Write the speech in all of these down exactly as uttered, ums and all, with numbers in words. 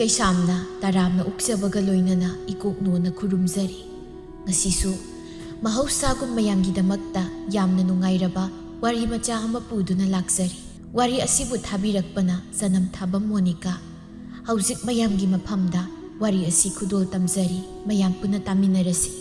ꯀꯩꯁꯥꯝꯅ ꯇꯔꯥꯝꯅ ꯑꯣꯛꯆꯕꯒ ꯂꯣꯏꯅꯅ ꯏꯀꯣꯛ ꯅꯣꯟꯅ ꯈꯨꯔꯨꯝꯖꯔꯤ꯫ ꯉꯁꯤꯁꯨ ꯃꯍꯧꯁꯥꯒꯨꯝ ꯃꯌꯥꯝꯒꯤꯗꯃꯛꯇ ꯌꯥꯝꯅ ꯅꯨꯡꯉꯥꯏꯔꯕ ꯋꯥꯔꯤ ꯃꯆꯥ ꯑꯃ ꯄꯨꯗꯨꯅ ꯂꯥꯛꯆꯔꯤ꯫ ꯋꯥꯔꯤ ꯑꯁꯤꯕꯨ ꯊꯥꯕꯤꯔꯛꯄꯅ ꯆꯅꯝ ꯊꯥꯕꯝ ꯃꯣꯅꯤꯀꯥ꯫ ꯍꯧꯖꯤꯛ ꯃꯌꯥꯝꯒꯤ ꯃꯐꯝꯗ ꯋꯥꯔꯤ ꯑꯁꯤ ꯈꯨꯗꯣꯜ ꯇꯝꯖꯔꯤ꯫ ꯃꯌꯥꯝ ꯄꯨꯟꯅ ꯇꯥꯃꯤꯟꯅꯔꯁꯤ꯫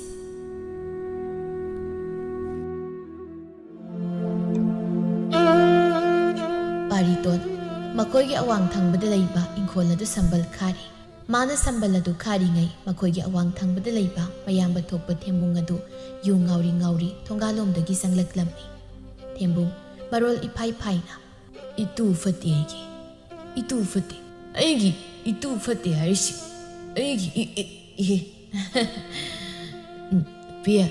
ꯄꯥꯔꯤꯇꯣꯟ꯫ ꯃꯈꯣꯏꯒꯤ ꯑꯋꯥꯡ ꯊꯪꯕꯗ ꯂꯩꯕ ꯏꯪꯈꯣꯜ ꯑꯗꯨ ꯁꯝꯕꯜ ꯈꯥꯔꯤ꯫ ꯃꯥꯅ ꯁꯝꯕꯜ ꯑꯗꯨ ꯈꯥꯔꯤꯉꯩ ꯃꯈꯣꯏꯒꯤ ꯑꯋꯥꯡ ꯊꯪꯕꯗ ꯂꯩꯕ ꯃꯌꯥꯝꯕ ꯊꯣꯛꯄ ꯊꯦꯝꯕꯨꯡ ꯑꯗꯨ ꯌꯨ ꯉꯥꯎꯔꯤ ꯉꯥꯎꯔꯤ ꯊꯣꯡꯒꯥꯜꯂꯣꯝꯗꯒꯤ ꯆꯪꯂꯛꯂꯝꯃꯤ꯫ ꯊꯦꯝꯕꯨꯡ ꯃꯔꯣꯜ ꯏꯐꯥꯏ ꯐꯥꯏꯅ, "ꯏꯇꯨ ꯐꯠꯇꯦ ꯑꯩꯒꯤ, ꯏꯇꯨ ꯐꯠꯇꯦ, ꯑꯩꯒꯤ ꯏꯇꯨ ꯐꯠꯇꯦ ꯍꯥꯏꯔꯤꯁꯤ, ꯑꯩꯒꯤ ꯏ-, ꯏ-, ꯏꯍꯦ꯫" ꯎꯝ, ꯄꯤꯌꯦ꯫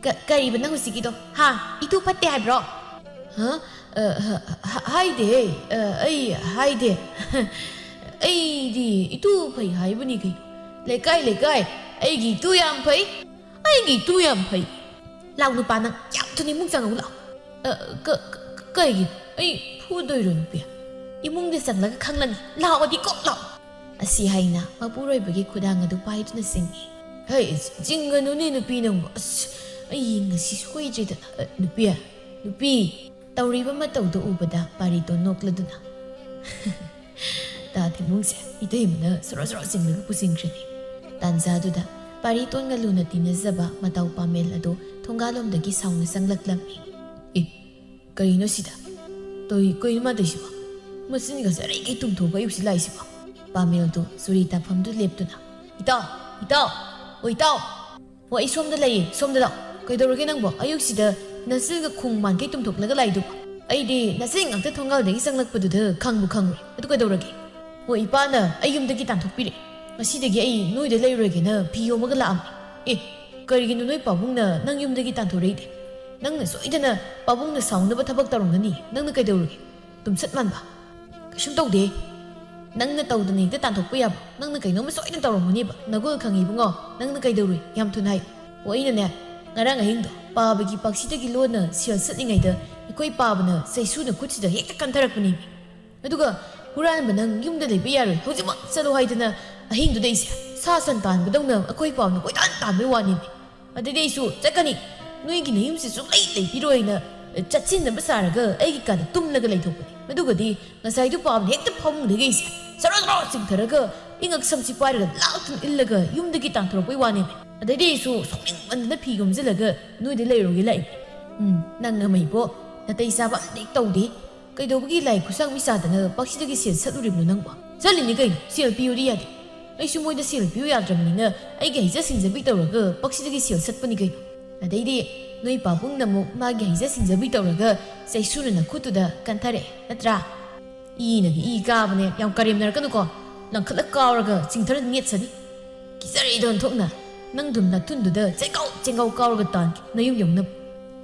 ꯀ-, ꯀꯔꯤꯕ ꯅꯪ ꯍꯧꯖꯤꯛꯀꯤꯗꯣ? ꯍꯥ? ꯏꯇꯨ ꯐꯠꯇꯦ ꯍꯥꯏꯕ꯭ꯔꯣ? ꯍꯥ? ꯑ, ꯍ-, ꯍ-, ꯍꯥꯏꯗꯦꯍꯦ꯫ ꯑ, ꯑꯩ ꯍꯥꯏꯗꯦ꯫ ꯑꯩꯗꯤ ꯏꯇꯨ ꯐꯩ ꯍꯥꯏꯕꯅꯤ ꯀꯩꯅꯣ꯫ ꯂꯩꯀꯥꯏ, ꯂꯩꯀꯥꯏ, ꯑꯩꯒꯤ ꯏꯇꯨ ꯌꯥꯝ ꯐꯩ꯫ ꯑꯩꯒꯤ ꯏꯇꯨ ꯌꯥꯝ ꯐꯩ꯫ ꯂꯥꯎ ꯅꯨꯄꯥ ꯅꯪ, ꯌꯥꯝ ꯊꯨꯅ ꯏꯃꯨꯡ ꯆꯪꯉꯛꯎ ꯂꯥꯎ꯫ ꯑ, ꯀ-, ꯀ-, ꯀꯩꯒꯤ? ꯑꯩ ꯐꯨꯗꯣꯏꯔꯣ ꯅꯨꯄꯤ? ꯏꯃꯨꯡꯗ ꯆꯪꯂꯒ ꯈꯪꯂꯅꯤ꯫ ꯂꯥꯛꯑꯣꯗꯤ ꯀꯣꯛ ꯂꯥꯛꯑꯣ꯫ ꯑꯁꯤ ꯍꯥꯏꯅ ꯃꯄꯨꯔꯣꯏꯕꯒꯤ ꯈꯨꯗꯥꯡ ꯑꯗꯨ ꯄꯥꯏꯗꯨꯅ ꯆꯤꯡꯏ꯫ ꯍꯩ, ꯆꯤꯡꯒꯅꯨꯅꯦ ꯅꯨꯄꯤ ꯅꯪꯕꯨ꯫ ꯑꯁ, ꯑꯩ ꯉꯁꯤ ꯁꯣꯏꯗ꯭ꯔꯦꯗꯅ꯫ ꯑ, ꯅꯨꯄꯤ, ꯅꯨꯄꯤ꯫ ꯇꯧꯔꯤꯕ ꯃꯇꯧꯗꯨ ꯎꯕꯗ ꯄꯥꯔꯤꯇꯣꯟ ꯅꯣꯛꯂꯗꯨꯅ, "ꯇꯥ ꯊꯦꯝꯕꯨꯡꯁꯦ ꯏꯇꯩꯃꯅ ꯁꯣꯔꯣ ꯁꯣꯔꯣ ꯆꯤꯡꯂꯒ ꯄꯨꯁꯤꯟꯈ꯭ꯔꯦꯅꯦ꯫" ꯇꯥꯟꯖꯥꯗꯨꯗ ꯄꯥꯔꯤꯇꯣꯟꯒ ꯂꯨꯅ ꯇꯤꯟꯅꯖꯕ ꯃꯇꯥꯎ ꯄꯥꯃꯦꯜ ꯑꯗꯨ ꯊꯣꯡꯒꯥꯜꯂꯣꯝꯗꯒꯤ ꯁꯥꯎꯅ ꯆꯪꯂꯛꯂꯝꯃꯤ꯫ "ꯑꯦ, ꯀꯔꯤꯅꯣ ꯁꯤꯗ? ꯇꯧꯏ, ꯀꯩꯅꯣ ꯃꯥ ꯇꯧꯏꯁꯤꯕꯣ? ꯃꯆꯤꯟꯒꯁꯦ ꯑꯔꯩꯒꯩ ꯇꯨꯝꯊꯣꯛꯄ ꯑꯌꯨꯛꯁꯤ ꯂꯥꯛꯏꯁꯤꯕꯣ?" ꯄꯥꯃꯦꯜꯗꯨ ꯆꯨꯔꯤ ꯇꯥꯐꯝꯗꯨ ꯂꯦꯞꯇꯨꯅ, "ꯏꯇꯥꯎ, ꯏꯇꯥꯎ, ꯑꯣ ꯏꯇꯥꯎ!" "ꯍꯣ, ꯑꯩ ꯁꯣꯝꯗ ꯂꯩꯌꯦ, ꯁꯣꯝꯗ ꯂꯥꯛꯑꯣ꯫ ꯀꯩꯗꯧꯔꯒꯦ ꯅꯪꯕꯣ? ꯑꯌꯨꯛꯁꯤꯗ ꯅꯆꯤꯟꯒ ꯈꯣꯡ ꯃꯥꯟꯈꯩ ꯇꯨꯝꯊꯣꯛꯂꯒ ꯂꯥꯛꯏꯗꯨꯕꯣ?" "ꯑꯩꯗꯤ ꯅꯆꯤꯟ ꯉꯥꯛꯇ ꯊꯣꯡꯒꯥꯜꯗꯒꯤ ꯆꯪꯂꯛꯄꯗꯨꯗ ꯈꯪꯕꯨ ꯈꯪꯉꯨꯔꯦ꯫ ꯑꯗꯨ ꯀꯩꯗꯧꯔꯒꯦ?" "ꯍꯣ, ꯏꯄꯥꯅ ꯑꯩ ꯌꯨꯝꯗꯒꯤ ꯇꯥꯟꯊꯣꯛꯄꯤꯔꯦ꯫ ꯉꯁꯤꯗꯒꯤ ꯑꯩ ꯅꯣꯏꯗ ꯂꯩꯔꯨꯔꯒꯦꯅ ꯐꯤ ꯌꯣꯝꯃꯒ ꯂꯥꯛꯑꯝꯅꯦ꯫" "ꯑꯦ, ꯀꯔꯤꯒꯤꯅꯣ ꯅꯣꯏ ꯄꯥꯕꯨꯡꯅ ꯅꯪ ꯌꯨꯝꯗꯒꯤ ꯇꯥꯟꯊꯣꯔꯛꯏꯗꯤ? ꯅꯪꯅ ꯁꯣꯏꯗꯅ ꯄꯥꯕꯨꯡꯅ ꯁꯥꯎꯅꯕ ꯊꯕꯛ ꯇꯧꯔꯝꯒꯅꯤ꯫ ꯅꯪꯅ ꯀꯩꯗꯧꯔꯨꯒꯦ? ꯇꯨꯝꯁꯠ ꯃꯥꯟꯕ꯫ ꯀꯩꯁꯨꯝ ꯇꯧꯗꯦ꯫ ꯅꯪꯅ ꯇꯧꯗꯅ ꯍꯦꯛꯇ ꯇꯥꯟꯊꯣꯛꯄ ꯌꯥꯕ? ꯅꯪꯅ ꯀꯩꯅꯣꯝꯃ ꯁꯣꯏꯗꯅ ꯇꯧꯔꯝꯒꯅꯤꯕ꯫ ꯅꯒꯨꯜ ꯈꯪꯉꯤ ꯏꯕꯨꯡꯉꯣ꯫ ꯅꯪꯅ ꯀꯩꯗꯧꯔꯨꯏ? ꯌꯥꯝ ꯊꯨꯅ ꯍꯥꯏ꯫ ꯑꯣ, ꯑꯩꯅꯅꯦ, ꯉꯔꯥꯡ ꯑꯍꯤꯡꯗꯣ ꯄꯥꯕꯒꯤ ꯄꯥꯛꯁꯤꯗꯒꯤ ꯂꯣꯟꯅ ꯁꯦꯜ ꯁꯠꯂꯤꯉꯩꯗ ꯑꯩꯈꯣꯏ ꯄꯥꯕꯅ ꯆꯩꯁꯨꯅ ꯈꯨꯠꯁꯤꯗ ꯍꯦꯛꯇ ꯀꯟꯊꯔꯛꯄꯅꯦꯃꯤ꯫ ꯑꯗꯨꯒ "ꯍꯨꯔꯥꯟꯕ, ꯅꯪ ꯌꯨꯝꯗ ꯂꯩꯕ ꯌꯥꯔꯣꯏ, ꯍꯧꯖꯤꯛꯃꯛ ꯆꯠꯂꯣ" ꯍꯥꯏꯗꯅ ꯑꯍꯤꯡꯗꯨꯗ ꯑꯩꯁꯦ ꯁꯥ ꯁꯟ ꯇꯥꯟꯕꯗꯧꯅ ꯑꯩꯈꯣꯏ ꯄꯥꯎꯅ ꯀꯣꯏꯇꯥꯟ ꯇꯥꯟꯕꯩ ꯋꯥꯅꯤꯅꯦ꯫ ꯑꯗꯩꯗꯤ ꯑꯩꯁꯨ ꯆꯠꯀꯅꯤ, ꯅꯣꯏꯒꯤ ꯅꯌꯨꯝꯁꯤ ꯁꯨꯡꯂꯩ ꯂꯩꯕꯤꯔꯣꯏꯅ ꯆꯠꯁꯤꯟꯅꯕ ꯁꯥꯔꯒ ꯑꯩꯒꯤ ꯀꯥꯗ ꯇꯨꯝꯂꯒ ꯂꯩꯊꯣꯛꯄꯅꯤ꯫ ꯑꯗꯨꯒꯗꯤ ꯉꯁꯥꯏꯗꯨ ꯄꯥꯕꯅ ꯍꯦꯛꯇ ꯐꯃꯨꯡꯗꯒꯤ ꯑꯩꯁꯦ ꯆꯔꯣ ꯆꯔꯣ ꯆꯤꯡꯊꯔꯒ ꯏꯉꯛ ꯁꯝꯁꯤ ꯄꯥꯏꯔꯒ ꯂꯥꯛꯇꯨꯅ ꯏꯜꯂꯒ ꯌꯨꯝꯗꯒꯤ ꯇꯥꯟꯊꯣꯔꯛꯄꯩ ꯋꯥꯅꯦꯃꯤ꯫ ꯑꯗꯩꯗꯤ ꯑꯩꯁꯨ ꯁꯥꯎꯅꯤꯡꯃꯟꯗꯅ ꯐꯤ ꯌꯣꯝꯁꯤꯜꯂꯒ ꯅꯣꯏꯗ ꯂꯩꯔꯨꯒꯦ ꯂꯥꯛꯏꯅꯤ꯫ ꯎꯝ, ꯅꯪ ꯑꯃ ꯏꯕꯣ, ꯅꯥꯇꯩ ꯆꯥꯕ ꯑꯝꯇ ꯍꯦꯛ ꯇꯧꯗꯦ꯫ ꯀꯩꯗꯧꯕꯒꯤ ꯂꯥꯏ ꯈꯨꯠꯁꯥꯡꯕꯤ ꯁꯥꯗꯅ ꯄꯥꯛꯁꯤꯗꯒꯤ ꯁꯦꯜ ꯁꯠꯂꯨꯔꯤꯕꯅꯣ ꯅꯪꯕꯣ? ꯆꯠꯂꯤꯅꯤ ꯀꯩꯅꯣ, ꯁꯦꯜ ꯄꯤꯌꯨꯗꯤ ꯌꯥꯗꯦ꯫ ꯑꯩꯁꯨ ꯃꯣꯏꯗ ꯁꯦꯜ ꯄꯤꯌꯨ ꯌꯥꯗ꯭ꯔꯕꯅꯤꯅ ꯑꯩꯒꯤ ꯍꯩꯖ ꯁꯤꯡꯖꯕꯤ ꯇꯧꯔꯒ ꯄꯥꯛꯁꯤꯗꯒꯤ ꯁꯦꯜ ꯁꯠꯄꯅꯤ ꯀꯩꯅꯣ꯫ ꯑꯗꯩꯗꯤ ꯅꯣꯏ ꯄꯥꯕꯨꯡꯅ ꯑꯃꯨꯛ ꯃꯥꯒꯤ ꯍꯩꯖ ꯁꯤꯡꯖꯕꯤ ꯇꯧꯔꯒ ꯆꯩꯁꯨꯅ ꯅꯈꯨꯠꯇꯨꯗ ꯀꯟꯊꯔꯛꯑꯦ ꯅꯠꯇ꯭ꯔꯥ? ꯏꯅꯒ ꯏ ꯀꯥꯕꯅꯦ, ꯌꯥꯝ ꯀꯔꯦꯝꯅꯔꯛꯀꯅꯨꯀꯣ꯫ ꯂꯪꯈꯠꯂ ꯀꯥꯎꯔꯒ ꯆꯤꯡꯊꯔ ꯅꯦꯠꯁꯅꯤ꯫ ꯀꯤꯖꯔꯦꯗ ꯑꯣꯟꯊꯣꯛꯅ꯫ ꯅꯪꯗꯨꯝ ꯅꯊꯨꯟꯗꯨꯗ ꯆꯦꯡꯒꯥꯎ ꯆꯦꯡꯒꯥꯎ ꯀꯥꯎꯔꯒ ꯇꯥꯟꯒꯦ ꯅꯌꯨꯝ ꯌꯧꯅꯕ꯫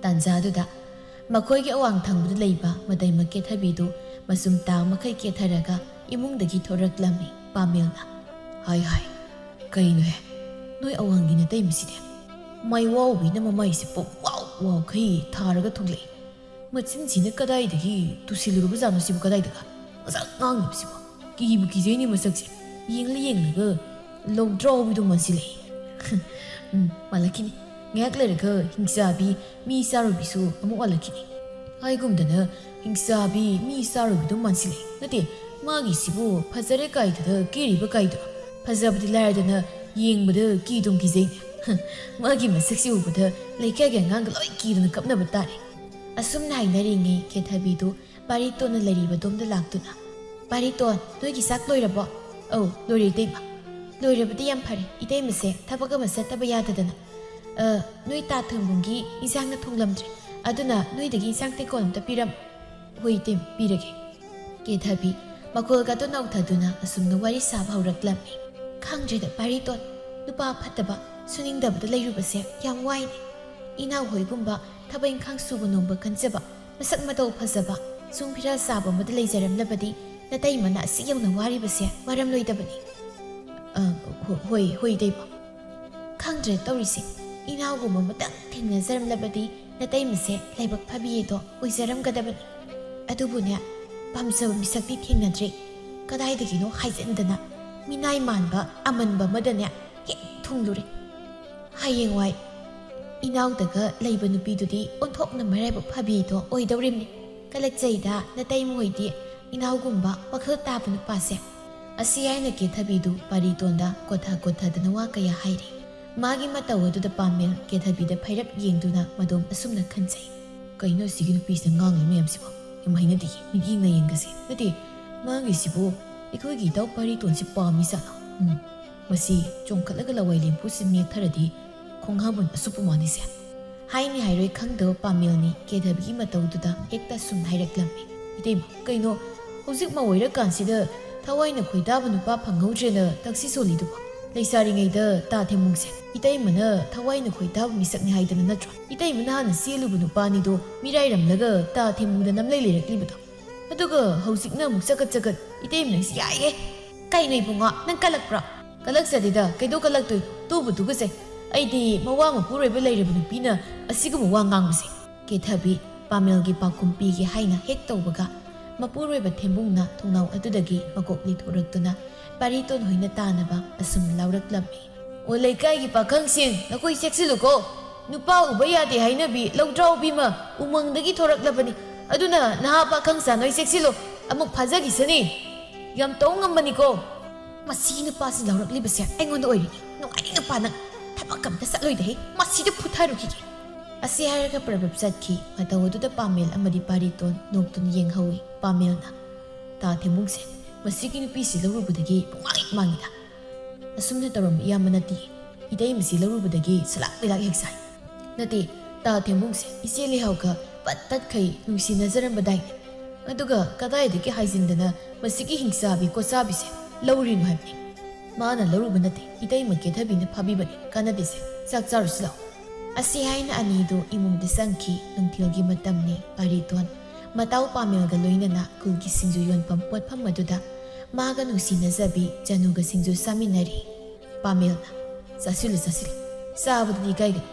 ꯇꯥꯟꯖꯥꯗꯨꯗ ꯃꯈꯣꯏꯒꯤ ꯑꯋꯥꯡ ꯊꯪꯕꯗ ꯂꯩꯕ ꯃꯇꯩꯃ ꯀꯦꯊꯕꯤꯗꯨ ꯃꯆꯨꯝ ꯇꯥꯡ ꯃꯈꯩ ꯀꯦꯊꯔꯒ ꯏꯃꯨꯡꯗꯒꯤ ꯊꯣꯔꯛꯂꯝꯃꯤ ꯄꯥꯃꯦꯜꯅ꯫ "ꯍꯥꯏ ꯍꯥꯏ, ꯀꯩꯅꯣꯍꯦ, ꯅꯣꯏ ꯑꯋꯥꯡꯒꯤ ꯅꯇꯩꯃꯁꯤꯗꯤ ꯃꯥꯏ ꯋꯥꯎꯕꯤꯅ ꯃꯃꯥꯏꯁꯦ ꯄꯨꯡ ꯋꯥꯎ ꯋꯥꯎꯈꯩ ꯊꯥꯔꯒ ꯊꯣꯛꯂꯛꯏ꯫ ꯃꯆꯤꯟꯁꯤꯅ ꯀꯗꯥꯏꯗꯒꯤ ꯇꯨꯁꯤꯜꯂꯨꯔꯕꯖꯥꯠꯅꯣ ꯁꯤꯕꯨ ꯀꯗꯥꯏꯗꯒ? ꯃꯁꯛ ꯉꯥꯡꯉꯤꯕꯁꯤꯕꯨ꯫ ꯀꯤꯕꯨ ꯀꯤꯖꯩꯅꯦ ꯃꯁꯛꯁꯦ꯫ ꯌꯦꯡꯂ ꯌꯦꯡꯂꯒ ꯂꯧꯗ꯭ꯔꯥꯎꯕꯤꯗꯣ ꯃꯥꯟꯁꯤꯜꯂꯛꯏ꯫" ꯎꯝ, ꯃꯥꯜꯂꯛꯈꯤꯅꯤ꯫ ꯉꯥꯏꯍꯥꯛ ꯂꯩꯔꯒ ꯍꯤꯡꯆꯥꯕꯤ ꯃꯤ ꯆꯥꯔꯨꯕꯤꯁꯨ ꯑꯃꯨꯛ ꯃꯥꯜꯂꯛꯈꯤꯅꯤ꯫ ꯍꯥꯏꯒꯨꯝꯗꯅ ꯍꯤꯡꯆꯥꯕꯤ ꯃꯤ ꯆꯥꯔꯨꯕꯤꯗꯣ ꯃꯥꯟꯁꯤꯜꯂꯛꯏ꯫ ꯅꯠꯇꯦ, ꯃꯥꯒꯤꯁꯤꯕꯨ ꯐꯖꯔꯦ ꯀꯥꯏꯗꯨꯗ ꯀꯦꯔꯤꯕ ꯀꯥꯏꯗꯣ꯫ ꯐꯖꯕꯗꯤ ꯂꯥꯏꯔꯗꯅ ꯌꯦꯡꯕꯗ ꯀꯤꯗꯨꯝ ꯀꯤꯖꯩꯅꯦ꯫ ꯃꯥꯒꯤ ꯃꯁꯛꯁꯤ ꯎꯕꯗ ꯂꯩꯀꯥꯏꯒꯤ ꯑꯉꯥꯡꯒ ꯂꯣꯏ ꯀꯤꯗꯅ ꯀꯞꯅꯕ ꯇꯥꯔꯦ꯫ ꯑꯁꯨꯝꯅ ꯍꯥꯏꯅꯔꯤꯉꯩ ꯀꯦꯊꯕꯤꯗꯨ ꯕꯥꯔꯤꯇꯣꯟꯅ ꯂꯩꯔꯤꯕꯗꯣꯝꯗ ꯂꯥꯛꯇꯨꯅ, "ꯕꯥꯔꯤꯇꯣꯟ, ꯅꯣꯏꯒꯤ ꯆꯥꯛ ꯂꯣꯏꯔꯕꯣ?" "ꯑꯧ, ꯂꯣꯏꯔꯦ ꯏꯇꯩꯃ꯫" "ꯂꯣꯏꯔꯕꯗꯤ ꯌꯥꯝ ꯐꯔꯦ꯫ ꯏꯇꯩꯃꯁꯦ ꯊꯕꯛ ꯑꯃ ꯆꯠꯇꯕ ꯌꯥꯗꯗꯅ꯫ ꯑ, ꯅꯣꯏ ꯇꯥ ꯊꯣꯡꯕꯨꯡꯒꯤ ꯏꯟꯁꯥꯡꯅ ꯊꯣꯡꯂꯝꯗ꯭ꯔꯦ꯫ ꯑꯗꯨꯅ ꯅꯣꯏꯗꯒꯤ ꯏꯟꯁꯥꯡ ꯇꯦꯡꯀꯣꯠ ꯑꯝꯇ ꯄꯤꯔꯝꯃꯨ꯫" "ꯍꯣꯏ ꯏꯇꯩꯃ, ꯄꯤꯔꯒꯦ꯫" ꯀꯦꯊꯕꯤ ꯃꯈꯣꯜꯒꯗꯣ ꯅꯧꯊꯗꯨꯅ ꯑꯁꯨꯝꯅ ꯋꯥꯔꯤ ꯁꯥꯕ ꯍꯧꯔꯛꯂꯝꯃꯤ꯫ "ꯈꯪꯗ꯭ꯔꯦꯗ ꯕꯥꯔꯤꯇꯣꯟ, ꯅꯨꯄꯥ ꯐꯠꯇꯕ, ꯁꯨꯅꯤꯡꯗꯕꯗ ꯂꯩꯔꯨꯕꯁꯦ ꯌꯥꯝ ꯋꯥꯏꯅꯦ꯫ ꯏꯅꯥꯎ ꯍꯣꯏꯒꯨꯝꯕ ꯊꯕꯛ ꯏꯪꯈꯥꯡ ꯁꯨꯕ ꯅꯣꯝꯕ ꯀꯟꯖꯕ, ꯃꯁꯛ ꯃꯇꯧ ꯐꯖꯕ, ꯁꯨꯝ ꯐꯤꯔꯥ ꯆꯥꯕ ꯑꯃꯗ ꯂꯩꯖꯔꯝꯂꯕꯗꯤ ꯅꯇꯩꯃꯅ ꯑꯁꯤ ꯌꯧꯅ ꯋꯥꯔꯤꯕꯁꯦ ꯋꯥꯔꯝꯂꯣꯏꯗꯕꯅꯤ꯫" "ꯑ, ꯍꯣ-, ꯍꯣꯏ, ꯍꯣꯏ ꯏꯇꯩꯃ꯫" "ꯈꯪꯗ꯭ꯔꯦ ꯇꯧꯔꯤꯁꯦ, ꯏꯅꯥꯎꯒꯨꯝꯕ ꯑꯃꯇꯪ ꯊꯦꯡꯅꯖꯔꯝꯂꯕꯗꯤ ꯅꯇꯩꯃꯁꯦ ꯂꯥꯏꯕꯛ ꯐꯕꯤꯌꯦꯗꯣ ꯑꯣꯏꯖꯔꯝꯒꯗꯕꯅꯤ꯫ ꯑꯗꯨꯕꯨꯅꯦ, ꯄꯥꯝꯖꯕ ꯃꯤꯁꯛꯇꯤ ꯊꯦꯡꯅꯗ꯭ꯔꯤ꯫ ꯀꯗꯥꯏꯗꯒꯤꯅꯣ ꯍꯥꯏꯖꯤꯟꯗꯅ ꯃꯤꯅꯥꯏ ꯃꯥꯟꯕ ꯑꯃꯟꯕ ꯑꯃꯗꯅꯦ ꯍꯦꯛ ꯊꯨꯡꯂꯨꯔꯦ꯫ ꯍꯌꯦꯡꯋꯥꯏ ꯏꯅꯥꯎꯗꯒ ꯂꯩꯕ ꯅꯨꯄꯤꯗꯨꯗꯤ ꯑꯣꯟꯊꯣꯛꯅ ꯃꯔꯥꯏꯕꯛ ꯐꯕꯤꯗꯣ ꯑꯣꯏꯗꯧꯔꯤꯕꯅꯤ꯫ ꯀꯂꯛꯆꯩꯗ ꯅꯇꯩꯃ ꯍꯣꯏꯗꯤ ꯏꯅꯥꯎꯒꯨꯝꯕ ꯋꯥꯈꯜ ꯇꯥꯕ ꯅꯨꯄꯥꯁꯦ꯫ ꯑꯁꯤ ꯍꯥꯏꯅ ꯀꯦꯊꯕꯤꯗꯨ ꯄꯥꯔꯤꯇꯣꯟꯗ ꯀꯣꯊ ꯀꯣꯊꯗꯅ ꯋꯥ ꯀꯌꯥ ꯍꯥꯏꯔꯤ꯫ ꯃꯥꯒꯤ ꯃꯇꯧ ꯑꯗꯨꯗ ꯄꯥꯃꯦꯜ ꯀꯦꯊꯕꯤꯗ ꯐꯩꯔꯞ ꯌꯦꯡꯗꯨꯅ ꯃꯗꯣꯝ ꯑꯁꯨꯝꯅ ꯈꯟꯖꯩ꯫ "ꯀꯩꯅꯣ ꯑꯁꯤꯒꯤ ꯅꯨꯄꯤꯁꯤꯅ ꯉꯥꯡꯂꯤ ꯃꯌꯥꯝꯁꯤꯕꯣ? ꯌꯥꯝ ꯍꯩꯅꯗꯤꯌꯦ, ꯃꯤꯠꯌꯦꯡ ꯅꯥꯌꯦꯡꯒꯁꯦ꯫ ꯅꯠꯇꯦ, ꯃꯥꯒꯤꯁꯤꯕꯨ ꯑꯩꯈꯣꯏꯒꯤ ꯏꯇꯥꯎ ꯄꯥꯔꯤꯇꯣꯟꯁꯤ ꯄꯥꯝꯃꯤ ꯖꯥꯠꯂꯣ? ꯎꯝ, ꯃꯁꯤ ꯆꯣꯡꯈꯠꯂꯒ ꯂꯋꯥꯏ ꯂꯦꯝꯐꯨꯁꯤ ꯅꯦꯠꯊꯔꯗꯤ ꯈꯣꯡꯍꯥꯝꯕꯟ ꯑꯁꯨꯞꯄ ꯃꯥꯜꯂꯤꯁꯦ"꯫ ꯍꯥꯏꯅꯤ ꯍꯥꯏꯔꯣꯏ ꯈꯪꯗꯕ ꯄꯥꯃꯦꯜꯅꯤ ꯀꯦꯊꯕꯤꯒꯤ ꯃꯇꯧꯗꯨꯗ ꯍꯦꯛꯇ ꯁꯨꯝ ꯍꯥꯏꯔꯛꯂꯝꯃꯤ꯫ "ꯏꯇꯩꯃ, ꯀꯩꯅꯣ ꯍꯧꯖꯤꯛ ꯃꯧ ꯑꯣꯏꯔꯀꯥꯟꯁꯤꯗ ꯊꯋꯥꯏꯅ ꯈꯣꯏꯗꯥꯕ ꯅꯨꯄꯥ ꯐꯪꯍꯧꯗ꯭ꯔꯦꯅ ꯇꯛꯁꯤ ꯁꯣꯜꯂꯤꯗꯨꯕꯣ? ꯂꯩꯁꯥꯔꯤꯉꯩꯗ ꯇꯥ ꯊꯦꯝꯃꯨꯡꯁꯦ ꯏꯇꯩꯃꯅ ꯊꯋꯥꯏꯅ ꯈꯣꯏꯗꯥꯕ ꯃꯤꯁꯛꯅꯤ ꯍꯥꯏꯗꯅ ꯅꯠꯇ꯭ꯔꯣ ꯏꯇꯩꯃꯅ ꯍꯥꯟꯅ ꯆꯦꯜꯂꯨꯕ ꯅꯨꯄꯥꯅꯤꯗꯣ ꯃꯤꯔꯥꯏꯔꯝꯂꯒ ꯇꯥ ꯊꯦꯝꯃꯨꯡꯗ ꯅꯝꯂꯩ ꯂꯩꯔꯛꯂꯤꯕꯗꯣ? ꯑꯗꯨꯒ ꯍꯧꯖꯤꯛꯅ ꯑꯃꯨꯛ ꯆꯀꯠ ꯆꯀꯠ ꯏꯇꯩꯃ ꯅꯪꯁꯤ ꯌꯥꯏꯌꯦ꯫ ꯀꯩꯅꯣ ꯏꯕꯨꯡꯉꯣ, ꯅꯪ ꯀꯜꯂꯛꯄ꯭ꯔꯣ?" "ꯀꯜꯂꯛꯆꯗꯦꯗ, ꯀꯩꯗꯧ ꯀꯜꯂꯛꯇꯣꯏꯅꯣ? ꯇꯨꯕꯨ ꯇꯨꯒꯁꯦ꯫ ꯑꯩꯗꯤ ꯃꯋꯥ ꯃꯄꯨꯔꯣꯏꯕ ꯂꯩꯔꯕ ꯅꯨꯄꯤꯅ ꯑꯁꯤꯒꯨꯝꯕ ꯋꯥ ꯉꯥꯡꯕꯁꯦ"꯫ ꯀꯦꯊꯕꯤ ꯄꯥꯃꯦꯜꯒꯤ ꯄꯥꯎꯈꯨꯝ ꯄꯤꯒꯦ ꯍꯥꯏꯅ ꯍꯦꯛ ꯇꯧꯕꯒ, ꯃꯄꯨꯔꯣꯏꯕ ꯊꯦꯝꯕꯨꯡꯅ ꯊꯣꯡꯅꯥꯎ ꯑꯗꯨꯗꯒꯤ ꯃꯀꯣꯛ ꯂꯤꯊꯣꯔꯛꯇꯨꯅ ꯄꯥꯔꯤꯇꯣꯟ ꯍꯣꯏꯅ ꯇꯥꯅꯕ ꯑꯁꯨꯝ ꯂꯥꯎꯔꯛꯂꯝꯃꯤ꯫ "ꯑꯣ ꯂꯩꯀꯥꯏꯒꯤ ꯄꯥꯈꯪꯁꯤꯡ, ꯅꯈꯣꯏ ꯆꯦꯛꯁꯤꯜꯂꯨꯀꯣ꯫ ꯅꯨꯄꯥ ꯎꯕ ꯌꯥꯗꯦ ꯍꯥꯏꯅꯕꯤ ꯂꯧꯗ꯭ꯔꯥꯎꯕꯤ ꯑꯃ ꯎꯃꯪꯗꯒꯤ ꯊꯣꯔꯛꯂꯕꯅꯤ꯫ ꯑꯗꯨꯅ ꯅꯍꯥ ꯄꯥꯈꯪ ꯁꯥ ꯅꯣꯏ ꯆꯦꯛꯁꯤꯜꯂꯨ, ꯑꯃꯨꯛ ꯐꯥꯖꯈꯤꯁꯅꯤ꯫ ꯌꯥꯝ ꯇꯧ ꯉꯝꯕꯅꯤꯀꯣ"꯫ "ꯃꯁꯤ ꯅꯨꯄꯥꯁꯤ ꯂꯧꯔꯛꯂꯤꯕꯁꯦ ꯑꯩꯉꯣꯟꯗ ꯑꯣꯏꯔꯤꯅꯤ꯫ ꯅꯨꯡꯉꯥꯏꯔꯤ ꯅꯨꯄꯥ ꯅꯪ꯫ ꯊꯕꯛ ꯑꯝꯇ ꯆꯠꯂꯣꯏꯗ ꯍꯦ꯫ ꯃꯁꯤꯗ ꯐꯨꯊꯔꯨꯈꯤꯒꯦ"꯫ ꯑꯁꯤ ꯍꯥꯏꯔꯒ ꯄ꯭ꯔꯕꯞ ꯆꯠꯈꯤ꯫ ꯃꯇꯧ ꯑꯗꯨꯗ ꯄꯥꯃꯦꯜ ꯑꯃꯗꯤ ꯄꯥꯔꯤꯇꯣꯟ ꯅꯣꯛꯇꯨꯅ ꯌꯦꯡꯍꯧꯏ꯫ ꯄꯥꯃꯦꯜꯅ, "ꯇꯥ ꯊꯦꯝꯕꯨꯡꯁꯦ ꯃꯁꯤꯒꯤ ꯅꯨꯄꯤꯁꯤ ꯂꯧꯔꯨꯕꯗꯒꯤ ꯄꯨꯡꯃꯥꯡ ꯍꯦꯛ ꯃꯥꯡꯉꯤꯗ"꯫ "ꯑꯁꯨꯝꯅ ꯇꯧꯔꯝꯕ ꯏꯌꯥꯝꯕ ꯅꯠꯇꯦ꯫ ꯏꯇꯩꯃꯁꯤ ꯂꯧꯔꯨꯕꯗꯒꯤ ꯁꯂꯥꯛ ꯕꯤꯂꯥꯛ ꯍꯦꯛ ꯁꯥꯏ꯫ ꯅꯠꯇꯦ, ꯇꯥ ꯊꯦꯝꯕꯨꯡꯁꯦ ꯏꯆꯦ ꯂꯩꯍꯥꯎꯒ ꯄꯠ ꯇꯠꯈꯩ ꯅꯨꯡꯁꯤꯅꯖꯔꯝꯕꯗꯥꯏꯅꯦ꯫ ꯑꯗꯨꯒ ꯀꯗꯥꯏꯗꯒꯤ ꯍꯥꯏꯖꯤꯟꯗꯅ ꯃꯁꯤꯒꯤ ꯍꯤꯡꯆꯥꯕꯤ ꯀꯣꯆꯥꯕꯤꯁꯦ ꯂꯧꯔꯤꯅꯣ ꯍꯥꯏꯕꯅꯤ꯫ ꯃꯥꯅ ꯂꯧꯔꯨꯕ ꯅꯠꯇꯦ, ꯏꯇꯩꯃ ꯀꯦꯊꯕꯤꯅ ꯐꯥꯕꯤꯕꯅꯤ꯫ ꯀꯥꯟꯅꯗꯦꯁꯦ, ꯆꯥꯛ ꯆꯥꯔꯨꯁꯤ ꯂꯥꯛꯑꯣ"꯫ ꯑꯁꯤ ꯍꯥꯏꯅ ꯑꯅꯤꯗꯨ ꯏꯃꯨꯡꯗ ꯆꯪꯈꯤ꯫ ꯅꯨꯡꯊꯤꯜꯒꯤ ꯃꯇꯝꯅꯤ꯫ ꯄꯥꯔꯤꯇꯣꯟ ꯃꯇꯥꯎ ꯄꯥꯃꯦꯜꯒ ꯂꯣꯏꯅꯅ ꯈꯨꯜꯒꯤ ꯁꯤꯡꯖꯨ ꯌꯣꯟꯐꯝ ꯄꯣꯠꯐꯝ ꯑꯗꯨꯗ ꯃꯥꯒ ꯅꯨꯡꯁꯤꯅꯖꯕꯤ ꯖꯅꯨꯒ ꯁꯤꯡꯖꯨ ꯆꯥꯃꯤꯟꯅꯔꯤ꯫ ꯄꯥꯃꯦꯜꯅ, "ꯆꯥꯁꯤꯜꯂꯨ, ꯆꯥꯁꯤꯜꯂꯨ꯫ ꯆꯥꯕꯗꯗꯤ ꯏꯀꯥꯏꯒꯅꯨ꯫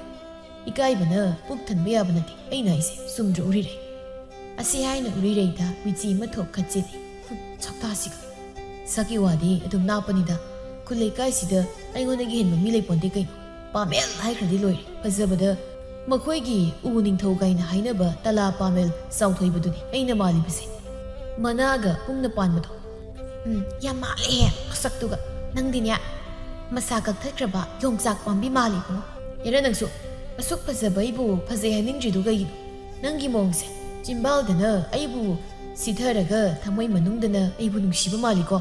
ꯏꯀꯥꯏꯕꯅ ꯄꯨꯛ ꯊꯟꯕ ꯌꯥꯕ ꯅꯠꯇꯦ꯫ ꯑꯩꯅ ꯍꯥꯏꯁꯦ ꯆꯨꯝꯗ꯭ꯔꯣ ꯎꯔꯤꯔꯩ?" ꯑꯁꯤ ꯍꯥꯏꯅ ꯎꯔꯤꯔꯩꯗ ꯃꯤꯆꯤ ꯑꯃ ꯊꯣꯛ ꯈꯠꯆꯤꯜꯂꯤ꯫ ꯍꯨꯝ, ꯁꯛꯇꯥꯁꯤꯒ꯫ ꯁꯛꯀꯤ ꯋꯥꯗꯤ ꯑꯗꯨꯝ ꯅꯥꯞꯄꯅꯤꯗ꯫ ꯈꯨꯜ ꯂꯩꯀꯥꯏꯁꯤꯗ ꯑꯩꯉꯣꯟꯗꯒꯤ ꯍꯦꯟꯕ ꯃꯤ ꯂꯩꯄꯣꯟꯇꯦ ꯀꯩꯅꯣ꯫ ꯄꯥꯃꯦꯜ ꯍꯥꯏꯈ꯭ꯔꯗꯤ ꯂꯣꯏꯔꯦ꯫ ꯐꯖꯕꯗ ꯃꯈꯣꯏꯒꯤ ꯎ ꯅꯤꯡꯊꯧ ꯀꯥꯏꯅ ꯍꯥꯏꯅꯕ ꯇꯂꯥ ꯄꯥꯃꯦꯜ ꯆꯥꯎꯊꯣꯏꯕꯗꯨꯅꯤ ꯑꯩꯅ ꯃꯥꯜꯂꯤꯕꯁꯦ꯫ ꯃꯅꯥꯒ ꯄꯨꯡꯅ ꯄꯥꯟꯕꯗꯣ꯫ ꯎꯝ, ꯌꯥꯝ ꯃꯥꯜꯂꯦꯍꯦ ꯃꯁꯛꯇꯨꯒ꯫ ꯅꯪꯗꯤꯅꯦ, ꯃꯁꯥ ꯀꯛꯊꯠꯈ꯭ꯔꯕ ꯌꯣꯡꯆꯥꯛ ꯄꯥꯝꯕꯤ ꯃꯥꯜꯂꯤ ꯏꯕꯨꯡꯉꯣ꯫ ꯌꯥꯔꯦ ꯅꯪꯁꯨ꯫ ꯑꯁꯨꯛ ꯐꯖꯕ ꯑꯩꯕꯨ ꯐꯖꯩ ꯍꯥꯏꯅꯤꯡꯗ꯭ꯔꯤꯗꯨ ꯀꯩꯒꯤꯅꯣ? ꯅꯪꯒꯤ ꯃꯑꯣꯡꯁꯦ ꯆꯤꯝꯕꯥꯜꯗꯅ ꯑꯩꯕꯨ ꯁꯤꯊꯔꯒ ꯊꯃꯣꯏ ꯃꯅꯨꯡꯗꯅ ꯑꯩꯕꯨ ꯅꯨꯡꯁꯤꯕ ꯃꯥꯜꯂꯤꯀꯣ꯫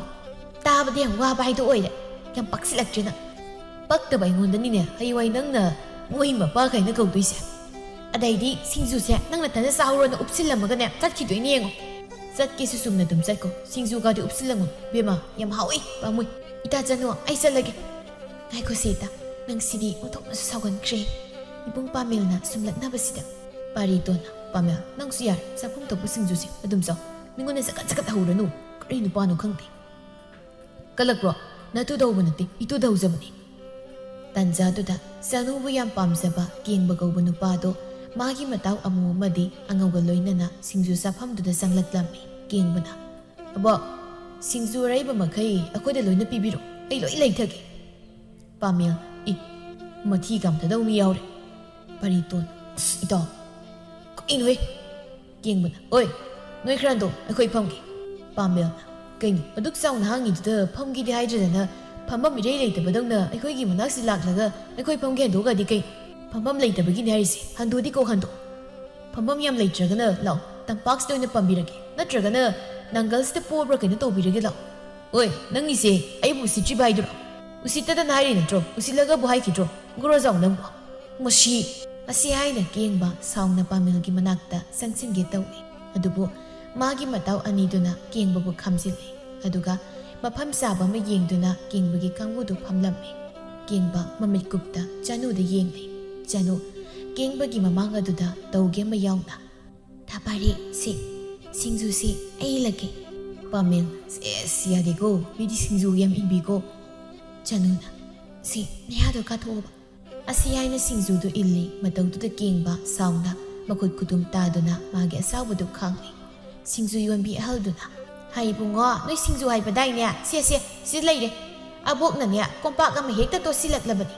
ꯇꯥꯕꯗ ꯌꯥꯝ ꯋꯥꯕ ꯍꯥꯏꯗꯣ ꯑꯣꯏꯔꯦ꯫ ꯌꯥꯝ ꯄꯛꯁꯤꯜꯂꯛꯇ꯭ꯔꯦ ꯅꯪ꯫ ꯄꯛꯇꯕ ꯑꯩꯉꯣꯟꯗꯅꯤꯅꯦ ꯍꯌꯦꯡꯋꯥꯏ ꯅꯪꯅ ꯃꯣꯏ ꯃꯄꯥ ꯀꯥꯏꯅ ꯀꯧꯗꯣꯏꯁꯦ꯫ ꯑꯗꯩꯗꯤ ꯁꯤꯡꯖꯨꯁꯦ ꯅꯪ ꯅꯊꯟꯗ ꯆꯥꯍꯧꯔꯣꯅ ꯎꯞꯁꯤꯜꯂꯝꯃꯒꯅꯦ ꯆꯠꯈꯤꯗꯣꯏꯅꯦ ꯌꯦꯡꯉꯣ꯫ ꯆꯠꯀꯦꯁꯨ ꯆꯨꯝꯅ ꯑꯗꯨꯝ ꯆꯠꯀꯣ꯫ ꯁꯤꯡꯖꯨꯒꯗꯤ ꯎꯞꯁꯤꯜꯂꯝꯒꯅꯨ ꯏꯕꯦꯝꯃ꯫ ꯌꯥꯝ ꯍꯥꯎꯏ꯫ ꯄꯥꯝꯃꯨꯏ꯫ ꯏꯇꯥ ꯆꯅꯨ, ꯑꯩ ꯆꯠꯂꯒꯦ꯫ ꯉꯥꯏꯈꯣꯁꯦ ꯏꯇꯥ, ꯅꯪꯁꯤꯗꯤ ꯑꯣꯟꯊꯣꯛꯅꯁꯨ ꯁꯥꯎꯒꯟꯈ꯭ꯔꯦ꯫ ꯏꯕꯨꯡ ꯄꯥꯃꯦꯜꯅ ꯁꯨꯝꯂꯛꯅꯕꯁꯤꯗ꯫ ꯄꯥꯔꯤꯇꯣꯟꯅ, ꯄꯥꯃꯦꯜ, ꯅꯪꯁꯨ ꯌꯥꯔꯦ꯫ ꯆꯥꯐꯝ ꯊꯣꯛꯄ ꯁꯤꯡꯖꯨꯁꯦ ꯑꯗꯨꯝ ꯆꯥꯎ꯫ ꯃꯤꯉꯣꯟꯗ ꯆꯒꯠ ꯆꯒꯠ ꯍꯧꯔꯅꯨ꯫ ꯀꯔꯤ ꯅꯨꯄꯥꯅꯣ ꯈꯪꯗꯦ꯫ ꯀꯜꯂꯛꯄ꯭ꯔꯣ? ꯅꯇꯨ ꯇꯧꯕ ꯅꯠꯇꯦ, ꯏꯇꯨ ꯇꯧꯖꯕꯅꯤ꯫ ꯇꯥꯟꯖꯥꯗꯨꯗ ꯆꯅꯨꯕꯨ ꯌꯥꯝ ꯄꯥꯝꯖꯕ ꯀꯦꯡꯕ ꯀꯧꯕ ꯅꯨꯄꯥꯗꯣ ꯃꯥꯒꯤ ꯃꯇꯥꯎ ꯑꯃꯨ ꯑꯃꯗꯤ ꯑꯉꯧꯒ ꯂꯣꯏꯅꯅ ꯁꯤꯡꯖꯨ ꯆꯥꯐꯝꯗꯨꯗ ꯆꯪꯂꯛꯂꯝꯃꯤ꯫ ꯀꯦꯡꯕꯅ, "ꯑꯕꯣꯛ, ꯁꯤꯡꯖꯨ ꯑꯔꯩꯕ ꯃꯈꯩ ꯑꯩꯈꯣꯏꯗ ꯂꯣꯏꯅ ꯄꯤꯕꯤꯔꯣ, ꯑꯩ ꯂꯣꯏ ꯂꯩꯊꯒꯦ꯫" ꯄꯥꯃꯦꯜ, "ꯏ, ꯃꯊꯤ ꯀꯥꯝꯊꯗꯧ ꯃꯤ ꯌꯥꯎꯔꯦ꯫" ꯄꯥꯔꯤꯇꯣꯟ, "ꯑꯁ, ꯏꯇꯥꯎ, ꯀꯩꯅꯣꯍꯦ?" ꯀꯦꯡꯕꯅ, "ꯑꯣꯏ, ꯅꯣꯏ ꯈꯔ ꯍꯟꯗꯣꯛ, ꯑꯩꯈꯣꯏ ꯐꯝꯒꯦ꯫" ꯄꯥꯃꯦꯜꯅ, "ꯀꯩꯅꯣ, ꯑꯗꯨꯛ ꯆꯥꯎꯅ ꯍꯥꯡꯉꯤꯗꯨꯗ ꯐꯝꯒꯦꯗꯤ ꯍꯥꯏꯗ꯭ꯔꯗꯅ ꯐꯝꯐꯝ ꯏꯔꯩ ꯂꯩꯇꯕꯗꯧꯅ ꯑꯩꯈꯣꯏꯒꯤ ꯃꯅꯥꯛꯁꯤ ꯂꯥꯛꯂꯒ ꯑꯩꯈꯣꯏ ꯐꯝꯒꯦ ꯍꯟꯗꯣꯛꯑꯒꯗꯤ ꯀꯩ? ꯐꯝꯐꯝ ꯂꯩꯇꯕꯒꯤꯅꯤ ꯍꯥꯏꯔꯤꯁꯦ꯫ ꯍꯟꯗꯣꯛꯑꯗꯤ ꯀꯣꯛ ꯍꯟꯗꯣꯛ꯫ ꯐꯝꯐꯝ ꯌꯥꯝ ꯂꯩꯇ꯭ꯔꯒꯅ ꯂꯥꯛꯑꯣ, ꯇꯝꯄꯥꯛꯁꯤꯗ ꯑꯣꯏꯅ ꯄꯝꯕꯤꯔꯒꯦ, ꯅꯠꯇ꯭ꯔꯒꯅ ꯅꯥꯡꯒꯜꯁꯤꯗ ꯄꯣꯕ꯭ꯔꯥ ꯀꯩꯅꯣ ꯇꯧꯕꯤꯔꯒꯦ ꯂꯥꯛꯑꯣ꯫" "ꯑꯣꯏ, ꯅꯪꯒꯤꯁꯦ ꯑꯩꯕꯨ ꯎꯁꯤꯠꯇ꯭ꯔꯤꯕ ꯍꯥꯏꯗꯨꯔꯣ? ꯎꯁꯤꯠꯇꯗꯅ ꯍꯥꯏꯔꯤ ꯅꯠꯇ꯭ꯔꯣ? ꯎꯁꯤꯠꯂꯒꯕꯨ ꯍꯥꯏꯈꯤꯗ꯭ꯔꯣ? ꯒꯣꯔꯣꯖꯥꯎ ꯅꯪꯕꯨ!" ꯃꯁꯤ꯫ ꯑꯁꯤ ꯍꯥꯏꯅ ꯀꯦꯡꯕ ꯁꯥꯎꯅ ꯄꯥꯃꯦꯜꯒꯤ ꯃꯅꯥꯛꯇ ꯆꯪꯁꯤꯟꯒꯦ ꯇꯧꯏ꯫ ꯑꯗꯨꯕꯨ ꯃꯥꯒꯤ ꯃꯇꯥꯎ ꯑꯅꯤꯗꯨꯅ ꯀꯦꯡꯕꯕꯨ ꯈꯥꯝꯖꯤꯜꯂꯤ꯫ ꯑꯗꯨꯒ ꯃꯐꯝ ꯆꯥꯕ ꯑꯃ ꯌꯦꯡꯗꯨꯅ ꯀꯦꯡꯕꯒꯤ ꯀꯥꯡꯕꯨꯗꯨ ꯐꯝꯂꯝꯃꯤ꯫ ꯀꯦꯡꯕ ꯃꯃꯤꯠ ꯀꯨꯞꯇ ꯆꯅꯨꯗ ꯌꯦꯡꯂꯤ꯫ ꯆꯅꯨ ꯀꯦꯡꯕꯒꯤ ꯃꯃꯥꯡ ꯑꯗꯨꯗ ꯇꯧꯒꯦ ꯑꯃ ꯌꯥꯎꯅ, "ꯊꯥꯄꯥꯔꯤ, ꯁꯤ ꯁꯤꯡꯖꯨꯁꯤ ꯑꯩ ꯏꯜꯂꯒꯦ꯫" ꯄꯥꯃꯦꯜ, "ꯁꯦꯁ, ꯌꯥꯗꯦꯀꯣ, ꯃꯤꯗꯤ ꯁꯤꯡꯖꯨ ꯌꯥꯝ ꯏꯟꯕꯤꯀꯣ꯫" ꯆꯅꯨꯅ, "ꯁꯤ ꯅꯌꯥꯗꯣ ꯀꯥꯊꯣꯛꯑꯣꯕ꯫" ꯑꯁꯤ ꯍꯥꯏꯅ ꯁꯤꯡꯖꯨꯗꯨ ꯏꯜꯂꯤ꯫ ꯃꯇꯧꯗꯨꯗ ꯀꯦꯡꯕ ꯁꯥꯎꯅ, ꯃꯈꯨꯠ ꯈꯨꯗꯨꯝ ꯇꯥꯗꯨꯅ ꯃꯥꯒꯤ ꯑꯁꯥꯎꯕꯗꯨ ꯈꯥꯡꯂꯤ꯫ ꯁꯤꯡꯖꯨ ꯌꯣꯟꯕꯤ ꯑꯍꯜꯗꯨꯅ, "ꯍꯩ ꯏꯕꯨꯡꯉꯣ, ꯅꯣꯏ ꯁꯤꯡꯖꯨ ꯍꯥꯏꯕꯗꯥꯏꯅꯦ? ꯁꯦ, ꯁꯦ, ꯁꯤ ꯂꯩꯔꯦ꯫ ꯑꯕꯣꯛꯅꯅꯦ ꯀꯣꯝꯄꯥꯛ ꯑꯃ ꯍꯦꯛꯇ ꯇꯣꯠꯁꯤꯜꯂꯛꯂꯕꯅꯤ꯫"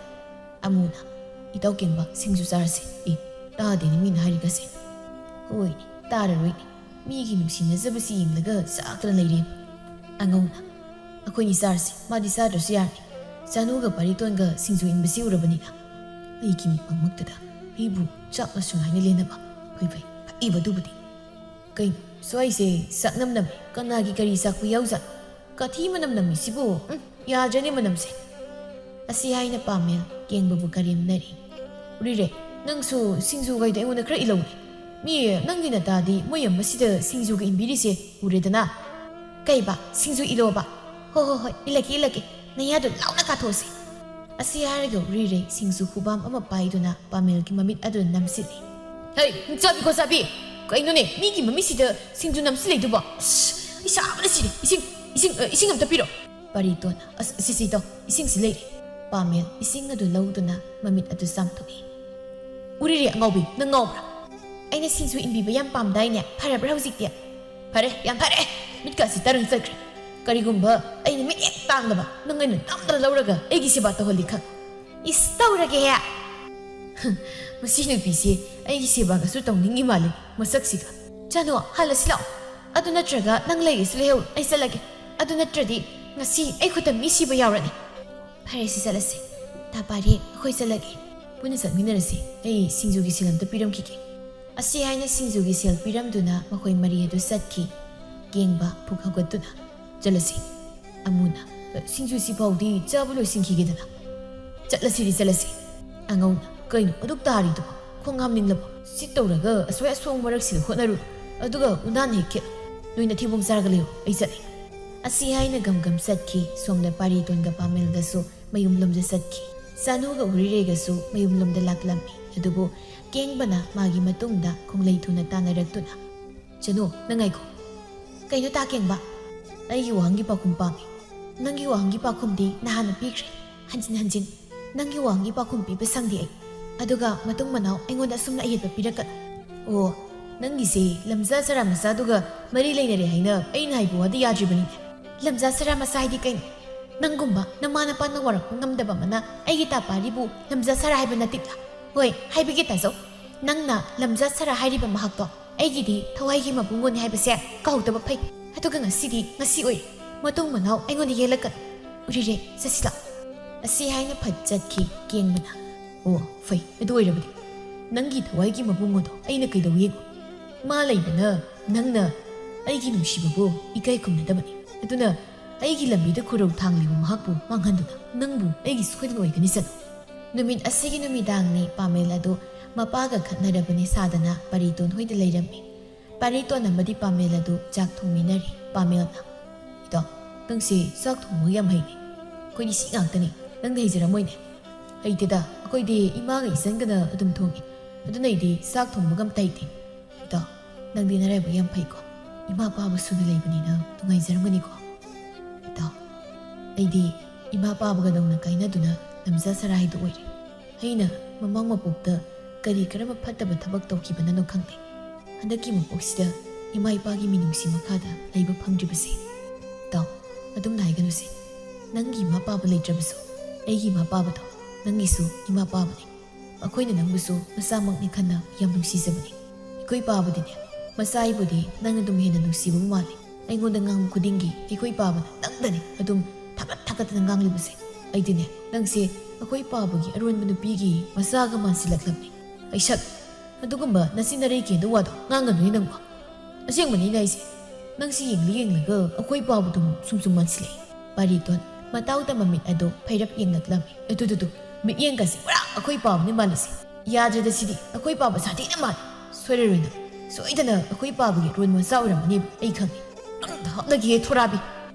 ꯑꯃꯨꯅ, "ꯏꯇꯥꯎ ꯀꯦꯡꯕ, ꯁꯤꯡꯖꯨ ꯆꯥꯔꯁꯤ꯫" "ꯑꯦ, ꯇꯥꯗꯦꯅꯦ ꯃꯤꯅ ꯍꯥꯏꯔꯤꯒꯁꯦ꯫" "ꯍꯣꯏꯅꯦ, ꯇꯥꯔꯔꯣꯏꯅꯦ꯫ ꯃꯤꯒꯤ ꯅꯨꯡꯁꯤꯅꯖꯕꯁꯤ ꯌꯦꯡꯂꯒ ꯆꯥꯛꯇꯅ ꯂꯩꯔꯦꯕ꯫" ꯑꯉꯧꯅ, "ꯑꯩꯈꯣꯏꯅꯤ ꯆꯥꯔꯁꯤ, ꯃꯥꯗꯤ ꯆꯥꯗ꯭ꯔꯁꯨ ꯌꯥꯔꯅꯤ꯫ ꯆꯥꯅꯨꯒ ꯄꯥꯔꯤꯇꯣꯟꯒ ꯁꯤꯡꯖꯨ ꯏꯟꯕꯁꯤ ꯎꯔꯕꯅꯤꯅ꯫" ꯑꯩꯒꯤ ꯃꯤꯠꯃꯛꯇꯗ ꯑꯩꯕꯨ ꯆꯥꯛ ꯃꯁꯨꯡ ꯍꯥꯏꯅ ꯂꯦꯟꯅꯕ꯫ ꯐꯩ ꯐꯩ, ꯐꯩꯕ ꯑꯗꯨꯕꯨꯗꯤ꯫ "ꯀꯩꯅꯣ, ꯁ꯭ꯋꯥꯏꯁꯦ ꯆꯥꯛꯅꯝ ꯅꯝꯃꯤ꯫ ꯀꯅꯥꯒꯤ ꯀꯔꯤ ꯆꯥꯛꯄ ꯌꯥꯎꯖꯥꯠꯅꯣ? ꯀꯥꯊꯤ ꯃꯅꯝ ꯅꯝꯃꯤꯁꯤꯕꯨ, ꯎꯝ, ꯌꯥꯗ꯭ꯔꯦꯅꯦ ꯃꯅꯝꯁꯦ꯫" ꯑꯁꯤ ꯍꯥꯏꯅ ꯄꯥꯃꯦꯜ ꯀꯦꯡꯕꯕꯨ ꯀꯔꯦꯝꯅꯔꯤ꯫ "ꯎꯔꯤꯔꯦ, ꯅꯪꯁꯨ ꯁꯤꯡꯖꯨꯒꯩꯗꯣ ꯑꯩꯉꯣꯟꯗ ꯈꯔ ꯏꯜꯂꯧꯅꯦ꯫ ꯃꯤ ꯅꯪꯒꯤ ꯅꯇꯥꯗꯤ ꯃꯣꯏ ꯑꯃꯁꯤꯗ ꯁꯤꯡꯖꯨꯒ ꯏꯟꯕꯤꯔꯤꯁꯦ ꯎꯔꯦꯗꯅ꯫" "ꯀꯩꯕ, ꯁꯤꯡꯖꯨ ꯏꯜꯂꯣꯕ? ꯍꯣ ꯍꯣ ꯍꯣꯏ, ꯏꯜꯂꯛꯀꯦ ꯏꯜꯂꯛꯀꯦ꯫ ꯅꯌꯥꯗꯣ ꯂꯥꯎꯅ ꯀꯥꯊꯣꯛꯑꯁꯤ꯫" ꯑꯁꯤ ꯍꯥꯏꯔꯒ ꯎꯔꯤꯔꯦ ꯁꯤꯡꯖꯨ ꯈꯨꯕꯥꯝ ꯑꯃ ꯄꯥꯏꯗꯨꯅ ꯄꯥꯃꯦꯜꯒꯤ ꯃꯃꯤꯠ ꯑꯗꯨꯗ ꯅꯝꯁꯤꯜꯂꯤ꯫ "ꯍꯩ, ꯆꯥꯕꯤ ꯈꯣꯠꯆꯥꯕꯤ! ꯀꯩꯅꯣꯅꯦ, ꯃꯤꯒꯤ ꯃꯃꯤꯠꯁꯤꯗ ꯁꯤꯡꯖꯨ ꯅꯝꯁꯤꯜꯂꯛꯏꯗꯨꯕꯣ? ꯑꯁ, ꯑꯩ ꯁꯥꯕꯅ ꯁꯤꯔꯦ꯫ ꯏꯁꯤꯡ, ꯏꯁꯤꯡ, ꯑ, ꯏꯁꯤꯡ ꯑꯝꯇ ꯄꯤꯔꯣ꯫" ꯄꯥꯔꯤꯇꯣꯟ, "ꯑꯁ, ꯁꯤꯁꯤ ꯇꯧ, ꯏꯁꯤꯡꯁꯤ ꯂꯩꯔꯦ꯫" ꯄꯥꯃꯦꯜ ꯏꯁꯤꯡ ꯑꯗꯨ ꯂꯧꯗꯨꯅ ꯃꯃꯤꯠ ꯑꯗꯨ ꯆꯥꯝꯊꯣꯛꯏ꯫ "ꯎꯔꯤꯔꯦ ꯑꯉꯥꯎꯕꯤ, ꯅꯪ ꯉꯥꯎꯕ꯭ꯔꯥ? ꯑꯩꯅ ꯁꯤꯡꯖꯨ ꯏꯟꯕꯤꯕ ꯌꯥꯝ ꯄꯥꯝꯗꯥꯏꯅꯦ? ꯐꯔꯕ꯭ꯔꯥ ꯍꯧꯖꯤꯛꯇꯤ?" "ꯐꯔꯦ, ꯌꯥꯝ ꯐꯔꯦ꯫ ꯃꯤꯠꯀꯥꯁꯤ ꯇꯔꯪ ꯆꯠꯈ꯭ꯔꯦ꯫ ꯀꯔꯤꯒꯨꯝꯕ ꯑꯩꯅ ꯃꯤꯠ ꯍꯦꯛ ꯇꯥꯡꯗꯕ ꯅꯪ ꯑꯩꯅ ꯅꯝꯗꯅ ꯂꯧꯔꯒ ꯑꯩꯒꯤ ꯁꯦꯕꯥ ꯇꯧꯍꯜꯂꯤ ꯈꯪ꯫ ꯏꯁ, ꯇꯧꯔꯒꯦꯍꯦ꯫ ꯃꯁꯤ ꯅꯨꯄꯤꯁꯤ ꯑꯩꯒꯤ ꯁꯦꯕꯥꯒꯁꯨ ꯇꯧꯅꯤꯡꯉꯤ ꯃꯥꯜꯂꯤ ꯃꯁꯛꯁꯤꯒ꯫ ꯆꯥꯅꯨ, ꯍꯜꯂꯁꯤ ꯂꯥꯛꯑꯣ꯫ ꯑꯗꯨ ꯅꯠꯇ꯭ꯔꯒ ꯅꯪ ꯂꯩꯔꯤꯁꯤ ꯂꯩꯍꯧꯔꯣ, ꯑꯩ ꯆꯠꯂꯒꯦ꯫ ꯑꯗꯨ ꯅꯠꯇ꯭ꯔꯗꯤ ꯉꯁꯤ ꯑꯩ ꯈꯨꯠꯇ ꯃꯤ ꯁꯤꯕ ꯌꯥꯎꯔꯅꯤ꯫" "ꯐꯔꯦꯁꯦ, ꯆꯠꯂꯁꯦ꯫ ꯇꯥ ꯄꯥꯔꯤ, ꯑꯩꯈꯣꯏ ꯆꯠꯂꯒꯦ꯫ ꯄꯨꯟꯅ ꯆꯠꯃꯤꯟꯅꯔꯁꯤ꯫ ꯑꯩ ꯁꯤꯡꯖꯨꯒꯤ ꯁꯦꯜ ꯑꯝꯇ ꯄꯤꯔꯝꯈꯤꯒꯦ꯫" ꯑꯁꯤ ꯍꯥꯏꯅ ꯁꯤꯡꯖꯨꯒꯤ ꯁꯦꯜ ꯄꯤꯔꯝꯗꯨꯅ ꯃꯈꯣꯏ ꯃꯔꯤ ꯑꯗꯨ ꯆꯠꯈꯤ꯫ ꯀꯦꯡꯕ ꯐꯨꯛ ꯍꯧꯒꯠꯇꯨꯅ, "ꯆꯠꯂꯁꯤ꯫" ꯑꯃꯨꯅ, "ꯁꯤꯡꯖꯨꯁꯤ ꯐꯥꯎꯗꯤ ꯆꯥꯕ ꯂꯣꯏꯁꯤꯟꯈꯤꯒꯦꯗꯅ꯫" "ꯆꯠꯂꯁꯤꯗꯤ ꯆꯠꯂꯁꯤ꯫" ꯑꯉꯧꯅ, "ꯀꯩꯅꯣ ꯑꯗꯨꯛ ꯇꯥꯔꯤꯗꯨꯕꯣ? ꯈꯣꯡ ꯍꯥꯝꯅꯤꯡꯂꯕꯣ? ꯁꯤ ꯇꯧꯔꯒ ꯑꯁꯣꯏ ꯑꯁꯣꯡ ꯃꯔꯛꯁꯤꯗ ꯍꯣꯠꯅꯔꯨ꯫ ꯑꯗꯨꯒ ꯎꯅꯥꯟ ꯍꯦꯛ ꯈꯦꯠ꯫ ꯅꯣꯏꯅ ꯊꯤꯕꯣꯡ ꯆꯥꯔꯒ ꯂꯩꯌꯨ, ꯑꯩ ꯆꯠꯂꯤ꯫" ꯑꯁꯤ ꯍꯥꯏꯅ ꯒꯝ ꯒꯝ ꯆꯠꯈꯤ꯫ ꯁꯣꯝꯗ ꯄꯥꯔꯤꯇꯣꯟꯒ ꯄꯥꯃꯦꯜꯒꯁꯨ ꯃꯌꯨꯝ ꯂꯣꯝꯗ ꯆꯠꯈꯤ꯫ ꯆꯥꯅꯨꯒ ꯎꯔꯤꯔꯦꯒꯁꯨ ꯃꯌꯨꯝ ꯂꯣꯝꯗ ꯂꯥꯛꯂꯝꯃꯤ꯫ ꯑꯗꯨꯕꯨ ꯀꯦꯡꯕꯅ ꯃꯥꯒꯤ ꯃꯇꯨꯡꯗ ꯈꯣꯡꯂꯩ ꯊꯨꯅ ꯇꯥꯟꯅꯔꯛꯇꯨꯅ, "ꯆꯥꯅꯨ, ꯅꯪ ꯉꯥꯏꯈꯣ꯫" "ꯀꯩꯅꯣ ꯇꯥ ꯀꯦꯡꯕ?" "ꯑꯩꯒꯤ ꯋꯥꯍꯪꯒꯤ ꯄꯥꯎꯈꯨꯝ ꯄꯥꯝꯃꯤ꯫" "ꯅꯪꯒꯤ ꯋꯥꯍꯪꯒꯤ ꯄꯥꯎꯈꯨꯝꯗꯤ ꯅꯍꯥꯟꯅ ꯄꯤꯈ꯭ꯔꯦ꯫ ꯍꯟꯖꯤꯟ ꯍꯟꯖꯤꯟ ꯅꯪꯒꯤ ꯋꯥꯍꯪꯒꯤ ꯄꯥꯎꯈꯨꯝ ꯄꯤꯕ ꯁꯪꯗꯦ ꯑꯩ꯫ ꯑꯗꯨꯒ ꯃꯇꯨꯡ ꯃꯅꯥꯎ ꯑꯩꯉꯣꯟꯗ ꯑꯁꯨꯝꯅ ꯑꯌꯦꯠꯄ ꯄꯤꯔꯛꯀꯅꯨ꯫ ꯑꯣ, ꯅꯪꯒꯤꯁꯦ ꯂꯝꯖꯥ ꯁꯔꯥ ꯃꯆꯥꯗꯨꯒ ꯃꯔꯤ ꯂꯩꯅꯔꯦ ꯍꯥꯏꯅ ꯑꯩꯅ ꯍꯥꯏꯕ ꯋꯥꯗꯤ ꯌꯥꯗ꯭ꯔꯤꯕꯅꯤꯅꯦ꯫ ꯂꯝꯖꯥ ꯁꯔꯥ ꯃꯆꯥ ꯍꯥꯏꯗꯤ ꯀꯩꯅꯣ? ꯅꯪꯒꯨꯝꯕ ꯅꯃꯥ ꯅꯄꯥꯅ ꯋꯥꯔꯛꯄ ꯉꯝꯗꯕ ꯑꯃꯅ ꯑꯩꯒꯤ ꯇꯥꯄꯥꯔꯤꯕꯨ ꯂꯝꯖꯥ ꯁꯔꯥ ꯍꯥꯏꯕ ꯅꯠꯇꯤꯛꯂꯥ? ꯍꯣꯏ, ꯍꯥꯏꯕꯤꯒꯦ ꯇꯥꯖꯧ꯫ ꯅꯪꯅ ꯂꯝꯖꯥ ꯁꯔꯥ ꯍꯥꯏꯔꯤꯕ ꯃꯍꯥꯛꯇꯣ ꯑꯩꯒꯤꯗꯤ ꯊꯋꯥꯏꯒꯤ ꯃꯕꯨꯡꯉꯣꯅꯤ ꯍꯥꯏꯕꯁꯦ ꯀꯥꯎꯗꯕ ꯐꯩ꯫ ꯑꯗꯨꯒ ꯉꯁꯤꯗꯤ ꯉꯁꯤ ꯑꯣꯏꯔꯦ꯫ ꯃꯇꯨꯡ ꯃꯅꯥꯎ ꯑꯩꯉꯣꯟꯗ ꯌꯦꯜꯂꯛꯀꯅꯨ꯫ ꯎꯔꯤꯔꯦ, ꯆꯠꯁꯤ ꯂꯥꯛꯑꯣ꯫ ꯑꯁꯤ ꯍꯥꯏꯅ ꯐꯠ ꯆꯠꯈꯤ ꯀꯦꯡꯕꯅ꯫ ꯑꯣ, ꯐꯩ꯫ ꯑꯗꯨ ꯑꯣꯏꯔꯕꯗꯤ ꯅꯪꯒꯤ ꯊꯋꯥꯏꯒꯤ ꯃꯕꯨꯡꯉꯣꯗꯣ ꯑꯩꯅ ꯀꯩꯗꯧ ꯌꯦꯡꯉꯣ? ꯃꯥ ꯂꯩꯕꯅ ꯅꯪꯅ ꯑꯩꯒꯤ ꯅꯨꯡꯁꯤꯕꯕꯨ ꯏꯀꯥꯏ ꯈꯨꯝꯅꯗꯕꯅꯤ꯫ ꯑꯗꯨꯅ ꯑꯩꯒꯤ ꯂꯝꯕꯤꯗ ꯈꯨꯔꯧ ꯊꯥꯡꯂꯤꯕ ꯃꯍꯥꯛꯄꯨ ꯃꯥꯡꯍꯟꯗꯨꯅ ꯅꯪꯕꯨ ꯑꯩꯒꯤ ꯁꯣꯏꯗꯅ ꯑꯣꯏꯒꯅꯤ ꯆꯠꯂꯨ꯫ ꯅꯨꯃꯤꯠ ꯑꯁꯤꯒꯤ ꯅꯨꯃꯤꯗꯥꯡꯅꯤ ꯄꯥꯃꯦꯜ ꯑꯗꯨ ꯃꯄꯥꯒ ꯈꯠꯅꯔꯕꯅꯤ ꯁꯥꯗꯅ ꯄꯥꯔꯤꯇꯣꯟ ꯍꯣꯏꯗ ꯂꯩꯔꯝꯃꯤ꯫ ꯄꯥꯔꯤꯇꯣꯟ ꯑꯃꯗꯤ ꯄꯥꯃꯦꯜ ꯑꯗꯨ ꯆꯥꯛ ꯊꯣꯡꯃꯤꯟꯅꯔꯤ꯫ ꯄꯥꯃꯦꯜꯅ, "ꯏꯇꯥꯎ, ꯅꯪꯁꯦ ꯆꯥꯛ ꯊꯣꯡꯕ ꯌꯥꯝ ꯍꯩꯅꯦ꯫ ꯑꯩꯈꯣꯏꯗꯤ ꯁꯤ ꯉꯥꯛꯇꯅꯤ, ꯅꯪꯗꯤ ꯍꯩꯖꯔꯝꯃꯣꯏꯅꯦ?" "ꯍꯩꯇꯦꯗ, ꯑꯩꯈꯣꯏꯗꯤ ꯏꯃꯥꯒ ꯏꯆꯟꯒꯅ ꯑꯗꯨꯝ ꯊꯣꯡꯉꯤ꯫ ꯑꯗꯨꯅ ꯑꯩꯗꯤ ꯆꯥꯛ ꯊꯣꯡꯕꯒ ꯑꯝꯇ ꯍꯩꯇꯦ꯫" "ꯏꯇꯥꯎ, ꯅꯪꯗꯤ ꯅꯔꯥꯏꯕꯛ ꯌꯥꯝ ꯐꯩꯀꯣ꯫ ꯏꯃꯥ ꯄꯥꯕ ꯁꯨꯅ ꯂꯩꯕꯅꯤꯅ ꯅꯨꯡꯉꯥꯏꯖꯔꯝꯒꯅꯤꯀꯣ꯫" "ꯏꯇꯥꯎ, ꯑꯩꯗꯤ ꯏꯃꯥ ꯄꯥꯕꯒ ꯅꯧꯅ ꯀꯥꯏꯅꯗꯨꯅ ꯂꯝꯖꯥ ꯁꯔꯥꯏꯗꯨ ꯑꯣꯏꯔꯦ꯫ ꯑꯩꯅ ꯃꯃꯥꯡ ꯃꯄꯣꯛꯇ ꯀꯔꯤ ꯀꯔꯝꯕ ꯐꯠꯇꯕ ꯊꯕꯛ ꯇꯧꯈꯤꯕꯅꯅꯣ ꯈꯪꯗꯦ꯫ ꯍꯟꯗꯛꯀꯤ ꯃꯄꯣꯛꯁꯤꯗ ꯏꯃꯥ ꯏꯄꯥꯒꯤ ꯃꯤꯅꯨꯡꯁꯤ ꯃꯈꯥꯗ ꯂꯩꯕ ꯐꯪꯗ꯭ꯔꯤꯕꯁꯦ꯫ ꯏꯇꯥꯎ, ꯑꯗꯨꯝꯅ ꯍꯥꯏꯒꯅꯨꯁꯦ꯫ ꯅꯪꯒꯤ ꯏꯃꯥ ꯄꯥꯕ ꯂꯩꯇ꯭ꯔꯕꯁꯨ ꯑꯩꯒꯤ ꯏꯃꯥ ꯄꯥꯕꯗꯣ ꯅꯪꯒꯤꯁꯨ ꯏꯃꯥ ꯄꯥꯕꯅꯤ꯫ ꯑꯩꯈꯣꯏꯅ ꯅꯪꯕꯨꯁꯨ ꯃꯆꯥꯃꯛꯅꯤ ꯈꯟꯅ ꯌꯥꯝ ꯅꯨꯡꯁꯤꯖꯕꯅꯤ꯫ ꯑꯩꯈꯣꯏ ꯄꯥꯕꯗꯤꯅꯦ, ꯃꯆꯥ ꯑꯩꯕꯨꯗꯤ ꯅꯪꯅ ꯑꯗꯨꯝ ꯍꯦꯟꯅ ꯅꯨꯡꯁꯤꯕꯕꯨ ꯃꯥꯜꯂꯤ꯫ ꯑꯩꯉꯣꯟꯗ ꯉꯥꯡꯕ ꯈꯨꯗꯤꯡꯒꯤ ꯑꯩꯈꯣꯏ ꯄꯥꯕꯅ ꯅꯪꯗꯅꯤ ꯑꯗꯨꯝ ꯊꯥꯒꯠ ꯊꯥꯒꯠꯇꯅ ꯉꯥꯡꯂꯤꯕꯁꯦ꯫ ꯑꯩꯗꯤꯅꯦ, ꯅꯪꯁꯦ ꯑꯩꯈꯣꯏ ꯄꯥꯕꯒꯤ ꯑꯔꯣꯟꯕ ꯅꯨꯄꯤꯒꯤ ꯃꯆꯥꯒ ꯃꯥꯟꯁꯤꯜꯂꯛꯂꯕꯅꯤ꯫ ꯑꯩꯁꯛ, ꯑꯗꯨꯒꯨꯝꯕ ꯅꯆꯤꯟ ꯅꯔꯩ ꯀꯦꯟꯗ ꯋꯥꯗꯣ ꯉꯥꯡꯒꯅꯨꯅꯦ ꯅꯪꯕꯣ꯫ ꯑꯁꯦꯡꯕꯅꯤ ꯑꯩꯅ ꯍꯥꯏꯁꯦ꯫ ꯅꯪꯁꯤ ꯌꯦꯡꯂꯤ ꯌꯦꯡꯂꯒ ꯑꯩꯈꯣꯏ ꯄꯥꯕꯗꯨ ꯁꯨꯝ ꯁꯨꯝ ꯃꯥꯟꯁꯤꯜꯂꯛꯏ꯫" ꯄꯥꯔꯤꯇꯣꯟ ꯃꯇꯥꯎꯗ ꯃꯃꯤꯠ ꯑꯗꯨ ꯐꯩꯔꯞ ꯌꯦꯡꯂꯛꯂꯝꯃꯤ꯫ "ꯑꯗꯨꯗꯨꯗꯨ, ꯃꯤꯠꯌꯦꯡꯒꯁꯤ ꯄꯨꯔꯥ ꯑꯩꯈꯣꯏ ꯄꯥꯕꯅꯤ ꯃꯥꯜꯂꯤꯁꯦ꯫ ꯌꯥꯗ꯭ꯔꯦꯗ ꯁꯤꯗꯤ, ꯑꯩꯈꯣꯏ ꯄꯥꯕ ꯁꯥꯊꯤꯅ ꯃꯥꯜꯂꯤ꯫ ꯁꯣꯏꯔꯔꯣꯏ ꯅꯪ꯫ ꯁꯣꯏꯗꯅ ꯑꯩꯈꯣꯏ ꯄꯥꯕꯒꯤ ꯑꯔꯣꯟ ꯃꯆꯥ ꯑꯣꯏꯔꯝꯃꯅꯦꯕ, ꯑꯩ ꯈꯪꯉꯤ꯫ ꯅꯪ ꯍꯥꯞꯅꯒꯦ ꯊꯣꯔꯥꯕꯤ꯫"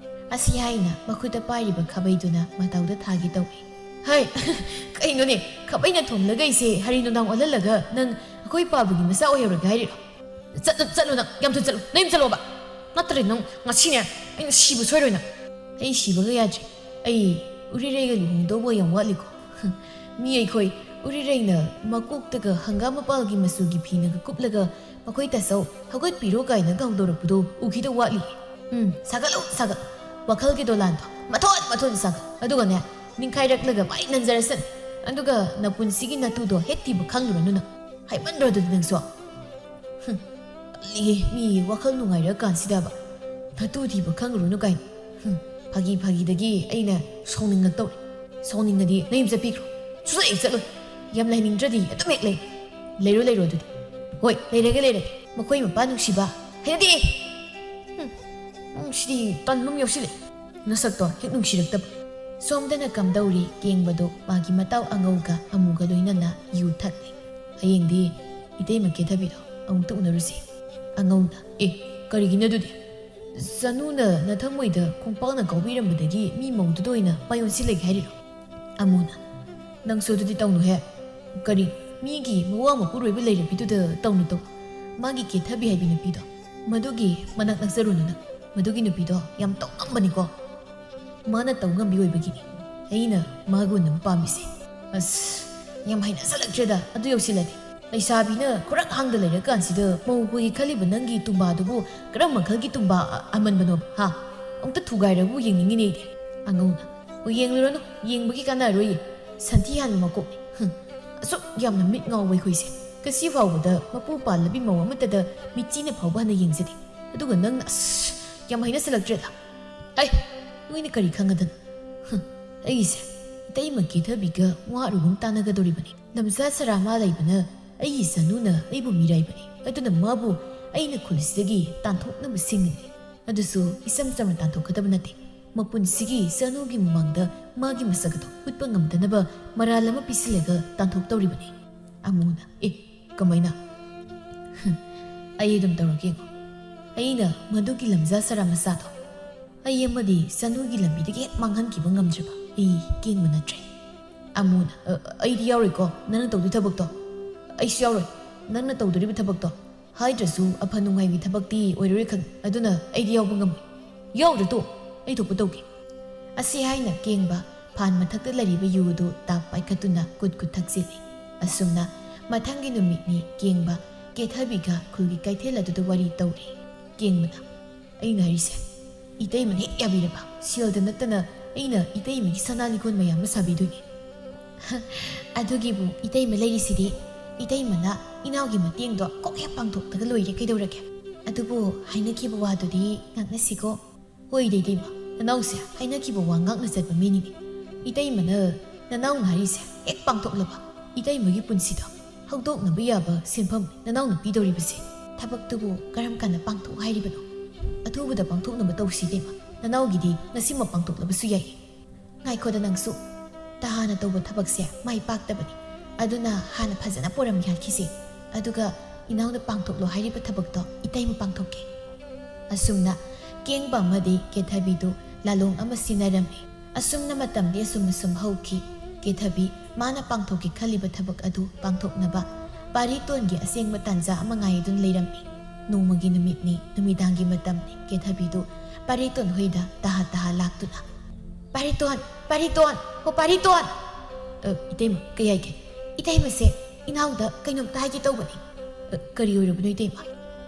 ꯑꯁꯤ ꯍꯥꯏꯅ ꯃꯈꯨꯠꯇ ꯄꯥꯏꯔꯤꯕ ꯈꯥꯕꯩꯗꯨꯅ ꯃꯇꯥꯎꯗ ꯊꯥꯒꯦ ꯇꯧꯏ꯫ "ꯍꯩ, ꯀꯩꯅꯣꯅꯦ, ꯈꯥꯕꯩꯅ ꯊꯣꯝꯂꯒ ꯑꯩꯁꯦ ꯍꯔꯤ ꯅꯨꯡꯗꯥꯡ ꯑꯣꯜꯍꯜꯂꯒ ꯅꯪ ꯑꯩꯈꯣꯏ ꯄꯥꯕꯒꯤ ꯃꯆꯥ ꯑꯣꯏꯍꯧꯔꯒꯦ ꯍꯥꯏꯔꯤꯔꯣ? ꯆꯠꯂꯨ, ꯆꯠꯂꯨ ꯅꯪ, ꯌꯥꯝ ꯊꯨꯅ ꯆꯠꯂꯨ, ꯅꯌꯨꯝ ꯆꯠꯂꯣꯕ꯫ ꯅꯠꯇ꯭ꯔꯗꯤ ꯅꯪ ꯉꯁꯤꯅꯦ ꯑꯩꯅ ꯁꯤꯕ ꯁꯣꯏꯔꯣꯏ ꯅꯪ꯫" "ꯑꯩ ꯁꯤꯕꯒ ꯌꯥꯗ꯭ꯔꯤ꯫ ꯑꯩ ꯎꯔꯤꯔꯩꯒ ꯂꯨꯍꯣꯡꯗꯧꯕ ꯌꯥꯝ ꯋꯥꯠꯂꯤꯀꯣ꯫" ꯃꯤ ꯑꯩꯈꯣꯏ ꯎꯔꯤꯔꯩꯅ ꯃꯀꯣꯛꯇꯒ ꯍꯪꯒꯥꯝ ꯃꯄꯥꯜꯒꯤ ꯃꯆꯨꯒꯤ ꯐꯤꯅꯒ ꯀꯨꯞꯂꯒ "ꯃꯈꯣꯏ ꯇꯥꯆꯧ ꯍꯧꯒꯠꯄꯤꯔꯣ" ꯀꯥꯏꯅꯒ ꯍꯧꯗꯣꯔꯛꯄꯗꯣ ꯎꯈꯤꯗ ꯋꯥꯠꯂꯤ꯫ ꯎꯝ, ꯁꯥꯒꯠꯂꯨ, ꯁꯥꯒꯠꯂꯨ꯫ ꯋꯥꯈꯜꯒꯤ ꯗꯣꯂꯥꯟꯗꯣ ꯃꯊꯣꯟ ꯃꯊꯣꯟ ꯁꯥꯒꯠ꯫ ꯑꯗꯨꯒꯅꯦ, ꯅꯤꯡꯈꯥꯏꯔꯛꯂꯒ ꯃꯥꯏ ꯅꯟꯖꯔꯁꯅꯨ꯫ ꯑꯗꯨꯒ ꯅꯄꯨꯟꯁꯤꯒꯤ ꯅꯇꯨꯗꯣ ꯍꯦꯛ ꯊꯤꯕ ꯈꯪꯂꯨꯔꯅꯨ ꯅꯪ꯫ ꯍꯥꯏꯃꯟꯗ꯭ꯔꯣ ꯑꯗꯨꯗꯤ ꯅꯪꯁꯨ? ꯍꯨꯝ, ꯇꯜꯂꯤꯍꯦ, ꯃꯤ ꯋꯥꯈꯜ ꯅꯨꯡꯉꯥꯏꯔꯀꯥꯟꯁꯤꯗꯕ ꯅꯇꯨ ꯊꯤꯕ ꯈꯪꯂꯨꯔꯅꯨ ꯀꯥꯏꯅ꯫ ꯍꯨꯝ, ꯐꯥꯒꯤ ꯐꯥꯒꯤꯗꯒꯤ ꯑꯩꯅ ꯁꯥꯎꯅꯤꯡꯉꯛꯇꯧꯔꯦ꯫ ꯁꯥꯎꯅꯤꯡꯉꯗꯤ ꯅꯌꯨꯝ ꯆꯠꯄꯤꯈ꯭ꯔꯣ꯫ ꯁꯨꯡꯆꯠ ꯍꯦꯛ ꯆꯠꯂꯣꯏ꯫ ꯌꯥꯝ ꯂꯩꯅꯤꯡꯗ꯭ꯔꯗꯤ ꯑꯗꯨꯝ ꯍꯦꯛ ꯂꯩ꯫ ꯂꯩꯔꯣ, ꯂꯩꯔꯣ ꯑꯗꯨꯗꯤ꯫ ꯍꯣꯏ, ꯂꯩꯔꯒꯦ, ꯂꯩꯔꯒꯦ꯫ ꯃꯈꯣꯏ ꯃꯄꯥ ꯅꯨꯡꯁꯤꯕ꯫ ꯍꯩꯅꯗꯦ꯫ ꯍꯨꯝ, ꯅꯨꯡꯁꯤꯗꯤ ꯇꯟꯕ ꯑꯃ ꯌꯥꯎꯁꯤꯜꯂꯛꯑꯦ꯫ ꯅꯁꯛꯇꯣ ꯍꯦꯛ ꯅꯨꯡꯁꯤꯔꯛꯇꯕ꯫ ꯁꯣꯝꯗꯅ ꯀꯝꯗꯧꯔꯤ ꯀꯦꯡꯕꯗꯣ ꯃꯥꯒꯤ ꯃꯇꯥꯎ ꯑꯉꯧꯒ ꯑꯃꯨꯒ ꯂꯣꯏꯅꯅ ꯌꯨ ꯊꯛꯂꯤ꯫ ꯍꯌꯦꯡꯗꯤ ꯏꯇꯩꯃ ꯀꯦꯊꯕꯤꯗꯣ ꯑꯃꯨꯛꯇ ꯎꯅꯔꯨꯁꯤ꯫ ꯑꯉꯧꯅ, "ꯑꯦ, ꯀꯔꯤꯒꯤꯅꯣ ꯑꯗꯨꯗꯤ? ꯆꯅꯨꯅ ꯅꯊꯃꯣꯏꯗ ꯈꯣꯡꯄꯥꯛꯅ ꯀꯥꯎꯕꯤꯔꯝꯕꯗꯒꯤ ꯃꯤ ꯃꯧꯗꯨꯗ ꯑꯣꯏꯅ ꯃꯥꯏ ꯑꯣꯟꯁꯤꯜꯂꯒꯦ ꯍꯥꯏꯔꯤꯔꯣ?" ꯑꯃꯨꯅ, "ꯅꯪꯁꯨ ꯑꯗꯨꯗꯤ ꯇꯧꯅꯨꯍꯦ꯫ ꯀꯔꯤ, ꯃꯤꯒꯤ ꯃꯋꯥ ꯃꯄꯨꯔꯣꯏꯕ ꯂꯩꯔꯕꯤꯗꯨꯗ ꯇꯧꯅꯨ ꯇꯧ꯫ ꯃꯥꯒꯤ ꯀꯦꯊꯕꯤ ꯍꯥꯏꯕꯤ ꯅꯨꯄꯤꯗꯣ, ꯃꯗꯨꯒꯤ ꯃꯅꯥꯛ ꯅꯛꯆꯔꯨꯅꯨ ꯅꯪ꯫ ꯃꯗꯨꯒꯤ ꯅꯨꯄꯤꯗꯣ ꯌꯥꯝ ꯇꯧꯉꯝꯕꯅꯤꯀꯣ꯫ ꯃꯥꯅ ꯇꯧꯉꯝꯕꯤ ꯑꯣꯏꯕꯒꯤꯅꯤ ꯑꯩꯅ ꯃꯥꯒ ꯎꯅꯕ ꯄꯥꯝꯃꯤꯁꯦ꯫" ꯑꯁ, ꯌꯥꯝ ꯍꯩꯅꯁꯜꯂꯛꯇ꯭ꯔꯦꯗ ꯑꯗꯨ ꯌꯧꯁꯤꯜꯂꯗꯤ꯫ ꯂꯩꯁꯥꯕꯤꯅ ꯈꯨꯔꯛ ꯍꯥꯡꯗ ꯂꯩꯔꯀꯥꯟꯁꯤꯗ ꯃꯧ ꯀꯣꯏꯒꯦ ꯈꯜꯂꯤꯕ ꯅꯪꯒꯤ ꯇꯨꯝꯕꯥꯗꯨꯕꯨ ꯀꯔꯝꯕ ꯃꯈꯜꯒꯤ ꯇꯨꯝꯕꯥ ꯑ-, ꯑꯃꯟꯕꯅꯣ, ꯍꯥ? ꯑꯃꯨꯛꯇ ꯊꯨꯒꯥꯏꯔꯕꯨ ꯌꯦꯡꯅꯤꯡꯉꯤꯅꯦ ꯑꯩꯗꯤ꯫ ꯑꯉꯧꯅ, "ꯑꯣ, ꯌꯦꯡꯂꯨꯔꯅꯨ, ꯌꯦꯡꯕꯒꯤ ꯀꯥꯟꯅꯔꯣꯏꯌꯦ꯫ ꯁꯟꯊꯤ ꯍꯥꯟꯕ ꯃꯀꯣꯛꯅꯤ꯫ ꯍꯨꯝ, ꯑꯁꯨꯛ ꯌꯥꯝꯅ ꯃꯤꯠ ꯉꯥꯎꯕ ꯑꯩꯈꯣꯏꯁꯦ ꯉꯁꯤ ꯐꯥꯎꯕꯗ ꯃꯄꯨ ꯄꯥꯜꯂꯕꯤ ꯃꯧ ꯑꯃꯠꯇꯗ ꯃꯤꯠꯆꯤꯅ ꯐꯥꯎꯕ ꯍꯟꯅ ꯌꯦꯡꯖꯗꯦ꯫ ꯑꯗꯨꯒ ꯅꯪꯅ, ꯑꯁ, ꯌꯥꯝ ꯍꯩꯅꯁꯜꯂꯛꯇ꯭ꯔꯦꯗ꯫ ꯍꯩ, ꯅꯣꯏꯅ ꯀꯔꯤ ꯈꯪꯒꯗꯅ? ꯍꯨꯝ, ꯑꯩꯒꯤꯁꯦ ꯏꯇꯩꯃ ꯀꯦꯊꯕꯤꯒ ꯋꯥ ꯑꯔꯨꯕ ꯑꯃ ꯇꯥꯟꯅꯒꯗꯧꯔꯤꯕꯅꯤ꯫ ꯂꯝꯖꯥ ꯁꯔꯥ ꯃꯥ ꯂꯩꯕꯅ ꯑꯩꯒꯤ ꯆꯅꯨꯅ ꯑꯩꯕꯨ ꯃꯤꯔꯥꯏꯕꯅꯤ꯫ ꯑꯗꯨꯅ ꯃꯥꯕꯨ ꯑꯩꯅ ꯈꯨꯜꯁꯤꯗꯒꯤ ꯇꯥꯟꯊꯣꯛꯅꯕ ꯁꯤꯡꯅꯤ꯫ ꯑꯗꯨꯁꯨ ꯏꯆꯝ ꯆꯝꯅ ꯇꯥꯟꯊꯣꯛꯀꯗꯕ ꯅꯠꯇꯦ꯫ ꯃꯄꯨꯟꯁꯤꯒꯤ ꯆꯅꯨꯒꯤ ꯃꯃꯥꯡꯗ ꯃꯥꯒꯤ ꯃꯁꯛ ꯑꯗꯨ ꯎꯠꯄ ꯉꯝꯗꯅꯕ ꯃꯔꯥꯜ ꯑꯃ ꯄꯤꯁꯤꯜꯂꯒ ꯇꯥꯟꯊꯣꯛꯇꯧꯔꯤꯕꯅꯤ꯫" ꯑꯃꯨꯅ, "ꯑꯦ, ꯀꯃꯥꯏꯅ?" "ꯍꯨꯝ, ꯑꯩ ꯑꯗꯨꯝ ꯇꯧꯔꯒꯦ ꯌꯦꯡꯉꯣ꯫ ꯑꯩꯅ ꯃꯗꯨꯒꯤ ꯂꯝꯖꯥ ꯁꯔꯥ ꯃꯆꯥꯗꯣ ꯑꯩ ꯑꯃꯗꯤ ꯆꯅꯨꯒꯤ ꯂꯝꯕꯤꯗꯒꯤ ꯍꯦꯛ ꯃꯥꯡꯍꯟꯈꯤꯕ ꯉꯝꯗ꯭ꯔꯕ ꯑꯩ ꯀꯦꯡꯕ ꯅꯠꯇ꯭ꯔꯦ꯫" ꯑꯃꯨꯅ, "ꯑ, ꯑꯩꯗꯤ ꯌꯥꯎꯔꯣꯏꯀꯣ, ꯅꯪꯅ ꯇꯧꯗꯣꯏ ꯊꯕꯛꯇꯣ꯫ ꯑꯩꯁꯨ ꯌꯥꯎꯔꯣꯏ, ꯅꯪꯅ ꯇꯧꯗꯣꯔꯤꯕ ꯊꯕꯛꯇꯣ꯫ ꯍꯥꯏꯗ꯭ꯔꯁꯨ ꯑꯐ ꯅꯨꯡꯉꯥꯏꯕꯤ ꯊꯕꯛꯇꯤ ꯑꯣꯏꯔꯔꯣꯏ ꯈꯪꯉꯤ, ꯑꯗꯨꯅ ꯑꯩꯗꯤ ꯌꯥꯎꯕ ꯉꯝꯃꯣꯏ꯫ ꯌꯥꯎꯗ꯭ꯔ ꯇꯣꯛ, ꯑꯩ ꯊꯣꯛꯄ ꯇꯧꯒꯦ꯫" ꯑꯁꯤ ꯍꯥꯏꯅ ꯀꯦꯡꯕ ꯐꯥꯟ ꯃꯊꯛꯇ ꯂꯩꯔꯤꯕ ꯌꯨ ꯑꯗꯨ ꯇꯥꯞ ꯄꯥꯏꯈꯠꯇꯨꯅ ꯀꯨꯠ ꯀꯨꯠ ꯊꯛꯆꯤꯜꯂꯤ꯫ ꯑꯁꯨꯝꯅ ꯃꯊꯪꯒꯤ ꯅꯨꯃꯤꯠꯅꯤ꯫ ꯀꯦꯡꯕ ꯀꯦꯊꯕꯤꯒ ꯈꯨꯜꯒꯤ ꯀꯩꯊꯦꯜ ꯑꯗꯨꯗ ꯋꯥꯔꯤ ꯇꯧꯔꯤ꯫ ꯀꯦꯡꯕꯅ, "ꯑꯩꯅ ꯍꯥꯏꯔꯤꯁꯦ, ꯏꯇꯩꯃꯅ ꯍꯦꯛ ꯌꯥꯕꯤꯔꯕ, ꯁꯦꯜꯗ ꯅꯠꯇꯅ ꯑꯩꯅ ꯏꯇꯩꯃꯒꯤ ꯁꯅꯥ ꯂꯤꯛꯀꯣꯟ ꯃꯌꯥꯝ ꯑꯃ ꯁꯥꯕꯤꯗꯣꯏꯅꯤ꯫" "ꯑꯗꯨꯒꯤꯕꯨ ꯏꯇꯩꯃ ꯂꯩꯔꯤꯁꯤꯗꯤ꯫ ꯏꯇꯩꯃꯅ ꯏꯅꯥꯎꯒꯤ ꯃꯇꯦꯡꯗꯣ ꯀꯣꯛ ꯍꯦꯛ ꯄꯥꯡꯊꯣꯛꯂꯒ ꯂꯣꯏꯔꯦ, ꯀꯩꯗꯧꯔꯒꯦ? ꯑꯗꯨꯕꯨ ꯍꯥꯏꯅꯈꯤꯕ ꯋꯥꯗꯨꯗꯤ ꯉꯥꯛꯅꯁꯤꯀꯣ꯫" "ꯍꯣꯏꯗ ꯏꯇꯩꯃ, ꯅꯅꯥꯎꯁꯦ ꯍꯥꯏꯅꯈꯤꯕ ꯋꯥ ꯉꯥꯛꯅ ꯆꯠꯄ ꯃꯤꯅꯤꯅꯦ꯫ ꯏꯇꯩꯃꯅ ꯅꯅꯥꯎꯅ ꯍꯥꯏꯔꯤꯁꯦ ꯍꯦꯛ ꯄꯥꯡꯊꯣꯛꯂꯕ, ꯏꯇꯩꯃꯒꯤ ꯄꯨꯟꯁꯤꯗ ꯍꯧꯗꯣꯛꯅꯕ ꯌꯥꯕ ꯁꯦꯟꯐꯝ ꯅꯅꯥꯎꯅ ꯄꯤꯗꯧꯔꯤꯕꯁꯦ꯫ ꯊꯕꯛꯇꯨꯕꯨ ꯀꯔꯝ ꯀꯥꯟꯗ ꯄꯥꯡꯊꯣꯛ ꯍꯥꯏꯔꯤꯕꯅꯣ? ꯑꯊꯨꯕꯗ ꯄꯥꯡꯊꯣꯛꯅꯕ ꯇꯧꯁꯤ ꯏꯇꯩꯃ, ꯅꯅꯥꯎꯒꯤꯗꯤ ꯉꯁꯤꯃꯛ ꯄꯥꯡꯊꯣꯛꯂꯕꯁꯨ ꯌꯥꯏ꯫" "ꯉꯥꯏꯈꯣꯗ ꯅꯪꯁꯨ, ꯇꯍꯥꯅ ꯇꯧꯕ ꯊꯕꯛꯁꯦ ꯃꯥꯏ ꯄꯥꯛꯇꯕꯅꯤ꯫ ꯑꯗꯨꯅ ꯍꯥꯟꯅ ꯐꯖꯅ ꯄꯣꯔꯝ ꯌꯥꯠꯈꯤꯁꯤ꯫ ꯑꯗꯨꯒ ꯏꯅꯥꯎꯅ ꯄꯥꯡꯊꯣꯛꯂꯣ ꯍꯥꯏꯔꯤꯕ ꯊꯕꯛꯇꯣ ꯏꯇꯩꯃ ꯄꯥꯡꯊꯣꯛꯀꯦ꯫" ꯑꯁꯨꯝꯅ ꯀꯦꯡꯕ ꯑꯃꯗꯤ ꯀꯦꯊꯕꯤꯗꯨ ꯂꯥꯂꯣꯡ ꯑꯃ ꯁꯤꯟꯅꯔꯝꯃꯤ꯫ ꯑꯁꯨꯝꯅ ꯃꯇꯝꯗꯤ ꯑꯁꯨꯝ ꯑꯁꯨꯝ ꯍꯧꯈꯤ꯫ ꯀꯦꯊꯕꯤ ꯃꯥꯅ ꯄꯥꯡꯊꯣꯛꯀꯦ ꯈꯜꯂꯤꯕ ꯊꯕꯛ ꯑꯗꯨ ꯄꯥꯡꯊꯣꯛꯅꯕ ꯄꯥꯔꯤꯇꯣꯟꯒꯤ ꯑꯁꯦꯡꯕ ꯇꯥꯟꯖꯥ ꯑꯃ ꯉꯥꯏꯗꯨꯅ ꯂꯩꯔꯝꯃꯤ꯫ ꯅꯣꯡꯃꯒꯤ ꯅꯨꯃꯤꯠꯅꯤ, ꯅꯨꯃꯤꯗꯥꯡꯒꯤ ꯃꯇꯝꯅꯤ꯫ ꯀꯦꯊꯕꯤꯗꯨ ꯄꯥꯔꯤꯇꯣꯟ ꯍꯣꯏꯗ ꯇꯍꯥ ꯇꯍꯥ ꯂꯥꯛꯇꯨꯅ, "ꯄꯥꯔꯤꯇꯣꯟ, ꯄꯥꯔꯤꯇꯣꯟ, ꯍꯣ ꯄꯥꯔꯤꯇꯣꯟ!" "ꯑ, ꯏꯇꯩꯃ, ꯀꯩ ꯍꯥꯏꯒꯦ?" "ꯏꯇꯩꯃꯁꯦ ꯏꯅꯥꯎꯗ ꯀꯩꯅꯣꯝꯇ ꯍꯥꯏꯒꯦ ꯇꯧꯕꯅꯤ꯫" "ꯑ, ꯀꯔꯤ ꯑꯣꯏꯔꯕꯅꯣ ꯏꯇꯩꯃ?"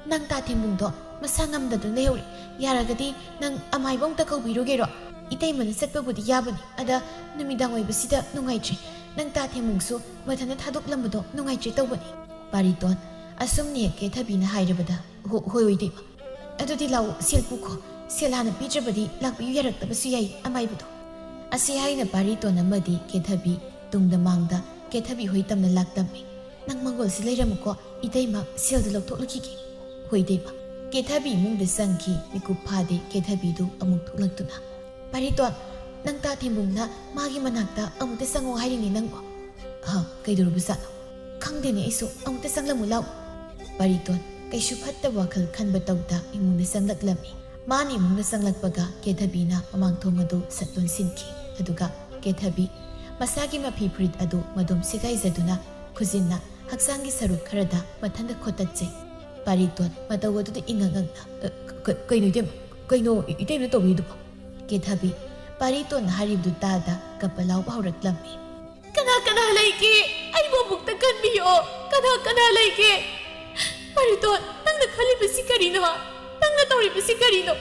"ꯅꯪ ꯇꯥ ꯊꯦꯝꯕꯨꯡꯗꯣ ꯃꯁꯥ ꯉꯝꯗꯗꯨꯅ ꯂꯩꯍꯧꯔꯦ꯫ ꯌꯥꯔꯒꯗꯤ ꯅꯪ ꯑꯃꯥꯏꯕ ꯑꯝꯇ ꯀꯧꯕꯤꯔꯨꯒꯦꯔꯣ? ꯏꯇꯩꯃꯅ ꯆꯠꯄꯕꯨꯗꯤ ꯌꯥꯕꯅꯤ, ꯑꯗ ꯅꯨꯃꯤꯗꯥꯡ ꯑꯣꯏꯕꯁꯤꯗ ꯅꯨꯡꯉꯥꯏꯇ꯭ꯔꯦ꯫ ꯅꯪ ꯇꯥ ꯊꯦꯝꯕꯨꯡꯁꯨ ꯃꯊꯟꯇ ꯊꯥꯗꯣꯛꯂꯝꯕꯗꯣ ꯅꯨꯡꯉꯥꯏꯇ꯭ꯔꯦ ꯇꯧꯕꯅꯤ꯫" ꯄꯥꯔꯤꯇꯣꯟ ꯑꯁꯨꯝꯅ ꯍꯦꯛ ꯀꯦꯊꯕꯤꯅ ꯍꯥꯏꯔꯕꯗ, "ꯍꯣ-, ꯍꯣꯏ, ꯍꯣꯏ, ꯏꯇꯩꯃ꯫ ꯑꯗꯨꯗꯤ ꯂꯥꯛꯑꯣ, ꯁꯦꯜ ꯄꯨꯈꯣ꯫ ꯁꯦꯜ ꯍꯥꯟꯅ ꯄꯤꯗ꯭ꯔꯕꯗꯤ ꯂꯥꯛꯄꯤꯌꯨ ꯌꯥꯔꯛꯇꯕꯁꯨ ꯌꯥꯏ ꯑꯃꯥꯏꯕꯗꯣ꯫" ꯑꯁꯤ ꯍꯥꯏꯅ ꯄꯥꯔꯤꯇꯣꯟ ꯑꯃꯗꯤ ꯀꯦꯊꯕꯤ ꯇꯨꯡꯗ ꯃꯥꯡꯗ ꯀꯦꯊꯕꯤ ꯍꯣꯏ ꯇꯝꯅ ꯂꯥꯛꯇꯝꯃꯤ꯫ "ꯅꯪ ꯃꯪꯒꯣꯜꯁꯤ ꯂꯩꯔꯝꯃꯨꯀꯣ, ꯏꯇꯩꯃ ꯁꯦꯜꯗꯨ ꯂꯧꯊꯣꯛꯂꯨꯈꯤꯒꯦ꯫" "ꯍꯣꯏ, ꯏꯇꯩꯃ꯫" ꯀꯦꯊꯕꯤ ꯏꯃꯨꯡꯗ ꯆꯪꯈꯤ꯫ ꯃꯤꯀꯨꯞ ꯐꯥꯗꯦ ꯀꯦꯊꯕꯤꯗꯨ ꯑꯃꯨꯛ ꯊꯣꯛꯂꯛꯇꯨꯅ, "ꯄꯥꯔꯤꯇꯣꯟ, ꯅꯪ ꯇꯥ ꯊꯦꯝꯕꯨꯡꯅ ꯃꯥꯒꯤ ꯃꯅꯥꯛꯇ ꯑꯃꯨꯛꯇ ꯆꯪꯉꯣ ꯍꯥꯏꯔꯤꯅꯦ ꯅꯪꯕꯨ꯫" "ꯍ, ꯀꯩꯗꯧꯔꯕꯖꯥꯠꯅꯣ?" "ꯈꯪꯗꯦꯅꯦ ꯑꯩꯁꯨ, ꯑꯃꯨꯛꯇ ꯆꯪꯂꯝꯃꯨ ꯂꯥꯎ꯫" ꯄꯥꯔꯤꯇꯣꯟ ꯀꯩꯁꯨ ꯐꯠꯇꯕ ꯋꯥꯈꯜ ꯈꯟꯕ ꯇꯧꯗ ꯏꯃꯨꯡꯗ ꯆꯪꯂꯛꯂꯝꯃꯤ꯫ ꯃꯥꯅ ꯏꯃꯨꯡꯗ ꯆꯪꯂꯛꯄꯒ ꯀꯦꯊꯕꯤꯅ ꯃꯃꯥꯡ ꯊꯣꯡ ꯑꯗꯨ ꯁꯠ ꯂꯣꯟꯁꯤꯟꯈꯤ꯫ ꯑꯗꯨꯒ ꯀꯦꯊꯕꯤ ꯃꯁꯥꯒꯤ ꯃꯐꯤ ꯐꯨꯔꯤꯠ ꯑꯗꯨ ꯃꯗꯣꯝ ꯁꯦꯒꯥꯏꯖꯗꯨꯅ ꯈꯨꯖꯤꯟꯅ ꯍꯛꯆꯥꯡꯒꯤ ꯁꯔꯨꯛ ꯈꯔꯗ ꯃꯊꯟꯇ ꯈꯣꯠꯇꯠꯆꯩ꯫ ꯄꯥꯔꯤꯇꯣꯟ ꯃꯇꯧ ꯑꯗꯨꯗ ꯏꯉꯛ ꯉꯛꯅ, "ꯑ, ꯀ-, ꯀꯩꯅꯣ ꯏꯇꯩꯃ? ꯀꯩꯅꯣ ꯏ-, ꯏꯇꯩꯃꯅ ꯇꯧꯕꯤꯗꯨꯕꯣ?" ꯀꯦꯊꯕꯤ ꯄꯥꯔꯤꯇꯣꯟꯅ ꯍꯥꯏꯔꯤꯕꯗꯨ ꯇꯥꯗ ꯀꯞꯄ ꯂꯥꯎꯕ ꯍꯧꯔꯛꯂꯝꯃꯤ꯫ "ꯀꯅꯥ ꯀꯅꯥ ꯂꯩꯒꯦ? ꯑꯩꯕꯨ ꯑꯃꯨꯛꯇ ꯀꯟꯕꯤꯌꯣ꯫ ꯀꯅꯥ ꯀꯅꯥ ꯂꯩꯒꯦ? ꯄꯥꯔꯤꯇꯣꯟ, ꯅꯪꯅ ꯈꯜꯂꯤꯕꯁꯤ ꯀꯔꯤꯅꯣ? ꯅꯪꯅ ꯇꯧꯔꯤꯕꯁꯤ ꯀꯔꯤꯅꯣ?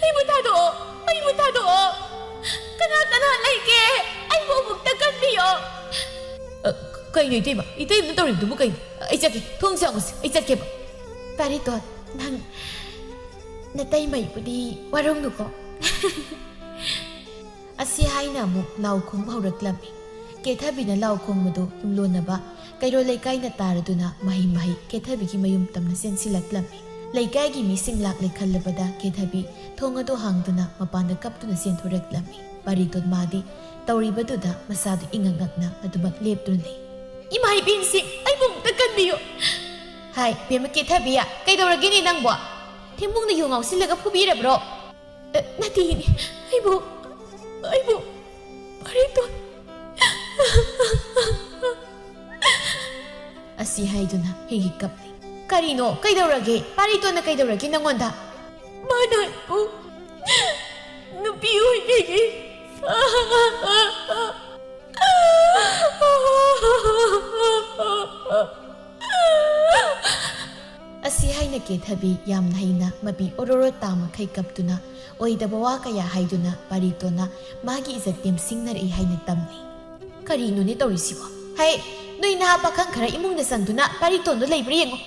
ꯑꯩꯕꯨ ꯊꯥꯗꯣꯛꯑꯣ, ꯑꯩꯕꯨ ꯊꯥꯗꯣꯛꯑꯣ꯫ ꯀꯅꯥ ꯀꯅꯥ ꯂꯩꯒꯦ? ꯑꯩꯕꯨ ꯑꯃꯨꯛꯇ ꯀꯟꯕꯤꯌꯣ꯫" "ꯑ, ꯀꯩꯅꯣ ꯏꯇꯩꯃ? ꯏꯇꯩꯃꯅ ꯇꯧꯔꯤꯕꯗꯨꯕꯨ ꯀꯩꯅꯣ? ꯑꯩ ꯆꯠꯀꯦ, ꯊꯣꯡꯁꯦ ꯍꯥꯡꯉꯨꯁꯦ, ꯑꯩ ꯆꯠꯀꯦꯕ꯫" "ꯄꯥꯔꯤꯇꯣꯟ, ꯅꯪ ꯅꯇꯩꯃꯩꯕꯨꯗꯤ ꯋꯥꯔꯧꯅꯨꯀꯣ꯫" ꯑꯁꯤ ꯍꯥꯏꯅ ꯑꯃꯨꯛ ꯂꯥꯎ ꯈꯣꯡꯕ ꯍꯧꯔꯛꯂꯝꯃꯤ꯫ ꯀꯦꯊꯕꯤꯅ ꯂꯥꯎ ꯈꯣꯡꯕꯗꯨ ꯌꯨꯝꯂꯣꯟꯅꯕ ꯀꯩꯔꯣꯜ ꯂꯩꯀꯥꯏꯅ ꯇꯥꯔꯗꯨꯅ ꯃꯍꯩ ꯃꯍꯩ ꯀꯦꯊꯕꯤꯒꯤ ꯃꯌꯨꯝ ꯇꯝꯅ ꯆꯦꯟꯁꯤꯜꯂꯛꯂꯝꯃꯤ꯫ ꯂꯩꯀꯥꯏꯒꯤ ꯃꯤꯁꯤꯡ ꯂꯥꯛꯂꯦ ꯈꯜꯂꯕꯗ ꯀꯦꯊꯕꯤ ꯊꯣꯡ ꯑꯗꯨ ꯍꯥꯡꯗꯨꯅ ꯃꯄꯥꯟꯗ ꯀꯞꯇꯨꯅ ꯆꯦꯟꯊꯣꯔꯛꯂꯝꯃꯤ꯫ ꯄꯥꯔꯤꯇꯣꯟ ꯃꯥꯗꯤ ꯇꯧꯔꯤꯕꯗꯨꯗ ꯃꯁꯥꯗꯨ ꯏꯉꯛ ꯉꯛꯅ ꯑꯗꯨꯃꯛ ꯂꯦꯞꯇꯨꯅ ꯂꯩ꯫ "ꯏꯃꯥ ꯏꯕꯦꯟꯁꯤꯡ, ꯑꯩꯕꯨ ꯑꯃꯨꯛꯇ ꯀꯟꯕꯤꯌꯨ꯫" "ꯍꯥꯏ, ꯕꯦꯝꯃ ꯀꯦꯊꯕꯤ, ꯀꯩꯗꯧꯔꯒꯦꯅꯦ ꯅꯪꯕꯣ? ꯊꯦꯡꯕꯨꯡꯅ ꯌꯨ ꯉꯥꯎꯁꯤꯜꯂꯒ ꯐꯨꯕꯤꯔꯕ꯭ꯔꯣ?" "ꯑ, ꯅꯠꯇꯦ, ꯑꯩꯕꯨ, ꯑꯩꯕꯨ ꯄꯥꯔꯤꯇꯣꯟ꯫" ꯑꯁꯤ ꯍꯥꯏꯗꯨꯅ ꯍꯦꯛ ꯍꯦꯛ ꯀꯞꯂꯤ꯫ "ꯀꯔꯤꯅꯣ? ꯀꯩꯗꯧꯔꯒꯦ? ꯄꯥꯔꯤꯇꯣꯟꯅ ꯀꯩꯗꯧꯔꯒꯦ ꯅꯪꯉꯣꯟꯗ?" "ꯃꯥꯅ ꯑꯩꯕꯨ ꯅꯨꯄꯤ ꯑꯣꯏꯕꯤꯒꯤ ꯑꯁꯤ ꯍꯥꯏꯅ ꯀꯦꯊꯕꯤ ꯌꯥꯝꯅ ꯍꯩꯅ ꯃꯄꯤ ꯑꯣꯔꯣꯔꯣ ꯇꯥ ꯃꯈꯩ ꯀꯞꯇꯨꯅ ꯑꯣꯏꯗꯕ ꯋꯥ ꯀꯌꯥ ꯍꯥꯏꯗꯨꯅ ꯄꯥꯔꯤꯇꯣꯟꯅ ꯃꯥꯒꯤ ꯏꯖꯠ ꯇꯦꯝꯁꯤꯡꯅꯔꯛꯏ ꯍꯥꯏꯅ ꯇꯝꯂꯤ꯫ "ꯀꯔꯤꯅꯣꯅꯦ ꯇꯧꯔꯤꯁꯤꯕꯣ? ꯍꯩ, ꯅꯣꯏ ꯅꯍꯥ ꯄꯥꯈꯪ ꯈꯔ ꯏꯃꯨꯡꯗ ꯆꯪꯗꯨꯅ ꯄꯥꯔꯤꯇꯣꯟꯗꯣ ꯂꯩꯕ꯭ꯔꯥ ꯌꯦꯡꯉꯣ꯫"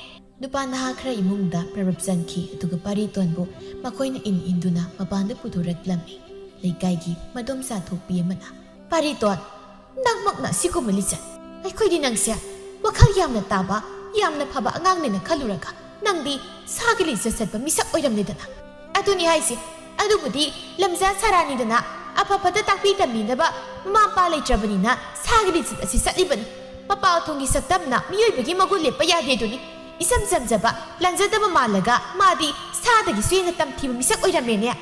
ꯅꯨꯄꯥ ꯅꯍꯥ ꯈꯔ ꯏꯃꯨꯡꯗ ꯄ꯭ꯔꯕꯞ ꯆꯪꯈꯤ, ꯑꯗꯨꯒ ꯄꯥꯔꯤꯇꯣꯟꯕꯨ ꯃꯈꯣꯏꯅ ꯏꯟ ꯏꯟꯗꯨꯅ ꯃꯄꯥꯟꯗ ꯄꯨꯊꯣꯔꯛꯂꯝꯃꯤ꯫ ꯂꯩꯀꯥꯏꯒꯤ ꯃꯗꯣꯝꯆꯥ ꯊꯣꯛꯄꯤ ꯑꯃꯅ, "ꯄꯥꯔꯤꯇꯣꯟ, ꯅꯪꯃꯛꯅ ꯑꯁꯤꯒꯨꯝꯕ ꯂꯤꯆꯠ? ꯑꯩꯈꯣꯏꯗꯤ ꯅꯪꯁꯦ ꯋꯥꯈꯜ ꯌꯥꯝꯅ ꯇꯥꯕ, ꯌꯥꯝꯅ ꯐꯕ ꯑꯉꯥꯡꯅꯦꯅ ꯈꯜꯂꯨꯔꯒ ꯅꯪꯗꯤ ꯁꯥꯒꯤ ꯂꯤꯆꯠ ꯆꯠꯄ ꯃꯤꯁꯛ ꯑꯣꯏꯔꯝꯂꯦꯗꯅ꯫" "ꯑꯗꯨꯅꯤ ꯍꯥꯏꯁꯦ, ꯑꯗꯨꯕꯨꯗꯤ ꯂꯝꯖꯥ ꯁꯥꯔꯥꯅꯤꯗꯅ, ꯑꯐ ꯐꯠꯇ ꯇꯥꯛꯄꯤ ꯇꯝꯕꯤꯅꯕ ꯃꯃꯥ ꯃꯄꯥ ꯂꯩꯇ꯭ꯔꯕꯅꯤꯅ ꯁꯥꯒꯤ ꯂꯤꯆꯠ ꯑꯁꯤ ꯆꯠꯂꯤꯕꯅꯤ꯫ ꯃꯄꯥꯜ ꯊꯣꯡꯒꯤ ꯁꯛꯇꯝꯅ ꯃꯤꯑꯣꯏꯕꯒꯤ ꯃꯒꯨꯟ ꯂꯦꯞꯄ ꯌꯥꯗꯦ ꯑꯗꯨꯅꯤ꯫ ꯏꯆꯝ ꯆꯝꯖꯕ, ꯂꯥꯟꯖꯗꯕ ꯃꯥꯜꯂꯒ ꯃꯥꯗꯤ ꯁꯥꯗꯒꯤꯁꯨ ꯍꯦꯟꯅ ꯇꯝꯊꯤꯕ ꯃꯤꯁꯛ ꯑꯣꯏꯔꯝꯃꯦꯅꯦ꯫" "ꯑ,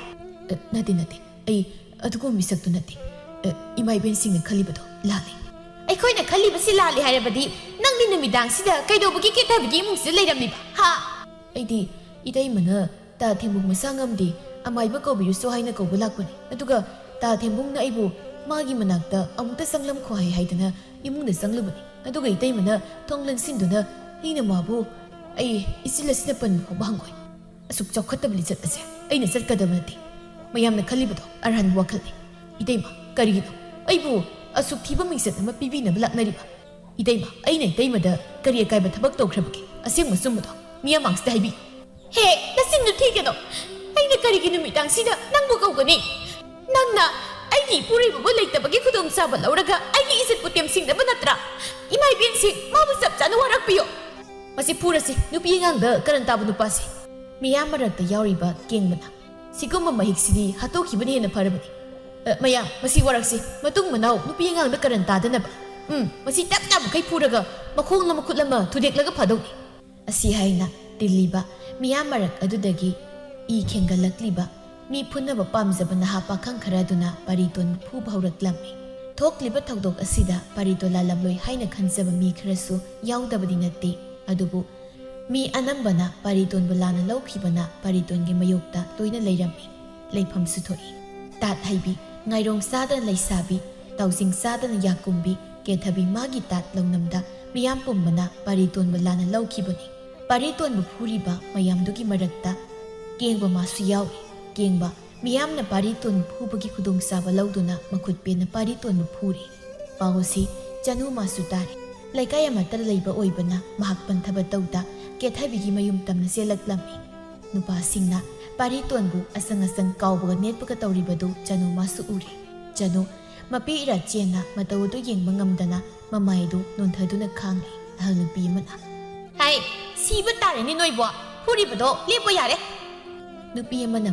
ꯅꯠꯇꯦ, ꯅꯠꯇꯦ꯫ ꯑꯩ ꯑꯗꯨꯒꯨꯝꯕ ꯃꯤꯁꯛꯇꯨ ꯅꯠꯇꯦ꯫ ꯑ, ꯏꯃꯥ ꯏꯕꯦꯟꯁꯤꯡꯅ ꯈꯜꯂꯤꯕꯗꯣ ꯂꯥꯜꯂꯤ꯫" "ꯑꯩꯈꯣꯏꯅ ꯈꯜꯂꯤꯕꯁꯤ ꯂꯥꯜꯂꯤ ꯍꯥꯏꯔꯕꯗꯤ ꯅꯪꯗꯤ ꯅꯨꯃꯤꯗꯥꯡꯁꯤꯗ ꯀꯩꯗꯧꯕꯒꯤ ꯀꯦꯊꯕꯤꯒꯤ ꯏꯃꯨꯡꯁꯤꯗ ꯂꯩꯔꯝꯂꯤꯕ, ꯍꯥ?" "ꯑꯩꯗꯤ ꯏꯇꯩꯃꯅ ꯇꯥ ꯊꯦꯡꯕꯨꯡ ꯃꯁꯥ ꯉꯝꯗꯦ, ꯑꯃꯥꯏꯕ ꯀꯧꯕꯤꯔꯨꯁꯨ ꯍꯥꯏꯅ ꯀꯧꯕ ꯂꯥꯛꯄꯅꯤ꯫ ꯑꯗꯨꯒ ꯇꯥ ꯊꯦꯝꯕꯨꯡꯅ ꯑꯩꯕꯨ ꯃꯥꯒꯤ ꯃꯅꯥꯛꯇ ꯑꯃꯨꯛꯇ ꯆꯪꯂꯝꯈꯣ ꯍꯥꯏ ꯍꯥꯏꯗꯨꯅ ꯏꯃꯨꯡꯗ ꯆꯪꯂꯨꯕꯅꯤ꯫ ꯑꯗꯨꯒ ꯏꯇꯩꯃꯅ ꯊꯣꯡ ꯂꯣꯟꯁꯤꯟꯗꯨꯅ ꯑꯩꯅ ꯃꯥꯕꯨ "ꯑꯩ ꯏꯆꯤꯜ ꯑꯁꯤꯅ ꯄꯟꯕ ꯐꯥꯎꯕ ꯍꯪꯒꯣꯏ꯫ ꯑꯁꯨꯛ ꯆꯥꯎꯈꯠꯇꯕ ꯂꯤꯆꯠ ꯑꯁꯦ ꯑꯩꯅ ꯆꯠꯀꯗꯕ ꯅꯠꯇꯦ꯫ ꯃꯌꯥꯝꯅ ꯈꯜꯂꯤꯕꯗꯣ ꯑꯔꯥꯟꯕ ꯋꯥꯈꯜꯅꯤ꯫ ꯏꯇꯩꯃ, ꯀꯔꯤꯒꯤꯅꯣ ꯑꯩꯕꯨ ꯑꯁꯨꯛ ꯊꯤꯕ ꯃꯤꯡꯆꯠ ꯑꯃ ꯄꯤꯕꯤꯅꯕ ꯂꯥꯛꯅꯔꯤꯕ? ꯏꯇꯩꯃ, ꯑꯩꯅ ꯏꯇꯩꯃꯗ ꯀꯔꯤ ꯑꯀꯥꯏꯕ ꯊꯕꯛ ꯇꯧꯈ꯭ꯔꯕꯒꯦ? ꯑꯁꯦꯡꯕ ꯑꯆꯨꯝꯕꯗꯣ ꯃꯤꯌꯥꯝ ꯃꯥꯡꯁꯤꯗ ꯍꯥꯏꯕꯤꯌꯨ꯫ ꯍꯦ, ꯅꯆꯤꯟꯗꯨ ꯊꯤꯒꯅꯣ꯫ ꯑꯩꯅ ꯀꯔꯤꯒꯤ ꯅꯨꯃꯤꯗꯥꯡꯁꯤꯗ ꯅꯪꯕꯨ ꯀꯧꯒꯅꯤ? ꯅꯪꯅ ꯑꯩꯒꯤ ꯏꯄꯨꯔꯣꯏꯕꯕꯨ ꯂꯩꯇꯕꯒꯤ ꯈꯨꯗꯣꯡꯆꯥꯕ ꯂꯧꯔꯒ ꯑꯩꯒꯤ ꯏꯖꯠꯄꯨ ꯇꯦꯝꯁꯤꯡꯅꯕ ꯅꯠꯇ꯭ꯔꯥ? ꯏꯃꯥ ꯏꯕꯦꯟꯁꯤꯡ, ꯃꯥꯕꯨ ꯆꯞ ꯆꯥꯅ ꯋꯥꯔꯛꯄꯤꯌꯨ꯫ ꯃꯁꯤ ꯐꯨꯔꯁꯤ, ꯅꯨꯄꯤ ꯑꯉꯥꯡꯗ ꯀꯔꯟ ꯇꯥꯕ ꯅꯨꯄꯥꯁꯤ꯫ ꯃꯤꯌꯥꯝ ꯃꯔꯛꯇ ꯌꯥꯎꯔꯤꯕ ꯀꯦꯡꯕꯅ, "ꯁꯤꯒꯨꯝꯕ ꯃꯍꯤꯛꯁꯤꯗꯤ ꯍꯥꯠꯇꯣꯛꯈꯤꯕꯅ ꯍꯦꯟꯅ ꯐꯔꯕꯅꯤ꯫ ꯑ, ꯃꯌꯥꯝ, ꯃꯁꯤ ꯋꯥꯔꯛꯁꯤ, ꯃꯇꯨꯡ ꯃꯅꯥꯎ ꯅꯨꯄꯤ ꯑꯉꯥꯡꯗ ꯀꯔꯟ ꯇꯥꯗꯅꯕ꯫ ꯎꯝ, ꯃꯁꯤ ꯇꯞꯅ ꯃꯈꯩ ꯐꯨꯔꯒ ꯃꯈꯣꯡ ꯑꯃ ꯃꯈꯨꯠ ꯑꯃ ꯊꯨꯗꯦꯛꯂꯒ ꯐꯥꯗꯧꯅꯤ"꯫ ꯑꯁꯤ ꯍꯥꯏꯅ ꯇꯤꯜꯂꯤꯕ ꯃꯤꯌꯥꯝ ꯃꯔꯛ ꯑꯗꯨꯗꯒꯤ ꯏ ꯈꯦꯡꯒꯠꯂꯛꯂꯤꯕ ꯃꯤ ꯐꯨꯅꯕ ꯄꯥꯝꯖꯕ ꯅꯍꯥ ꯄꯥꯈꯪ ꯈꯔ ꯑꯗꯨꯅ ꯄꯥꯔꯤꯇꯣꯟꯕꯨ ꯐꯨꯕ ꯍꯧꯔꯛꯂꯝꯃꯤ꯫ ꯊꯣꯛꯂꯤꯕ ꯊꯧꯗꯣꯛ ꯑꯁꯤꯗ ꯄꯥꯔꯤꯇꯣꯟ ꯂꯥꯜꯂꯝꯂꯣꯏ ꯍꯥꯏꯅ ꯈꯟꯖꯕ ꯃꯤ ꯈꯔꯁꯨ ꯌꯥꯎꯗꯕꯗꯤ ꯅꯠꯇꯦ꯫ ꯑꯗꯨꯕꯨ ꯃꯤ ꯑꯅꯝꯕꯅ ꯄꯥꯔꯤꯇꯣꯟꯕꯨ ꯂꯥꯟꯅ ꯂꯧꯈꯤꯕꯅ ꯄꯥꯔꯤꯇꯣꯟꯒꯤ ꯃꯥꯌꯣꯛꯇ ꯂꯣꯏꯅ ꯂꯩꯔꯝꯃꯤ꯫ ꯂꯩꯐꯝꯁꯨ ꯊꯣꯛꯏ꯫ ꯇꯥꯠ ꯍꯩꯕꯤ, ꯉꯥꯏꯔꯣꯡ ꯆꯥꯗꯅ ꯂꯩꯁꯥꯕꯤ, ꯇꯥꯎꯖꯤꯡ ꯆꯥꯗꯅ ꯌꯥꯀꯨꯝꯕꯤ, ꯀꯦꯊꯕꯤ ꯃꯥꯒꯤ ꯇꯥꯠ ꯂꯧꯅꯝꯗ ꯃꯤꯌꯥꯝ ꯄꯨꯝꯕꯅ ꯄꯥꯔꯤꯇꯣꯟꯕꯨ ꯂꯥꯟꯅ ꯂꯧꯈꯤꯕꯅꯤ꯫ ꯄꯥꯔꯤꯇꯣꯟꯕꯨ ꯐꯨꯔꯤꯕ ꯃꯌꯥꯝꯗꯨꯒꯤ ꯃꯔꯛꯇ ꯀꯦꯡꯕ ꯃꯥꯁꯨ ꯌꯥꯎꯔꯤ꯫ ꯀꯦꯡꯕ ꯃꯤꯌꯥꯝꯅ ꯄꯥꯔꯤꯇꯣꯟꯕꯨ ꯐꯨꯕꯒꯤ ꯈꯨꯗꯣꯡꯆꯥꯕ ꯂꯧꯗꯨꯅ ꯃꯈꯨꯠ ꯄꯦꯟꯅ ꯄꯥꯔꯤꯇꯣꯟꯕꯨ ꯐꯨꯔꯤ꯫ ꯄꯥꯎ ꯑꯁꯤ ꯆꯅꯨ ꯃꯥꯁꯨ ꯇꯥꯔꯦ꯫ ꯂꯩꯀꯥꯏ ꯑꯃꯠꯇ ꯂꯩꯕ ꯑꯣꯏꯕꯅ ꯃꯍꯥꯛ ꯄꯟꯊꯕ ꯇꯧꯗ ꯀꯦꯊꯕꯤꯒꯤ ꯃꯌꯨꯝ ꯇꯝꯅ ꯆꯦꯜꯂꯛꯂꯝꯃꯤ꯫ ꯅꯨꯄꯥꯁꯤꯡꯅ ꯄꯥꯔꯤꯇꯣꯟꯕꯨ ꯑꯁꯪ ꯑꯁꯪ ꯀꯥꯎꯕꯒ ꯅꯦꯠꯄꯒ ꯇꯧꯔꯤꯕꯗꯨ ꯆꯅꯨ ꯃꯥꯁꯨ ꯎꯔꯦ꯫ ꯆꯅꯨ ꯃꯄꯤ ꯏꯔꯥ ꯆꯦꯟꯅ ꯃꯇꯧ ꯑꯗꯨ ꯌꯦꯡꯕ ꯉꯝꯗꯅ ꯃꯃꯥꯏꯗꯨ ꯅꯣꯟꯊꯗꯨꯅ ꯈꯥꯡꯂꯤ꯫ ꯑꯍꯜ ꯅꯨꯄꯤ ꯑꯃꯅ, "ꯍꯥꯏ, ꯁꯤꯕ ꯇꯥꯔꯦꯅꯦ ꯅꯣꯏꯕꯣ꯫ ꯐꯨꯔꯤꯕꯗꯣ ꯂꯦꯞꯄꯣ ꯌꯥꯔꯦ"꯫ ꯅꯨꯄꯤ ꯑꯃꯅ,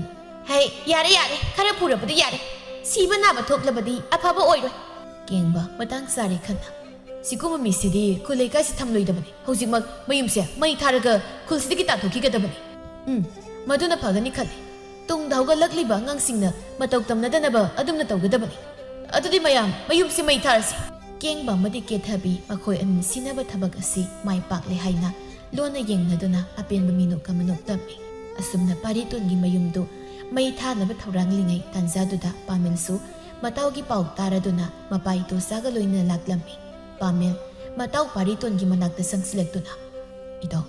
"ꯍꯥꯏ, ꯌꯥꯔꯦ ꯌꯥꯔꯦ, ꯈꯔ ꯐꯨꯔꯕꯗꯤ ꯌꯥꯔꯦ꯫ ꯁꯤꯕ ꯅꯥꯕ ꯊꯣꯛꯂꯕꯗꯤ ꯑꯐꯕ ꯑꯣꯏꯔꯣꯏ"꯫ ꯀꯦꯡꯕ ꯃꯇꯥꯡ ꯆꯥꯔꯦ ꯈꯟꯅ, "ꯁꯤꯒꯨꯝꯕ ꯃꯤꯁꯤꯗꯤ ꯈꯨꯜ ꯂꯩꯀꯥꯏꯁꯤ ꯊꯝꯂꯣꯏꯗꯕꯅꯤ꯫ ꯍꯧꯖꯤꯛꯃꯛ ꯃꯌꯨꯝꯁꯦ ꯃꯩ ꯊꯥꯔꯒ ꯈꯨꯜꯁꯤꯗꯒꯤ ꯇꯥꯟꯊꯣꯛꯈꯤꯒꯗꯕꯅꯤ꯫ ꯎꯝ, ꯃꯗꯨꯅ ꯐꯒꯅꯤ ꯈꯜꯂꯤ꯫ ꯇꯨꯡꯗ ꯍꯧꯒꯠꯂꯛꯂꯤꯕ ꯑꯉꯥꯡꯁꯤꯡꯅ ꯃꯇꯧ ꯇꯝꯅꯗꯅꯕ ꯑꯗꯨꯝꯅ ꯇꯧꯒꯗꯕꯅꯤ꯫ ꯑꯗꯨꯗꯤ ꯃꯌꯥꯝ ꯃꯌꯨꯝꯁꯤ ꯃꯩ ꯊꯥꯔꯁꯤ"꯫ ꯀꯦꯡꯕ ꯑꯃꯗꯤ ꯀꯦꯊꯕꯤ ꯃꯈꯣꯏ ꯑꯅꯤ ꯁꯤꯟꯅꯕ ꯊꯕꯛ ꯑꯁꯤ ꯃꯥꯏ ꯄꯥꯛꯂꯦ ꯍꯥꯏꯅ ꯂꯣꯟꯅ ꯌꯦꯡꯅꯗꯨꯅ ꯑꯄꯦꯟꯕ ꯃꯤꯅꯣꯛ ꯑꯃ ꯅꯣꯛꯂꯝꯃꯤ꯫ ꯑꯁꯨꯝꯅ ꯄꯥꯔꯤꯇꯣꯟꯒꯤ ꯃꯌꯨꯝꯗꯨ ꯃꯩ ꯊꯥꯅꯕ ꯊꯧꯔꯥꯡꯂꯤꯉꯩ ꯇꯥꯟꯖꯥꯗꯨꯗ ꯄꯥꯃꯦꯜꯁꯨ ꯃꯇꯥꯎꯒꯤ ꯄꯥꯎ ꯇꯥꯔꯗꯨꯅ ꯃꯄꯥ ꯏꯇꯣꯆꯥꯒ ꯂꯣꯏꯅꯅ ꯂꯥꯛꯂꯝꯃꯤ꯫ ꯄꯥꯃꯦꯜ ꯃꯇꯥꯎ ꯄꯥꯔꯤꯇꯣꯟꯒꯤ ꯃꯅꯥꯛꯇ ꯆꯪꯁꯤꯜꯂꯛꯇꯨꯅ, "ꯏꯇꯥꯎ,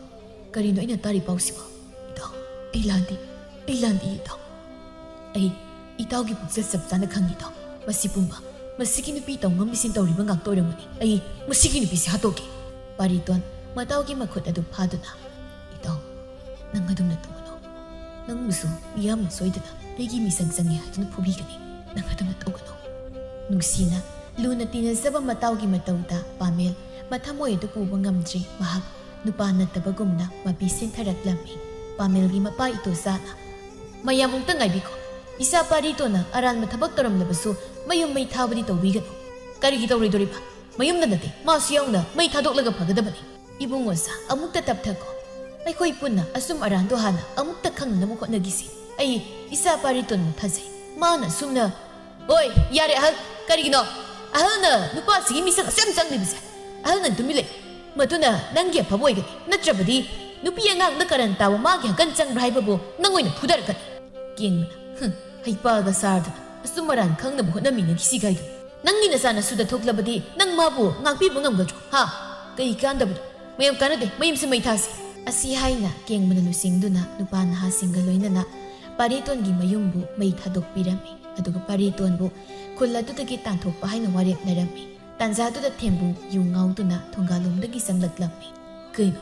ꯀꯔꯤꯅꯣ ꯑꯩꯅ ꯇꯥꯔꯤ ꯄꯥꯎꯁꯤꯕꯣ? ꯏꯇꯥꯎ, ꯑꯩ ꯂꯥꯟꯗꯦ, ꯑꯩ ꯂꯥꯟꯗꯦ, ꯏꯇꯥꯎ꯫ ꯑꯩ ꯏꯇꯥꯎꯒꯤ ꯄꯨꯛꯆꯦꯜ ꯆꯞ ꯆꯥꯅ ꯈꯪꯉꯤ, ꯏꯇꯥꯎ꯫ ꯃꯁꯤ ꯄꯨꯝꯕ, ꯃꯁꯤꯒꯤ ꯅꯨꯄꯤ ꯇꯧꯉꯝꯕꯤꯁꯤꯡ ꯇꯧꯔꯤꯕ ꯉꯥꯛꯇ ꯑꯣꯏꯔꯝꯒꯅꯤ꯫ ꯑꯩ ꯃꯁꯤꯒꯤ ꯅꯨꯄꯤꯁꯤ ꯍꯥꯠꯇꯣꯛꯀꯦ!" ꯄꯥꯔꯤꯇꯣꯟ ꯃꯇꯥꯎꯒꯤ ꯃꯈꯨꯠ ꯑꯗꯨ ꯐꯥꯗꯨꯅ, "ꯏꯇꯥꯎ, ꯅꯪ ꯑꯗꯨꯝꯅ ꯇꯧꯒꯅꯨ꯫ ꯅꯪꯕꯨꯁꯨ ꯃꯤꯌꯥꯝꯅ ꯁꯣꯏꯗꯅ ꯑꯩꯒꯤ ꯃꯤꯁꯪ ꯆꯪꯉꯤ ꯍꯥꯏꯗꯨꯅ ꯐꯨꯕꯤꯒꯅꯤ꯫ ꯅꯪ ꯑꯗꯨꯝꯅ ꯇꯧꯒꯅꯨ꯫" ꯅꯨꯡꯁꯤꯅ, ꯂꯨꯅ ꯇꯤꯟꯅꯖꯕ ꯃꯇꯥꯎꯒꯤ ꯃꯇꯧꯗ ꯄꯥꯃꯦꯜ ꯃꯊꯃꯣꯏ ꯑꯗꯨ ꯄꯨꯕ ꯉꯝꯗ꯭ꯔꯦ꯫ ꯃꯍꯥꯛ ꯅꯨꯄꯥ ꯅꯠꯇꯕꯒꯨꯝꯅ ꯃꯄꯤ ꯁꯤꯟꯊꯔꯛꯂꯝꯃꯤ꯫ ꯄꯥꯃꯦꯜꯒꯤ ꯃꯄꯥ ꯏꯇꯣꯆꯥꯅ, "ꯃꯌꯥꯝ ꯑꯃꯨꯛꯇ ꯉꯥꯏꯕꯤꯈꯣ꯫ ꯏꯆꯥ ꯄꯥꯔꯤꯇꯣꯟꯅ ꯑꯔꯥꯟꯕ ꯊꯕꯛ ꯇꯧꯔꯝꯂꯕꯁꯨ ꯃꯌꯨꯝ ꯃꯩ ꯊꯥꯕꯗꯤ ꯇꯧꯕꯤꯒꯅꯨ꯫" "ꯀꯔꯤꯒꯤ ꯇꯧꯔꯣꯏꯗꯣꯔꯤꯕ? ꯃꯌꯨꯝꯗ ꯅꯠꯇꯦ, ꯃꯥꯁꯨ ꯌꯥꯎꯅ ꯃꯩ ꯊꯥꯗꯣꯛꯂꯒ ꯐꯒꯗꯕꯅꯤ꯫" "ꯏꯕꯨꯡꯉꯣꯁꯥ, ꯑꯃꯨꯛꯇ ꯇꯞꯊꯈꯣ꯫ ꯑꯩꯈꯣꯏ ꯄꯨꯟꯅ ꯑꯆꯨꯝ ꯑꯔꯥꯟꯗꯣ ꯍꯥꯟꯅ ꯑꯃꯨꯛꯇ ꯈꯪꯅꯅꯕ ꯍꯣꯠꯅꯈꯤꯁꯤ꯫ ꯑꯩ ꯏꯆꯥ ꯄꯥꯔꯤꯇꯣꯟꯕꯨ ꯊꯥꯖꯩ꯫ ꯃꯥꯅ ꯑꯁꯨꯝꯅ..." "ꯍꯣꯏ, ꯌꯥꯔꯦ ꯑꯍꯜ꯫ ꯀꯔꯤꯒꯤꯅꯣ ꯑꯍꯜꯅ ꯅꯨꯄꯥꯁꯤꯒꯤ ꯃꯤꯁꯛ ꯑꯁꯨꯛ ꯌꯥꯝ ꯆꯪꯂꯤꯕꯁꯦ? ꯑꯍꯜ, ꯅꯪ ꯇꯨꯃꯤꯟ ꯂꯩ꯫ ꯃꯗꯨꯅ ꯅꯪꯒꯤ ꯑꯐꯕ ꯑꯣꯏꯒꯅꯤ꯫ ꯅꯠꯇ꯭ꯔꯕꯗꯤ ꯅꯨꯄꯤ ꯑꯉꯥꯡꯗ ꯀꯔꯟ ꯇꯥꯕ ꯃꯥꯒꯤ ꯍꯛꯀꯟ ꯆꯪꯕ꯭ꯔꯥ ꯍꯥꯏꯕꯕꯨ ꯅꯪ ꯑꯣꯏꯅ ꯐꯨꯊꯔꯛꯀꯅꯤ꯫" ꯀꯦꯡꯕꯅ, "ꯍꯨꯝ, ꯍꯩꯄꯥꯒ ꯁꯥꯔꯗꯅ ꯑꯆꯨꯝ ꯑꯔꯥꯟ ꯈꯪꯅꯕ ꯍꯣꯠꯅꯃꯤꯟꯅꯈꯤꯁꯤ ꯀꯥꯏꯗꯨ꯫ ꯅꯪꯒꯤ ꯅꯆꯥꯅꯁꯨꯗ ꯊꯣꯛꯂꯕꯗꯤ ꯅꯪ ꯃꯥꯕꯨ ꯉꯥꯛꯄꯤꯕ ꯉꯝꯒꯗ꯭ꯔꯣ? ꯍꯥ? ꯀꯩ ꯀꯥꯟꯗꯕꯗ? ꯃꯌꯥꯝ ꯀꯥꯟꯅꯗꯦ, ꯃꯌꯨꯝꯁꯦ ꯃꯩ ꯊꯥꯁꯤ꯫" ꯑꯁꯤ ꯍꯥꯏꯅ ꯀꯦꯡꯕꯅ ꯂꯨꯆꯤꯡꯗꯨꯅ ꯅꯨꯄꯥ ꯅꯍꯥꯁꯤꯡꯒ ꯂꯣꯏꯅꯅ ꯄꯥꯔꯤꯇꯣꯟꯒꯤ ꯃꯌꯨꯝꯕꯨ ꯃꯩ ꯊꯥꯗꯣꯛꯄꯤꯔꯝꯃꯤ꯫ ꯑꯗꯨꯒ ꯄꯥꯔꯤꯇꯣꯟꯕꯨ ꯈꯨꯜ ꯑꯗꯨꯗꯒꯤ ꯇꯥꯟꯊꯣꯛꯄ ꯍꯥꯏꯅ ꯋꯥꯔꯦꯞꯅꯔꯝꯃꯤ꯫ ꯇꯥꯟꯖꯥꯗꯨꯗ ꯊꯦꯝꯕꯨ ꯌꯨ ꯉꯥꯎꯗꯨꯅ ꯊꯣꯡꯒꯥꯜꯂꯣꯝꯗꯒꯤ ꯆꯪꯂꯛꯂꯝꯃꯤ꯫ "ꯀꯩꯅꯣ,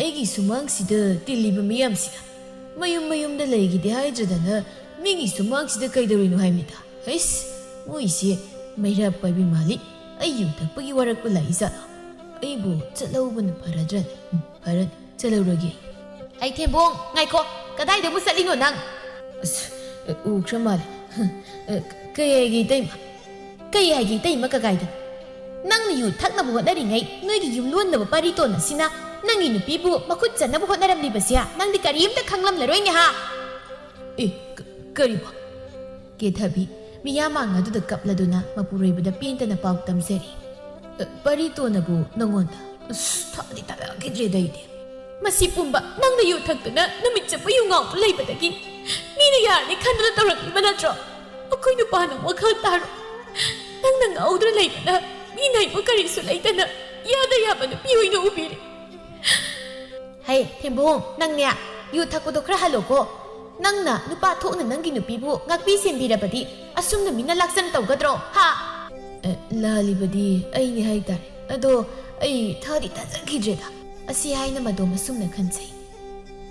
ꯑꯩꯒꯤ ꯁꯨꯃꯥꯡꯁꯤꯗ ꯇꯤꯜꯂꯤꯕ ꯃꯤꯌꯥꯝꯁꯤꯅ ꯃꯌꯨꯝ ꯃꯌꯨꯝꯗ ꯂꯩꯈꯤꯗꯦ ꯍꯥꯏꯗ꯭ꯔꯗꯅ ꯃꯤꯒꯤ ꯁꯨꯃꯥꯡꯁꯤꯗ ꯀꯩꯗꯧꯔꯤꯅꯣ ꯍꯥꯏꯕꯅꯤꯗ? ꯍꯩꯁ, ꯃꯣꯏꯁꯦ ꯃꯩꯔꯥ ꯄꯥꯏꯕꯤ ꯃꯥꯜꯂꯤ꯫ ꯑꯩ ꯌꯨ ꯊꯛꯄꯒꯤ ꯋꯥꯔꯛꯄ ꯂꯥꯛꯏꯖꯥꯠꯂꯣ? ꯑꯩꯕꯨ ꯆꯠꯍꯧꯕꯅ ꯐꯔꯗ꯭ꯔꯅꯦ? ꯎꯝ, ꯐꯔꯅꯤ, ꯆꯠꯍꯧꯔꯒꯦ꯫" "ꯑꯩ ꯊꯦꯝꯕꯣꯡ, ꯉꯥꯏꯈꯣ, ꯀꯗꯥꯏꯗꯕꯨ ꯆꯠꯂꯤꯅꯣ ꯅꯪ?" "ꯑꯁ, ꯎꯈ꯭ꯔ ꯃꯥꯜꯂꯦ꯫ ꯀꯩ ꯍꯥꯏꯒꯦ, ꯏꯇꯩꯃ?" "ꯀꯩ ꯍꯥꯏꯒꯦ, ꯏꯇꯩꯃ ꯀꯀꯥꯏꯗ? ꯅꯪꯅ ꯌꯨ ꯊꯛꯅꯕ ꯍꯣꯠꯅꯔꯤꯉꯩ ꯅꯣꯏꯒꯤ ꯌꯨꯝꯂꯣꯟꯅꯕ ꯄꯥꯔꯤꯇꯣꯟ ꯑꯁꯤꯅ ꯅꯪꯒꯤ ꯅꯨꯄꯤꯕꯨ ꯃꯈꯨꯠ ꯆꯟꯅꯕ ꯍꯣꯠꯅꯔꯝꯂꯤꯕꯁꯦ ꯅꯪꯗꯤ ꯀꯔꯤꯝꯇ ꯈꯪꯂꯝꯂꯔꯣꯏꯅꯦ, ꯍꯥ?" "ꯑꯦ, ꯀ-, ꯀꯔꯤꯕꯣ?" ꯀꯦꯊꯕꯤ ꯃꯤꯌꯥꯝꯃꯥꯡ ꯑꯗꯨꯗ ꯀꯞꯂꯗꯨꯅ ꯃꯄꯨꯔꯣꯏꯕꯗ ꯄꯦꯟꯗꯅ ꯄꯥꯎ ꯇꯝꯖꯔꯤ꯫ "ꯑ, ꯄꯥꯔꯤꯇꯣꯟꯅꯕꯨ ꯅꯪꯉꯣꯟꯗ? ꯑꯁ, ꯊꯥꯗꯤ ꯇꯥꯔꯛꯈꯤꯗ꯭ꯔꯦꯗ ꯑꯩꯗꯤ꯫ ꯃꯁꯤ ꯄꯨꯝꯕ ꯅꯪꯅ ꯌꯨ ꯊꯛꯇꯨꯅ ꯅꯨꯃꯤꯠ ꯆꯨꯞꯄ ꯌꯨ ꯉꯥꯎꯗꯨ ꯂꯩꯕꯗꯒꯤ ꯃꯤ ꯌꯥꯔꯅꯤ ꯈꯟꯗꯨꯅ ꯇꯧꯔꯛꯂꯤꯕ ꯅꯠꯇ꯭ꯔꯣ? ꯑꯩꯈꯣꯏ ꯅꯨꯄꯥꯅ ꯋꯥꯈꯜ ꯇꯥꯔꯣ꯫ ꯅꯪꯅ ꯉꯥꯎꯗꯨꯅ ꯂꯩꯕꯅ ꯃꯤ ꯅꯩꯕ ꯀꯔꯤꯁꯨ ꯂꯩꯇꯅ ꯌꯥꯗ ꯌꯥꯕ ꯅꯨꯄꯤ ꯑꯣꯏꯅ ꯎꯕꯤꯔꯦ꯫ ꯍꯩ, ꯊꯦꯝꯕꯨꯡ, ꯅꯪꯅꯦ, ꯌꯨ ꯊꯛꯄꯗꯣ ꯈꯔ ꯍꯜꯂꯣꯀꯣ꯫ ꯅꯪꯅ ꯅꯨꯄꯥ ꯊꯣꯛꯅ ꯅꯪꯒꯤ ꯅꯨꯄꯤꯕꯨ ꯉꯥꯛꯄꯤ ꯁꯦꯟꯕꯤꯔꯕꯗꯤ ꯑꯁꯨꯝꯅ ꯃꯤꯅ ꯂꯥꯛꯆꯟ ꯇꯧꯒꯗ꯭ꯔꯣ, ꯍꯥ? ꯑꯦ, ꯂꯥꯜꯂꯤꯕꯗꯤ ꯑꯩꯅꯤ ꯍꯥꯏꯇꯥꯔꯦ꯫ ꯑꯗꯣ ꯑꯩ ꯊꯥꯗꯤ ꯊꯥꯖꯈꯤꯗ꯭ꯔꯦꯗ꯫ ꯑꯁꯤ ꯍꯥꯏꯅ ꯃꯗꯣꯝ ꯑꯁꯨꯝꯅ ꯈꯟꯖꯩ꯫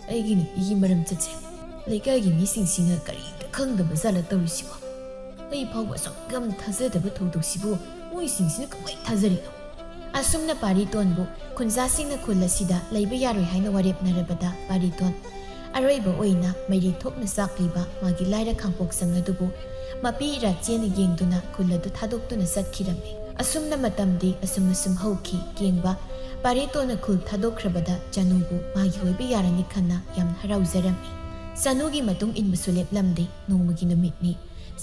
ꯑꯩꯒꯤ ꯅꯨꯄꯤꯒꯤ ꯃꯔꯝ ꯆꯠꯁꯦ ꯂꯩꯀꯥꯏꯒꯤ ꯃꯤꯁꯤꯡꯁꯤꯅ ꯀꯔꯤꯝꯇ ꯈꯪꯗꯕ ꯖꯥꯠꯂ ꯇꯧꯔꯤꯁꯤꯕꯣ? ꯑꯩ ꯐꯥꯎꯕ ꯑꯁꯨꯛ ꯌꯥꯝ ꯊꯥꯖꯗꯕ ꯊꯧꯗꯣꯛꯁꯤꯕꯨ ꯃꯣꯏꯁꯤꯡꯁꯤꯅ ꯀꯃꯥꯏꯅ ꯊꯥꯖꯔꯤꯅꯣ? ꯑꯁꯨꯝꯅ ꯄꯥꯔꯤꯇꯣꯟꯕꯨ ꯈꯨꯟꯖꯥꯁꯤꯡꯅ ꯈꯨꯜ ꯑꯁꯤꯗ ꯂꯩꯕ ꯌꯥꯔꯣꯏ ꯍꯥꯏꯅ ꯋꯥꯔꯦꯞꯅꯔꯕꯗ ꯄꯥꯔꯤꯇꯣꯟ ꯑꯔꯣꯏꯕ ꯑꯣꯏꯅ ꯃꯩꯔꯤ ꯊꯣꯛꯅ ꯆꯥꯛꯂꯤꯕ ꯃꯥꯒꯤ ꯂꯥꯏꯔ ꯈꯥꯡꯄꯣꯛꯁꯪ ꯑꯗꯨꯕꯨ ꯃꯄꯤ ꯏꯔꯥꯆꯦꯅ ꯌꯦꯡꯗꯨꯅ ꯈꯨꯜ ꯑꯗꯨ ꯊꯥꯗꯣꯛꯇꯨꯅ ꯆꯠꯈꯤꯔꯝꯃꯤ꯫ ꯑꯁꯨꯝꯅ ꯃꯇꯝꯗꯤ ꯑꯁꯨꯝ ꯑꯁꯨꯝ ꯍꯧꯈꯤ꯫ ꯀꯦꯡꯕ ꯄꯥꯔꯤꯇꯣꯟꯅ ꯈꯨꯜ ꯊꯥꯗꯣꯛꯈ꯭ꯔꯕꯗ ꯆꯅꯨꯕꯨ ꯃꯥꯒꯤ ꯑꯣꯏꯕ ꯌꯥꯔꯅꯤ ꯈꯟꯅ ꯌꯥꯝꯅ ꯍꯔꯥꯎꯖꯔꯝꯃꯤ꯫ ꯆꯅꯨꯒꯤ ꯃꯇꯨꯡ ꯏꯟꯕꯁꯨ ꯂꯦꯞꯂꯝꯗꯦ꯫ ꯅꯣꯡꯃꯒꯤ ꯅꯨꯃꯤꯠꯅꯤ꯫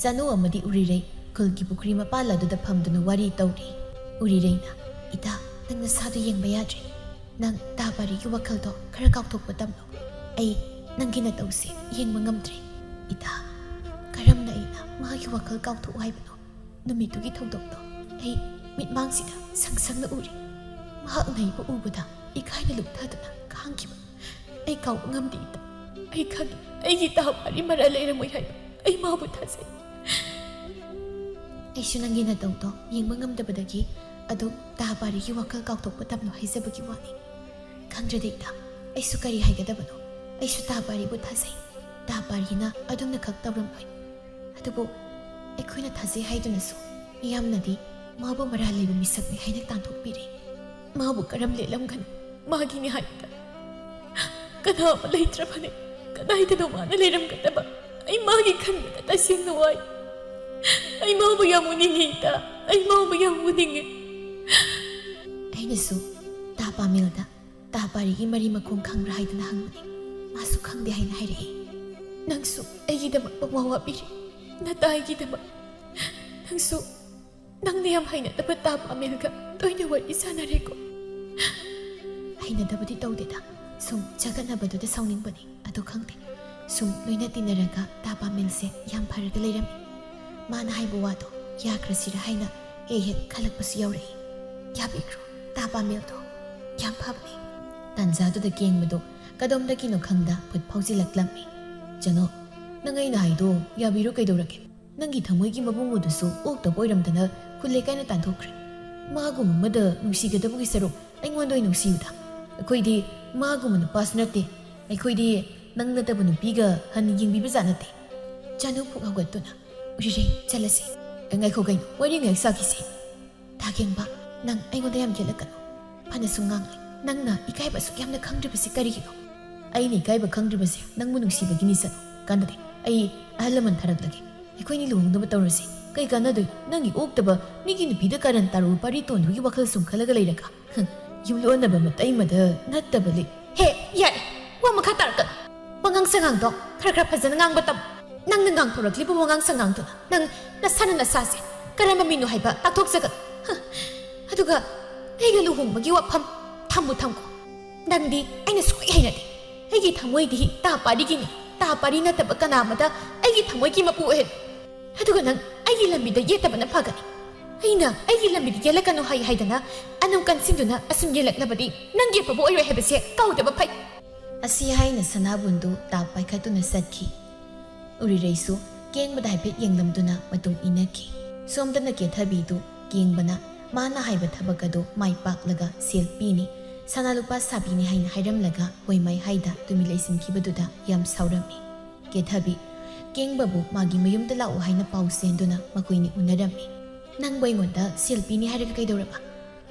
ꯆꯅꯨ ꯑꯃꯗꯤ ꯎꯔꯤꯔꯩ ꯈꯨꯜꯒꯤ ꯄꯨꯈ꯭ꯔꯤ ꯃꯄꯥꯜ ꯑꯗꯨꯗ ꯐꯝꯗꯨꯅ ꯋꯥꯔꯤ ꯇꯧꯔꯤ꯫ ꯎꯔꯤꯔꯩꯅ, "ꯏꯇꯥ, ꯅꯪ ꯅꯁꯥꯗꯨ ꯌꯦꯡꯕ ꯌꯥꯗ꯭ꯔꯦ꯫ ꯅꯪ ꯇꯥ ꯄꯥꯔꯤꯒꯤ ꯋꯥꯈꯜꯗꯣ ꯈꯔ ꯀꯥꯎꯊꯣꯛꯄ ꯇꯝꯂꯣ꯫ ꯑꯩ ꯅꯪꯒꯤ ꯅꯇꯧꯁꯦ ꯌꯦꯡꯕ ꯉꯝꯗ꯭ꯔꯦ꯫ ꯏꯇꯥ, ꯀꯔꯝꯅ ꯑꯩꯅ ꯃꯥꯒꯤ ꯋꯥꯈꯜ ꯀꯥꯎꯊꯣꯛꯎ ꯍꯥꯏꯕꯅꯣ? ꯅꯨꯃꯤꯠꯇꯨꯒꯤ ꯊꯧꯗꯣꯛꯇꯣ ꯑꯩ ꯃꯤꯠꯃꯥꯡꯁꯤꯗ ꯁꯪ ꯁꯪꯅ ꯎꯔꯤ꯫ ꯃꯍꯥꯛꯅ ꯑꯩꯕꯨ ꯎꯕꯗ ꯏꯀꯥꯏꯅ ꯂꯨꯞꯊꯗꯨꯅ ꯈꯥꯡꯈꯤꯕ꯫ ꯑꯩ ꯀꯥꯎꯕ ꯉꯝꯗꯦ ꯏꯇꯥ꯫ ꯑꯩ ꯈꯪꯉꯤ, ꯑꯩꯒꯤ ꯇꯥ ꯄꯥꯔꯤ ꯃꯔꯥ ꯂꯩꯔꯝꯃꯣꯏ ꯍꯥꯏꯕ꯫ ꯑꯩ ꯃꯥꯕꯨ ꯊꯥꯖꯩ꯫ ꯑꯩꯁꯨ ꯅꯪꯒꯤ ꯅꯇꯧꯗꯣ ꯌꯦꯡꯕ ꯉꯝꯗꯕꯗꯒꯤ ꯑꯗꯨꯝ ꯇꯥ ꯄꯥꯔꯤꯒꯤ ꯋꯥꯈꯜ ꯀꯥꯎꯊꯣꯛꯄ ꯇꯝꯂꯣ ꯍꯥꯏꯖꯕꯒꯤ ꯋꯥꯅꯤ꯫ ꯈꯪꯗ꯭ꯔꯦꯗ ꯏꯇꯥ, ꯑꯩꯁꯨ ꯀꯔꯤ ꯍꯥꯏꯒꯗꯕꯅꯣ꯫ ꯑꯩꯁꯨ ꯇꯥ ꯄꯥꯔꯤꯕꯨ ꯊꯥꯖꯩ꯫ ꯇꯥ ꯄꯥꯔꯤꯅ ꯑꯗꯨꯝꯅ ꯈꯛ ꯇꯧꯔꯝꯂꯣꯏ꯫ ꯑꯗꯨꯕꯨ ꯑꯩꯈꯣꯏꯅ ꯊꯥꯖꯩ ꯍꯥꯏꯗꯨꯅꯁꯨ ꯃꯤꯌꯥꯝꯅꯗꯤ ꯃꯥꯕꯨ ꯃꯔꯥꯜ ꯂꯩꯕ ꯃꯤꯁꯛꯅꯤ ꯍꯥꯏꯅ ꯇꯥꯟꯊꯣꯛꯄꯤꯔꯦ꯫ ꯃꯥꯕꯨ ꯀꯔꯝ ꯂꯦꯜꯂꯝꯒꯅꯤ? ꯃꯥꯒꯤꯅꯤ ꯍꯥꯏꯕꯗ ꯀꯅꯥ ꯑꯃ ꯂꯩꯇ꯭ꯔꯕꯅꯤ꯫ ꯀꯗꯥꯏꯗꯅꯣ ꯃꯥꯅ ꯂꯩꯔꯝꯒꯗꯕ? ꯑꯩ ꯃꯥꯒꯤ ꯈꯟꯕꯗ ꯇꯁꯦꯡꯅ ꯋꯥꯏ꯫ ꯑꯩ ꯃꯥꯕꯨ ꯌꯥꯝ ꯎꯅꯤꯡꯉꯤ ꯏꯇꯥ꯫ ꯑꯩ ꯃꯥꯕꯨ ꯌꯥꯝ ꯎꯅꯤꯡꯉꯤ꯫ ꯑꯩꯅꯁꯨ ꯇꯥ ꯄꯥꯃꯦꯜꯗ ꯇꯥ ꯄꯥꯔꯤꯒꯤ ꯃꯔꯤ ꯃꯈꯣꯡ ꯈꯪꯕ꯭ꯔꯥ ꯍꯥꯏꯗꯨꯅ ꯍꯪꯕꯅꯤ꯫ ꯃꯥꯁꯨ ꯈꯪꯗꯦ ꯍꯥꯏꯅ ꯍꯥꯏꯔꯛꯏ꯫ ꯅꯪꯁꯨ ꯑꯩꯒꯤꯗꯃꯛ ꯄꯪꯋꯥ ꯋꯥꯕꯤꯔꯤ꯫ ꯅꯇꯥꯏꯒꯤꯗꯃꯛ꯫ ꯅꯪꯁꯨ ꯅꯪꯅ ꯌꯥꯝ ꯍꯩꯅꯗꯕ ꯇꯥ ꯄꯥꯃꯦꯜꯒ ꯇꯣꯏꯅ ꯋꯥꯔꯤ ꯁꯥꯟꯅꯔꯦꯀꯣ꯫ ꯍꯩꯅꯗꯕꯗꯤ ꯇꯧꯗꯦꯗ, ꯁꯨꯝ ꯆꯒꯠꯅꯕꯗꯨꯗ ꯁꯥꯎꯅꯤꯡꯕꯅꯤ꯫ ꯑꯗꯣ ꯈꯪꯗꯦ, ꯁꯨꯝ ꯂꯣꯏꯅ ꯇꯤꯟꯅꯔꯒ ꯇꯥ ꯄꯥꯃꯦꯜꯁꯦ ꯌꯥꯝ ꯐꯔꯒ ꯂꯩꯔꯝꯃꯤ꯫ ꯃꯥꯅ ꯍꯥꯏꯕ ꯋꯥꯗꯣ ꯌꯥꯈ꯭ꯔꯁꯤꯔꯥ ꯍꯥꯏꯅ ꯍꯦꯛ ꯍꯦꯛ ꯈꯜꯂꯛꯄꯁꯨ ꯌꯥꯎꯔꯛꯏ꯫ ꯌꯥꯕꯤꯈ꯭ꯔꯣ, ꯇꯥ ꯄꯥꯃꯦꯜꯗꯣ ꯌꯥꯝ ꯐꯕꯅꯦ꯫ ꯇꯥꯟꯖꯥꯗꯨꯗ ꯀꯦꯡꯕꯗꯣ ꯀꯗꯣꯝꯗꯒꯤꯅꯣ ꯈꯪꯗ ꯐꯨꯠ ꯐꯥꯎꯖꯤꯜꯂꯛꯂꯝꯃꯤ꯫ "ꯆꯅꯣ, ꯅꯪ ꯑꯩꯅ ꯍꯥꯏꯗꯣ ꯌꯥꯕꯤꯔꯣ ꯀꯩꯗꯧꯔꯒꯦ? ꯅꯪꯒꯤ ꯊꯃꯣꯏꯒꯤ ꯃꯕꯨꯡꯉꯣꯗꯨꯁꯨ ꯑꯣꯛꯇꯕ ꯑꯣꯏꯔꯝꯗꯅ ꯈꯨꯜ ꯂꯩꯀꯥꯏꯅ ꯇꯥꯟꯊꯣꯛꯈ꯭ꯔꯦ꯫ ꯃꯥꯒꯨꯝꯕ ꯑꯃꯗ ꯅꯨꯡꯁꯤꯒꯗꯕꯒꯤ ꯁꯔꯨꯛ ꯑꯩꯉꯣꯟꯗ ꯑꯣꯏꯅ ꯅꯨꯡꯁꯤꯌꯨꯗ꯫ ꯑꯩꯈꯣꯏꯗꯤ ꯃꯥꯒꯨꯝꯕ ꯅꯨꯄꯥꯁꯨ ꯅꯠꯇꯦ꯫ ꯑꯩꯈꯣꯏꯗꯤ ꯅꯪ ꯅꯠꯇꯕ ꯅꯨꯄꯤꯒ ꯍꯟꯅ ꯌꯦꯡꯕꯤꯕꯖꯥꯠ ꯅꯠꯇꯦ꯫" ꯆꯥꯅꯨ ꯐꯨꯛ ꯍꯧꯒꯠꯇꯨꯅ, "ꯎꯔꯤꯔꯩ, ꯆꯠꯂꯁꯤ꯫ ꯉꯥꯏꯈꯣ ꯀꯩꯅꯣ, ꯋꯥꯔꯤ ꯉꯥꯏꯍꯥꯛ ꯁꯥꯈꯤꯁꯤ꯫ ꯊꯥꯒꯦꯡꯕ, ꯅꯪ ꯑꯩꯉꯣꯟꯗ ꯌꯥꯝ ꯌꯦꯠꯂꯛꯀꯅꯨ꯫ ꯐꯅꯁꯨ ꯉꯥꯡꯂꯦ꯫ ꯅꯪꯅ ꯏꯀꯥꯏꯕ ꯑꯁꯨꯛ ꯌꯥꯝꯅ ꯈꯪꯗ꯭ꯔꯤꯕꯁꯤ ꯀꯔꯤꯒꯤꯅꯣ?" "ꯑꯩꯅ ꯏꯀꯥꯏꯕ ꯈꯪꯗ꯭ꯔꯤꯕꯁꯦ ꯅꯪꯕꯨ ꯅꯨꯡꯁꯤꯕꯒꯤꯅꯤ ꯆꯅꯨ꯫ ꯀꯥꯟꯅꯗꯦ꯫ ꯑꯩ ꯑꯍꯜ ꯂꯃꯟ ꯊꯥꯔꯛꯂꯒꯦ꯫ ꯑꯩꯈꯣꯏꯅꯤ ꯂꯨꯍꯣꯡꯅꯕ ꯇꯧꯔꯁꯤ꯫ ꯀꯩ ꯀꯥꯟꯅꯗꯣꯏꯅꯣ? ꯅꯪꯒꯤ ꯑꯣꯛꯇꯕ ꯃꯤꯒꯤ ꯅꯨꯄꯤꯗ ꯀꯥꯔꯟ ꯇꯥꯔꯨꯕ ꯄꯥꯔꯤ ꯇꯣꯟꯗꯨꯒꯤ ꯋꯥꯈꯜ ꯁꯨꯝ ꯈꯜꯂꯒ ꯂꯩꯔꯒ꯫ ꯍꯨꯝ, ꯌꯨꯝꯂꯣꯟꯅꯕ ꯃꯇꯩ ꯃꯗ ꯅꯠꯇꯕ ꯂꯩ꯫" "ꯍꯦ, ꯌꯥꯔꯦ꯫ ꯋꯥ ꯃꯈꯥ ꯇꯥꯔꯛꯀꯅꯨ꯫ ꯋꯥꯉꯥꯡ ꯁꯉꯥꯡꯗꯣ ꯈꯔ ꯈꯔ ꯐꯖꯅ ꯉꯥꯡꯕ ꯇꯝꯃꯨ꯫ ꯅꯪꯅ ꯉꯥꯡꯊꯣꯔꯛꯂꯤꯕ ꯋꯥꯉꯥꯡ ꯁꯉꯥꯡꯗꯨꯅ ꯅꯪ ꯅꯁꯥꯅ ꯅꯁꯥꯁꯦ ꯀꯔꯝꯕ ꯃꯤꯅꯣ ꯍꯥꯏꯕ ꯇꯥꯛꯊꯣꯛꯆꯒꯅꯨ꯫ ꯍ, ꯑꯗꯨꯒ ꯑꯩꯒ ꯂꯨꯍꯣꯡꯕꯒꯤ ꯋꯥꯐꯝ ꯊꯝꯕꯨ ꯊꯝꯈꯣ꯫ ꯅꯪꯗꯤ ꯑꯩꯅ ꯁꯨꯛꯍꯩ ꯍꯩꯅꯗꯦ꯫ ꯑꯩꯒꯤ ꯊꯃꯣꯏꯗꯤ ꯇꯥ ꯄꯥꯔꯤꯒꯤꯅꯤ꯫ ꯇꯥ ꯄꯥꯔꯤ ꯅꯠꯇꯕ ꯀꯅꯥ ꯑꯃꯗ ꯑꯩꯒꯤ ꯊꯃꯣꯏꯒꯤ ꯃꯄꯨ ꯑꯣꯏꯍꯜꯂꯨ꯫ ꯑꯗꯨꯒ ꯅꯪ ꯑꯩꯒꯤ ꯂꯝꯕꯤꯗ ꯌꯦꯠꯇꯕꯅ ꯐꯒꯅꯤ꯫ ꯑꯩꯅ ꯑꯩꯒꯤ ꯂꯝꯕꯤꯗ ꯌꯦꯠꯂꯛꯀꯅꯨ ꯍꯥꯏ ꯍꯥꯏꯗꯅ ꯑꯅꯧ ꯀꯟꯁꯤꯟꯗꯨꯅ ꯑꯁꯨꯝ ꯌꯦꯠꯂꯛꯂꯕꯗꯤ ꯅꯪꯒꯤ ꯑꯐꯕ ꯑꯣꯏꯔꯣꯏ ꯍꯥꯏꯕꯁꯦ ꯀꯥꯎꯗꯕ ꯐꯩ꯫" ꯑꯁꯤ ꯍꯥꯏꯅ ꯁꯅꯥꯕꯨꯟꯗꯨ ꯇꯥꯞ ꯄꯥꯏꯈꯠꯇꯨꯅ ꯆꯠꯈꯤ꯫ ꯎꯔꯤꯔꯩꯁꯨ ꯀꯦꯡꯕꯗ ꯍꯥꯏꯐꯦꯠ ꯌꯦꯡꯂꯝꯗꯨꯅ ꯃꯇꯨꯡ ꯏꯟꯅꯈꯤ꯫ ꯁꯣꯝꯗꯅ ꯀꯦꯊꯕꯤꯗꯨ ꯀꯦꯡꯕꯅ ꯃꯥꯅ ꯍꯥꯏꯕ ꯊꯕꯛ ꯑꯗꯨ ꯃꯥꯏ ꯄꯥꯛꯂꯒ ꯁꯦꯜ ꯄꯤꯅꯤ, ꯁꯅꯥ ꯂꯨꯄꯥ ꯁꯥꯕꯤꯅꯤ ꯍꯥꯏꯅ ꯍꯥꯏꯔꯝꯂꯒ ꯍꯣꯏ ꯃꯥꯏ ꯍꯥꯏꯗ ꯇꯨꯃꯤꯟ ꯂꯩꯁꯤꯟꯈꯤꯕꯗꯨꯗ ꯌꯥꯝ ꯁꯥꯎꯔꯝꯃꯤ꯫ ꯀꯦꯊꯕꯤ ꯀꯦꯡꯕꯕꯨ ꯃꯥꯒꯤ ꯃꯌꯨꯝꯗ ꯂꯥꯛꯎ ꯍꯥꯏꯅ ꯄꯥꯎ ꯆꯦꯟꯗꯨꯅ ꯃꯈꯣꯏꯅꯤ ꯎꯅꯔꯝꯃꯤ꯫ "ꯅꯪꯕꯨ ꯑꯩꯉꯣꯟꯗ ꯁꯦꯜ ꯄꯤꯅꯤ ꯍꯥꯏꯔꯒ ꯀꯩꯗꯧꯔꯕ?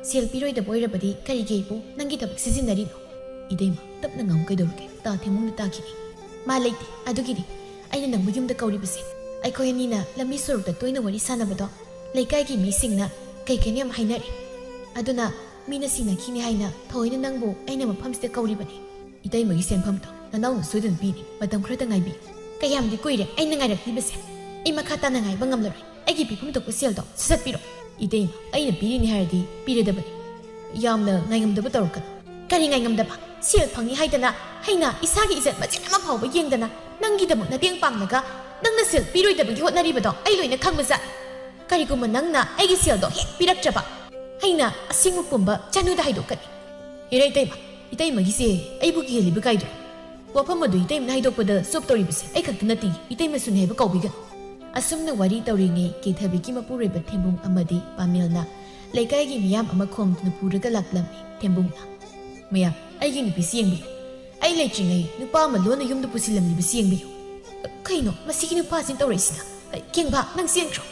ꯁꯦꯜ ꯄꯤꯔꯣꯏꯗꯕ ꯑꯣꯏꯔꯕꯗꯤ ꯀꯔꯤꯒꯤ ꯑꯩꯕꯨ ꯅꯪꯒꯤꯗꯃꯛ ꯁꯤꯖꯤꯟꯅꯔꯤꯅꯣ?" "ꯏꯇꯩꯃ, ꯇꯞꯅ ꯉꯥꯡꯉꯨ ꯀꯩꯗꯧꯔꯒꯦ? ꯇꯥ ꯊꯦꯡꯃꯨꯡꯅ ꯇꯥꯈꯤꯅꯤ꯫" "ꯃꯥ ꯂꯩꯇꯦ꯫ ꯑꯗꯨꯒꯤꯅꯤ ꯑꯩꯅ ꯅꯪꯕꯨ ꯌꯨꯝꯗ ꯀꯧꯔꯤꯕꯁꯦ꯫ ꯑꯩꯈꯣꯏ ꯑꯅꯤꯅ ꯂꯝꯕꯤ ꯁꯣꯔꯣꯛꯇ ꯇꯣꯏꯅ ꯋꯥꯔꯤ ꯁꯥꯟꯅꯕꯗꯣ ꯂꯩꯀꯥꯏꯒꯤ ꯃꯤꯁꯤꯡꯅ ꯀꯩ ꯀꯩꯅꯣ ꯌꯥꯝ ꯍꯥꯏꯅꯔꯦ꯫ ꯑꯗꯨꯅ ꯃꯤꯅ ꯁꯤꯅꯈꯤꯅꯤ ꯍꯥꯏꯅ ꯊꯑꯣꯏꯅ ꯅꯪꯕꯨ ꯑꯩꯅ ꯃꯐꯝꯁꯤꯗ ꯀꯧꯔꯤꯕꯅꯤ꯫" "ꯏꯇꯩꯃꯒꯤ ꯁꯦꯟꯐꯝꯗꯣ ꯅꯅꯥꯎꯅ ꯁꯣꯏꯗꯅ ꯄꯤꯅꯤ꯫ ꯃꯇꯝ ꯈꯔꯇ ꯉꯥꯏꯕꯤꯌꯨ꯫" "ꯀꯌꯥꯝꯗꯤ ꯀꯨꯏꯔꯦ ꯑꯩꯅ ꯉꯥꯏꯔꯛꯂꯤꯕꯁꯦ꯫ ꯑꯩ ꯃꯈꯥ ꯇꯥꯅ ꯉꯥꯏꯕ ꯉꯝꯂꯔꯣꯏ꯫ ꯑꯩꯒꯤ ꯄꯤꯐꯝ ꯊꯣꯛꯄ ꯁꯦꯜꯗꯣ ꯁꯠ ꯁꯠ ꯄꯤꯔꯣ꯫" "ꯏꯇꯩꯃ, ꯑꯩꯅ ꯄꯤꯔꯤꯅꯤ ꯍꯥꯏꯔꯗꯤ ꯄꯤꯔꯗꯕꯅꯤ꯫ ꯌꯥꯝꯅ ꯉꯥꯏꯉꯝꯗꯕ ꯇꯧꯔꯛꯀꯅꯨ꯫" "ꯀꯔꯤ ꯉꯥꯏꯉꯝꯗꯕ? ꯁꯦꯜ ꯐꯪꯅꯤ ꯍꯥꯏꯗꯅ ꯑꯩꯅ ꯏꯁꯥꯒꯤ ꯏꯖꯠ ꯃꯆꯦꯠ ꯑꯃ ꯐꯥꯎꯕ ꯌꯦꯡꯗꯅ ꯅꯪꯒꯤꯗꯃꯛ ꯃꯇꯦꯡ ꯄꯥꯡꯂꯒ ꯅꯪꯅ ꯁꯦꯜ ꯄꯤꯔꯣꯏꯗꯕꯒꯤ ꯍꯣꯠꯅꯔꯤꯕꯗꯣ ꯑꯩ ꯂꯣꯏꯅ ꯈꯪꯕꯖꯥꯠꯅꯤ꯫ ꯀꯔꯤꯒꯨꯝꯕ ꯅꯪꯅ ꯑꯩꯒꯤ ꯁꯦꯜꯗꯣ ꯍꯦꯛ ꯄꯤꯔꯛꯇ꯭ꯔꯕ, ꯑꯩꯅ ꯑꯁꯦꯡꯕ ꯄꯨꯝꯕ ꯆꯅꯨꯗ ꯍꯥꯏꯗꯣꯛꯀꯅꯤ꯫ ꯍꯦꯔꯥ ꯏꯇꯩꯃ, ꯏꯇꯩꯃꯒꯤꯁꯦ ꯑꯩꯕꯨ ꯀꯤꯍꯜꯂꯤꯕ ꯀꯥꯏꯗꯣ꯫ ꯋꯥꯐꯝ ꯑꯗꯨ ꯏꯇꯩꯃꯅ ꯍꯥꯏꯗꯣꯛꯄꯗ ꯆꯣꯞ ꯇꯧꯔꯤꯕꯁꯦ ꯑꯩ ꯈꯛꯇ ꯅꯠꯇꯦ, ꯏꯇꯩꯃꯁꯨꯅꯤ ꯍꯥꯏꯕ ꯀꯥꯎꯕꯤꯒꯅꯨ꯫ ꯑꯁꯨꯝꯅ ꯋꯥꯔꯤ ꯇꯧꯔꯤꯉꯩ ꯀꯦꯊꯕꯤꯒꯤ ꯃꯄꯨꯔꯣꯏꯕ ꯊꯦꯝꯕꯨꯡ ꯑꯃꯗꯤ ꯄꯥꯃꯦꯜꯅ ꯂꯩꯀꯥꯏꯒꯤ ꯃꯤꯌꯥꯝ ꯑꯃ ꯈꯣꯝꯗꯨꯅ ꯄꯨꯔꯒ ꯂꯥꯛꯂꯝꯃꯤ꯫ ꯊꯦꯝꯕꯨꯡꯅ, "ꯃꯌꯥꯝ, ꯑꯩꯒꯤ ꯅꯨꯄꯤꯁꯤ ꯌꯦꯡꯕꯤꯌꯨ꯫ ꯑꯩ ꯂꯩꯇ꯭ꯔꯤꯉꯩ ꯅꯨꯄꯥ ꯑꯃ ꯂꯣꯟꯅ ꯌꯨꯝꯗ ꯄꯨꯁꯤꯜꯂꯝꯂꯤꯕꯁꯤ ꯌꯦꯡꯕꯤꯌꯨ꯫ ꯀꯩꯅꯣ ꯃꯁꯤꯒꯤ ꯅꯨꯄꯥꯁꯤꯅ ꯇꯧꯔꯛꯏꯁꯤꯅ? ꯀꯦꯡꯕꯥ, ꯅꯪ ꯆꯦꯟꯈ꯭ꯔꯣ!"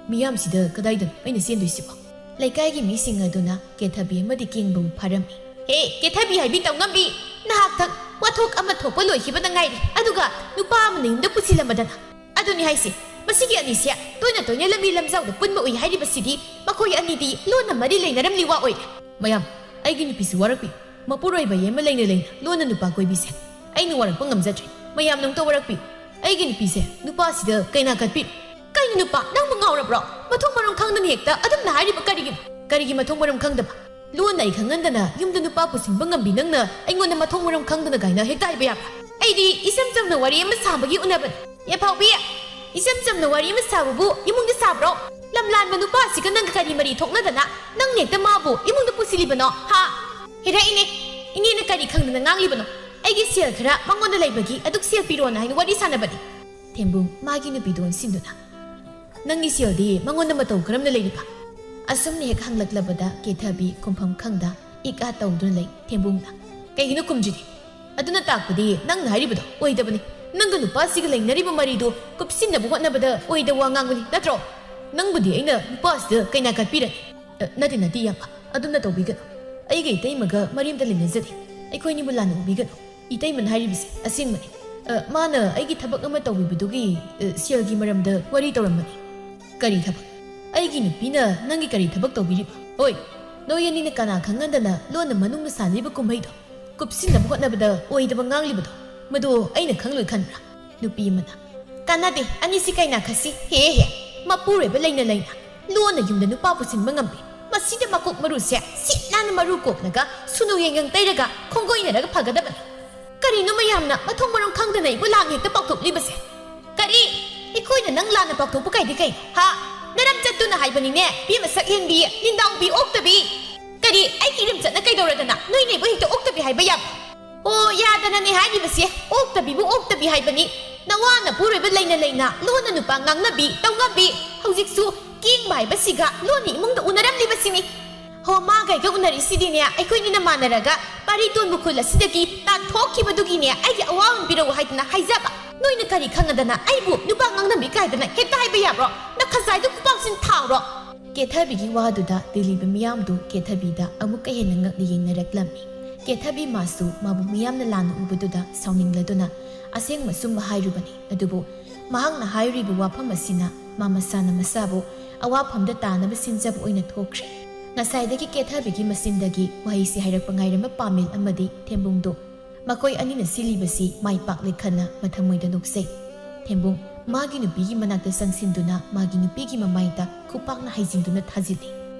ꯃꯤꯌꯥꯝꯁꯤꯗ ꯀꯗꯥꯏꯗꯅꯣ ꯑꯩꯅ ꯆꯦꯟꯗꯣꯏꯁꯤꯕꯣ? ꯂꯩꯀꯥꯏꯒꯤ ꯃꯤꯁꯤꯡ ꯑꯗꯨꯅ ꯀꯦꯊꯕꯤ ꯑꯃꯗꯤ ꯀꯦꯡꯕꯕꯨ ꯐꯥꯔꯝꯃꯤ꯫ "ꯍꯦ, ꯀꯦꯊꯕꯤ ꯍꯥꯏꯕꯤ ꯇꯧꯉꯝꯕꯤ! ꯅꯍꯥꯛꯇꯪ ꯋꯥꯊꯣꯛ ꯑꯃ ꯊꯣꯛꯄ ꯂꯣꯏꯈꯤꯕꯗ ꯉꯥꯏꯔꯤ, ꯑꯗꯨꯒ ꯅꯨꯄꯥ ꯑꯃꯅ ꯌꯨꯝꯗ ꯄꯨꯁꯤꯜꯂꯝꯕꯗꯅ꯫ ꯑꯗꯨꯅꯤ ꯍꯥꯏꯁꯦ, ꯃꯁꯤꯒꯤ ꯑꯅꯤꯁꯦ ꯇꯣꯏꯅ ꯇꯣꯏꯅ ꯂꯝꯕꯤ ꯂꯝꯖꯥꯎꯗ ꯄꯨꯟꯕ ꯎꯏ ꯍꯥꯏꯔꯤꯕꯁꯤꯗꯤ ꯃꯈꯣꯏ ꯑꯅꯤꯗꯤ ꯂꯣꯟꯅ ꯃꯔꯤ ꯂꯩꯅꯔꯝꯂꯤ ꯋꯥ ꯑꯣꯏꯔꯦ꯫ ꯃꯌꯥꯝ, ꯑꯩꯒꯤ ꯅꯨꯄꯤꯁꯤ ꯋꯥꯔꯛꯄꯤ꯫ ꯃꯄꯨꯔꯣꯏꯕ ꯌꯦ ꯑꯃ ꯂꯩꯅ ꯂꯩꯅ ꯂꯣꯟꯅ ꯅꯨꯄꯥ ꯀꯣꯏꯕꯤꯁꯦ ꯑꯩꯅ ꯋꯥꯔꯛꯄ ꯉꯝꯖꯗ꯭ꯔꯦ꯫ ꯃꯌꯥꯝꯅ ꯑꯝꯇ ꯋꯥꯔꯛꯄꯤꯌꯨ꯫ ꯑꯩꯒꯤ ꯅꯨꯄꯤꯁꯦ ꯅꯨꯄꯥꯁꯤꯗ ꯀꯩꯅꯥ ꯀꯠꯄꯤꯔꯣ꯫" "ꯀꯩꯅꯣ ꯅꯨꯄꯥ, ꯅꯪꯕꯨ ꯉꯥꯎꯔꯕ꯭ꯔꯣ? ꯃꯊꯣꯡ ꯃꯔꯝ ꯈꯪꯗꯅ ꯍꯦꯛꯇ ꯑꯗꯨꯝꯅ ꯍꯥꯏꯔꯤꯕ ꯀꯔꯤꯒꯤꯅꯣ?" "ꯀꯔꯤꯒꯤ ꯃꯊꯣꯡ ꯃꯔꯝ ꯈꯪꯗꯕ? ꯂꯣꯟꯅ ꯑꯩ ꯈꯪꯍꯟꯗꯅ ꯌꯨꯝꯗ ꯅꯨꯄꯥ ꯄꯨꯁꯤꯟꯕ ꯉꯝꯕꯤ ꯅꯪꯅ ꯑꯩꯉꯣꯟꯗ ꯃꯊꯣꯡ ꯃꯔꯝ ꯈꯪꯗꯅ ꯀꯥꯏꯅ ꯍꯦꯛꯇ ꯍꯥꯏꯕ ꯌꯥꯕ꯭ꯔꯥ? ꯑꯩꯗꯤ ꯏꯆꯝ ꯆꯝꯅ ꯋꯥꯔꯤ ꯑꯃ ꯁꯥꯕꯒꯤ ꯎꯅꯕꯅꯤ꯫" "ꯌꯦꯐꯥꯎꯕꯤ, ꯏꯆꯝ ꯆꯝꯅ ꯋꯥꯔꯤ ꯑꯃ ꯁꯥꯕꯕꯨ ꯏꯃꯨꯡꯗ ꯁꯥꯕ꯭ꯔꯣ? ꯂꯝꯂꯥꯟꯕ ꯅꯨꯄꯥꯁꯤꯒ ꯅꯪꯒ ꯀꯔꯤ ꯃꯔꯤ ꯊꯣꯛꯅꯗꯅ ꯅꯪꯅ ꯍꯦꯛꯇ ꯃꯥꯕꯨ ꯏꯃꯨꯡꯗ ꯄꯨꯁꯤꯜꯂꯤꯕꯅꯣ, ꯍꯥ?" "ꯍꯦꯔꯥ ꯏꯅꯦ, ꯏꯅꯦꯅ ꯀꯔꯤ ꯈꯪꯗꯅ ꯉꯥꯡꯂꯤꯕꯅꯣ? ꯑꯩꯒꯤ ꯁꯦꯜ ꯈꯔ ꯃꯉꯣꯟꯗ ꯂꯩꯕꯒꯤ ꯑꯗꯨꯛ ꯁꯦꯜ ꯄꯤꯔꯣꯅ ꯍꯥꯏꯅ ꯋꯥꯔꯤ ꯁꯥꯟꯅꯕꯅꯤ꯫" ꯊꯦꯝꯕꯨꯡ ꯃꯥꯒꯤ ꯅꯨꯄꯤꯗꯨ ꯑꯣꯟꯁꯤꯟꯗꯨꯅ, "ꯅꯪꯒꯤ ꯁꯦꯜꯗꯤ ꯃꯉꯣꯟꯗ ꯃꯇꯧ ꯀꯔꯝꯅ ꯂꯩꯔꯤꯕ?" ꯑꯁꯨꯝꯅ ꯍꯦꯛ ꯍꯪꯂꯛꯂꯕꯗ ꯀꯦꯊꯕꯤ ꯈꯨꯝꯐꯝ ꯈꯪꯗ ꯏꯛ ꯑꯥ ꯇꯧꯗꯨꯅ ꯂꯩ꯫ ꯊꯦꯝꯕꯨꯡꯅ, "ꯀꯩꯒꯤꯅꯣ ꯈꯨꯝꯗ꯭ꯔꯤꯗꯤ? ꯑꯗꯨꯅ ꯇꯥꯛꯄꯗꯤ ꯅꯪꯅ ꯍꯥꯏꯔꯤꯕꯗꯣ ꯑꯣꯏꯗꯕꯅꯤ꯫ ꯅꯪꯒ ꯅꯨꯄꯥꯁꯤꯒ ꯂꯩꯅꯔꯤꯕ ꯃꯔꯤꯗꯨ ꯀꯨꯞꯁꯤꯟꯅꯕ ꯍꯣꯠꯅꯕꯗ ꯑꯣꯏꯗꯕ ꯋꯥ ꯉꯥꯡꯕꯅꯤ ꯅꯠꯇ꯭ꯔꯣ? ꯅꯪꯕꯨꯗꯤ ꯑꯩꯅ ꯅꯨꯄꯥꯁꯤꯗ ꯀꯩꯅꯥ ꯀꯠꯄꯤꯔꯅꯤ꯫" "ꯑ, ꯅꯠꯇꯦ, ꯅꯠꯇꯦ, ꯏꯌꯥꯝꯕ, ꯑꯗꯨꯝꯅ ꯇꯧꯕꯤꯒꯅꯨ꯫ ꯑꯩꯒ ꯏꯇꯩꯃꯒ ꯃꯔꯤ ꯑꯝꯇ ꯂꯩꯅꯖꯗꯦ꯫ ꯑꯩꯈꯣꯏꯅꯤꯕꯨ ꯂꯥꯟꯅ ꯎꯕꯤꯒꯅꯨ꯫ ꯏꯇꯩꯃꯅ ꯍꯥꯏꯔꯤꯕꯁꯦ ꯑꯁꯦꯡꯕꯅꯤ꯫ ꯑ, ꯃꯥꯅ ꯑꯩꯒꯤ ꯊꯕꯛ ꯑꯃ ꯇꯧꯕꯤꯕꯗꯨꯒꯤ, ꯑ, ꯁꯦꯜꯒꯤ ꯃꯔꯝꯗ ꯋꯥꯔꯤ ꯇꯧꯔꯝꯕꯅꯤ꯫" "ꯀꯔꯤ ꯊꯕꯛ? ꯑꯩꯒꯤ ꯅꯨꯄꯤꯅ ꯅꯪꯒꯤ ꯀꯔꯤ ꯊꯕꯛ ꯇꯧꯕꯤꯔꯤꯕ? ꯍꯣꯏ, ꯅꯣꯏ ꯑꯅꯤꯅ ꯀꯅꯥ ꯈꯪꯍꯟꯗꯅ ꯂꯣꯟꯅ ꯃꯅꯨꯡꯗ ꯁꯥꯟꯅꯔꯤꯕ ꯀꯨꯝꯍꯩꯗꯣ ꯀꯨꯞꯁꯤꯟꯅꯕ ꯍꯣꯠꯅꯕꯗ ꯑꯣꯏꯗꯕ ꯉꯥꯡꯂꯤꯕꯗꯣ, ꯃꯗꯨ ꯑꯩꯅ ꯈꯪꯂꯣꯏ ꯈꯟꯕ꯭ꯔꯥ?" ꯅꯨꯄꯤ ꯑꯃꯅ, "ꯀꯥꯟꯅꯗꯦ, ꯑꯅꯤꯁꯤ ꯀꯩꯅꯥ ꯈꯠꯁꯤ꯫ ꯍꯦ ꯍꯦ, ꯃꯄꯨꯔꯣꯏꯕ ꯂꯩꯅ ꯂꯩꯅ ꯂꯣꯟꯅ ꯌꯨꯝꯗ ꯅꯨꯄꯥ ꯄꯨꯁꯤꯟꯕ ꯉꯝꯗꯦ꯫ ꯃꯁꯤꯗ ꯃꯀꯣꯛ ꯃꯔꯨꯁꯦ ꯁꯤꯠ ꯅꯥꯟꯅ ꯃꯔꯨ ꯀꯣꯛꯂꯒ ꯁꯨꯅꯨ ꯌꯦꯡꯒꯪ ꯇꯩꯔꯒ ꯈꯣꯡꯒꯣꯏꯅꯔꯒ ꯐꯒꯗꯕꯅꯤ꯫" ꯀꯔꯤꯅꯣ ꯃꯌꯥꯝꯅ ꯃꯊꯣꯡ ꯃꯔꯝ ꯈꯪꯗꯅ ꯑꯩꯕꯨ ꯂꯥꯟꯅ ꯍꯦꯛꯇ ꯄꯥꯎꯊꯣꯛꯂꯤꯕꯁꯦ? ꯀꯔꯤ? ꯑꯩꯈꯣꯏꯅ ꯅꯪ ꯂꯥꯟꯅ ꯄꯥꯎꯊꯣꯛꯄ ꯀꯩꯗꯤ ꯀꯩ? ꯍꯥ? ꯅꯔꯝ ꯆꯠꯇꯨꯅ ꯍꯥꯏꯕꯅꯤꯅꯦ, ꯄꯤ ꯃꯁꯛ ꯍꯦꯟꯕꯤ, ꯂꯤꯟꯗꯥꯎꯕꯤ ꯑꯣꯛꯇꯕꯤ꯫ ꯀꯔꯤ? ꯑꯩꯒꯤ ꯏꯔꯝꯆꯠꯅ ꯀꯩꯗꯧꯔꯗꯅ ꯅꯣꯏꯅ ꯑꯩꯕꯨ ꯍꯦꯛꯇ ꯑꯣꯛꯇꯕꯤ ꯍꯥꯏꯕ ꯌꯥꯕ? ꯑꯣ, ꯌꯥꯗꯅꯅꯦ ꯍꯥꯏꯔꯤꯕꯁꯦ, ꯑꯣꯛꯇꯕꯤꯕꯨ ꯑꯣꯛꯇꯕꯤ ꯍꯥꯏꯕꯅꯤ꯫ ꯅꯋꯥ ꯅꯄꯨꯔꯣꯏꯕ ꯂꯩꯅ ꯂꯩꯅ ꯂꯣꯟꯅ ꯅꯨꯄꯥ ꯉꯥꯡꯅꯕꯤ, ꯇꯧꯉꯝꯕꯤ꯫ ꯍꯧꯖꯤꯛꯁꯨ ꯀꯦꯡꯕ ꯍꯥꯏꯕꯁꯤꯒ ꯂꯣꯟꯅ ꯏꯃꯨꯡꯗ ꯎꯅꯔꯝꯂꯤꯕꯁꯤꯅꯤ꯫ ꯍꯣ, ꯃꯥꯒ ꯑꯩꯒ ꯎꯅꯔꯤꯁꯤꯗꯤꯅꯦ, ꯑꯩꯈꯣꯏꯅꯤꯅ ꯃꯥꯟꯅꯔꯒ ꯄꯥꯔꯤꯇꯣꯟꯕꯨ ꯈꯨꯜ ꯑꯁꯤꯗꯒꯤ ꯇꯥꯟꯊꯣꯛꯈꯤꯕꯗꯨꯒꯤꯅꯦ, ꯑꯩꯒꯤ ꯑꯋꯥꯃꯟ ꯄꯤꯔꯛꯎ ꯍꯥꯏꯗꯅ ꯍꯥꯏꯖꯕ꯫ ꯅꯣꯏꯅ ꯀꯔꯤ ꯈꯪꯉꯗꯅ ꯑꯩꯕꯨ ꯅꯨꯄꯥ ꯉꯥꯡꯅꯕꯤ ꯀꯥꯏꯗꯅ ꯍꯦꯛꯇ ꯍꯥꯏꯕ ꯌꯥꯕ꯭ꯔꯣ? ꯅꯈꯖꯥꯏꯗꯨ ꯈꯨꯄꯥꯛꯁꯤꯅ ꯊꯥꯎꯔꯣ꯫ ꯀꯦꯊꯕꯤꯒꯤ ꯋꯥꯗꯨꯗ ꯇꯤꯜꯂꯤꯕ ꯃꯤꯌꯥꯝꯗꯨ ꯀꯦꯊꯕꯤꯗ ꯑꯃꯨꯛꯀ ꯍꯦꯟꯅ ꯉꯛꯅ ꯌꯦꯡꯅꯔꯛꯂꯝꯃꯤ꯫ ꯀꯦꯊꯕꯤ ꯃꯥꯁꯨ ꯃꯥꯕꯨ ꯃꯤꯌꯥꯝꯅ ꯂꯥꯟꯅ ꯎꯕꯗꯨꯗ ꯁꯥꯎꯅꯤꯡꯂꯗꯨꯅ ꯑꯁꯦꯡꯕ ꯑꯆꯨꯝꯕ ꯍꯥꯏꯔꯨꯕꯅꯤ꯫ ꯑꯗꯨꯕꯨ ꯃꯍꯥꯛꯅ ꯍꯥꯏꯔꯤꯕ ꯋꯥꯐꯝ ꯑꯁꯤꯅ ꯃꯥ ꯃꯁꯥꯅ ꯃꯁꯥꯕꯨ ꯑꯋꯥꯐꯝꯗ ꯇꯥꯅꯕ ꯁꯤꯟꯖꯕ ꯑꯣꯏꯅ ꯊꯣꯛꯈ꯭ꯔꯦ꯫ ꯉꯁꯥꯏꯗꯒꯤ ꯀꯦꯊꯕꯤꯒꯤ ꯃꯆꯤꯟꯗꯒꯤ ꯋꯥꯍꯩꯁꯤ ꯍꯥꯏꯔꯛꯄ ꯉꯥꯏꯔꯝꯕ ꯄꯥꯃꯦꯜ ꯑꯃꯗꯤ ꯊꯦꯝꯕꯨꯡꯗꯨ ꯃꯈꯣꯏ ꯑꯅꯤꯅ ꯁꯤꯜꯂꯤꯕꯁꯤ ꯃꯥꯏ ꯄꯥꯛꯂꯦ ꯈꯟꯅ ꯃꯊꯃꯣꯏꯗ ꯅꯣꯛꯆꯩ꯫ ꯊꯦꯝꯕꯨꯡ ꯃꯥꯒꯤ ꯅꯨꯄꯤꯒꯤ ꯃꯅꯥꯛꯇ ꯆꯪꯁꯤꯟꯗꯨꯅ ꯃꯥꯒꯤ ꯅꯨꯄꯤꯒꯤ ꯃꯃꯥꯏꯗ ꯈꯨꯄꯥꯛꯅ ꯍꯩꯖꯤꯟꯗꯨꯅ ꯊꯥꯖꯤꯜꯂꯤ꯫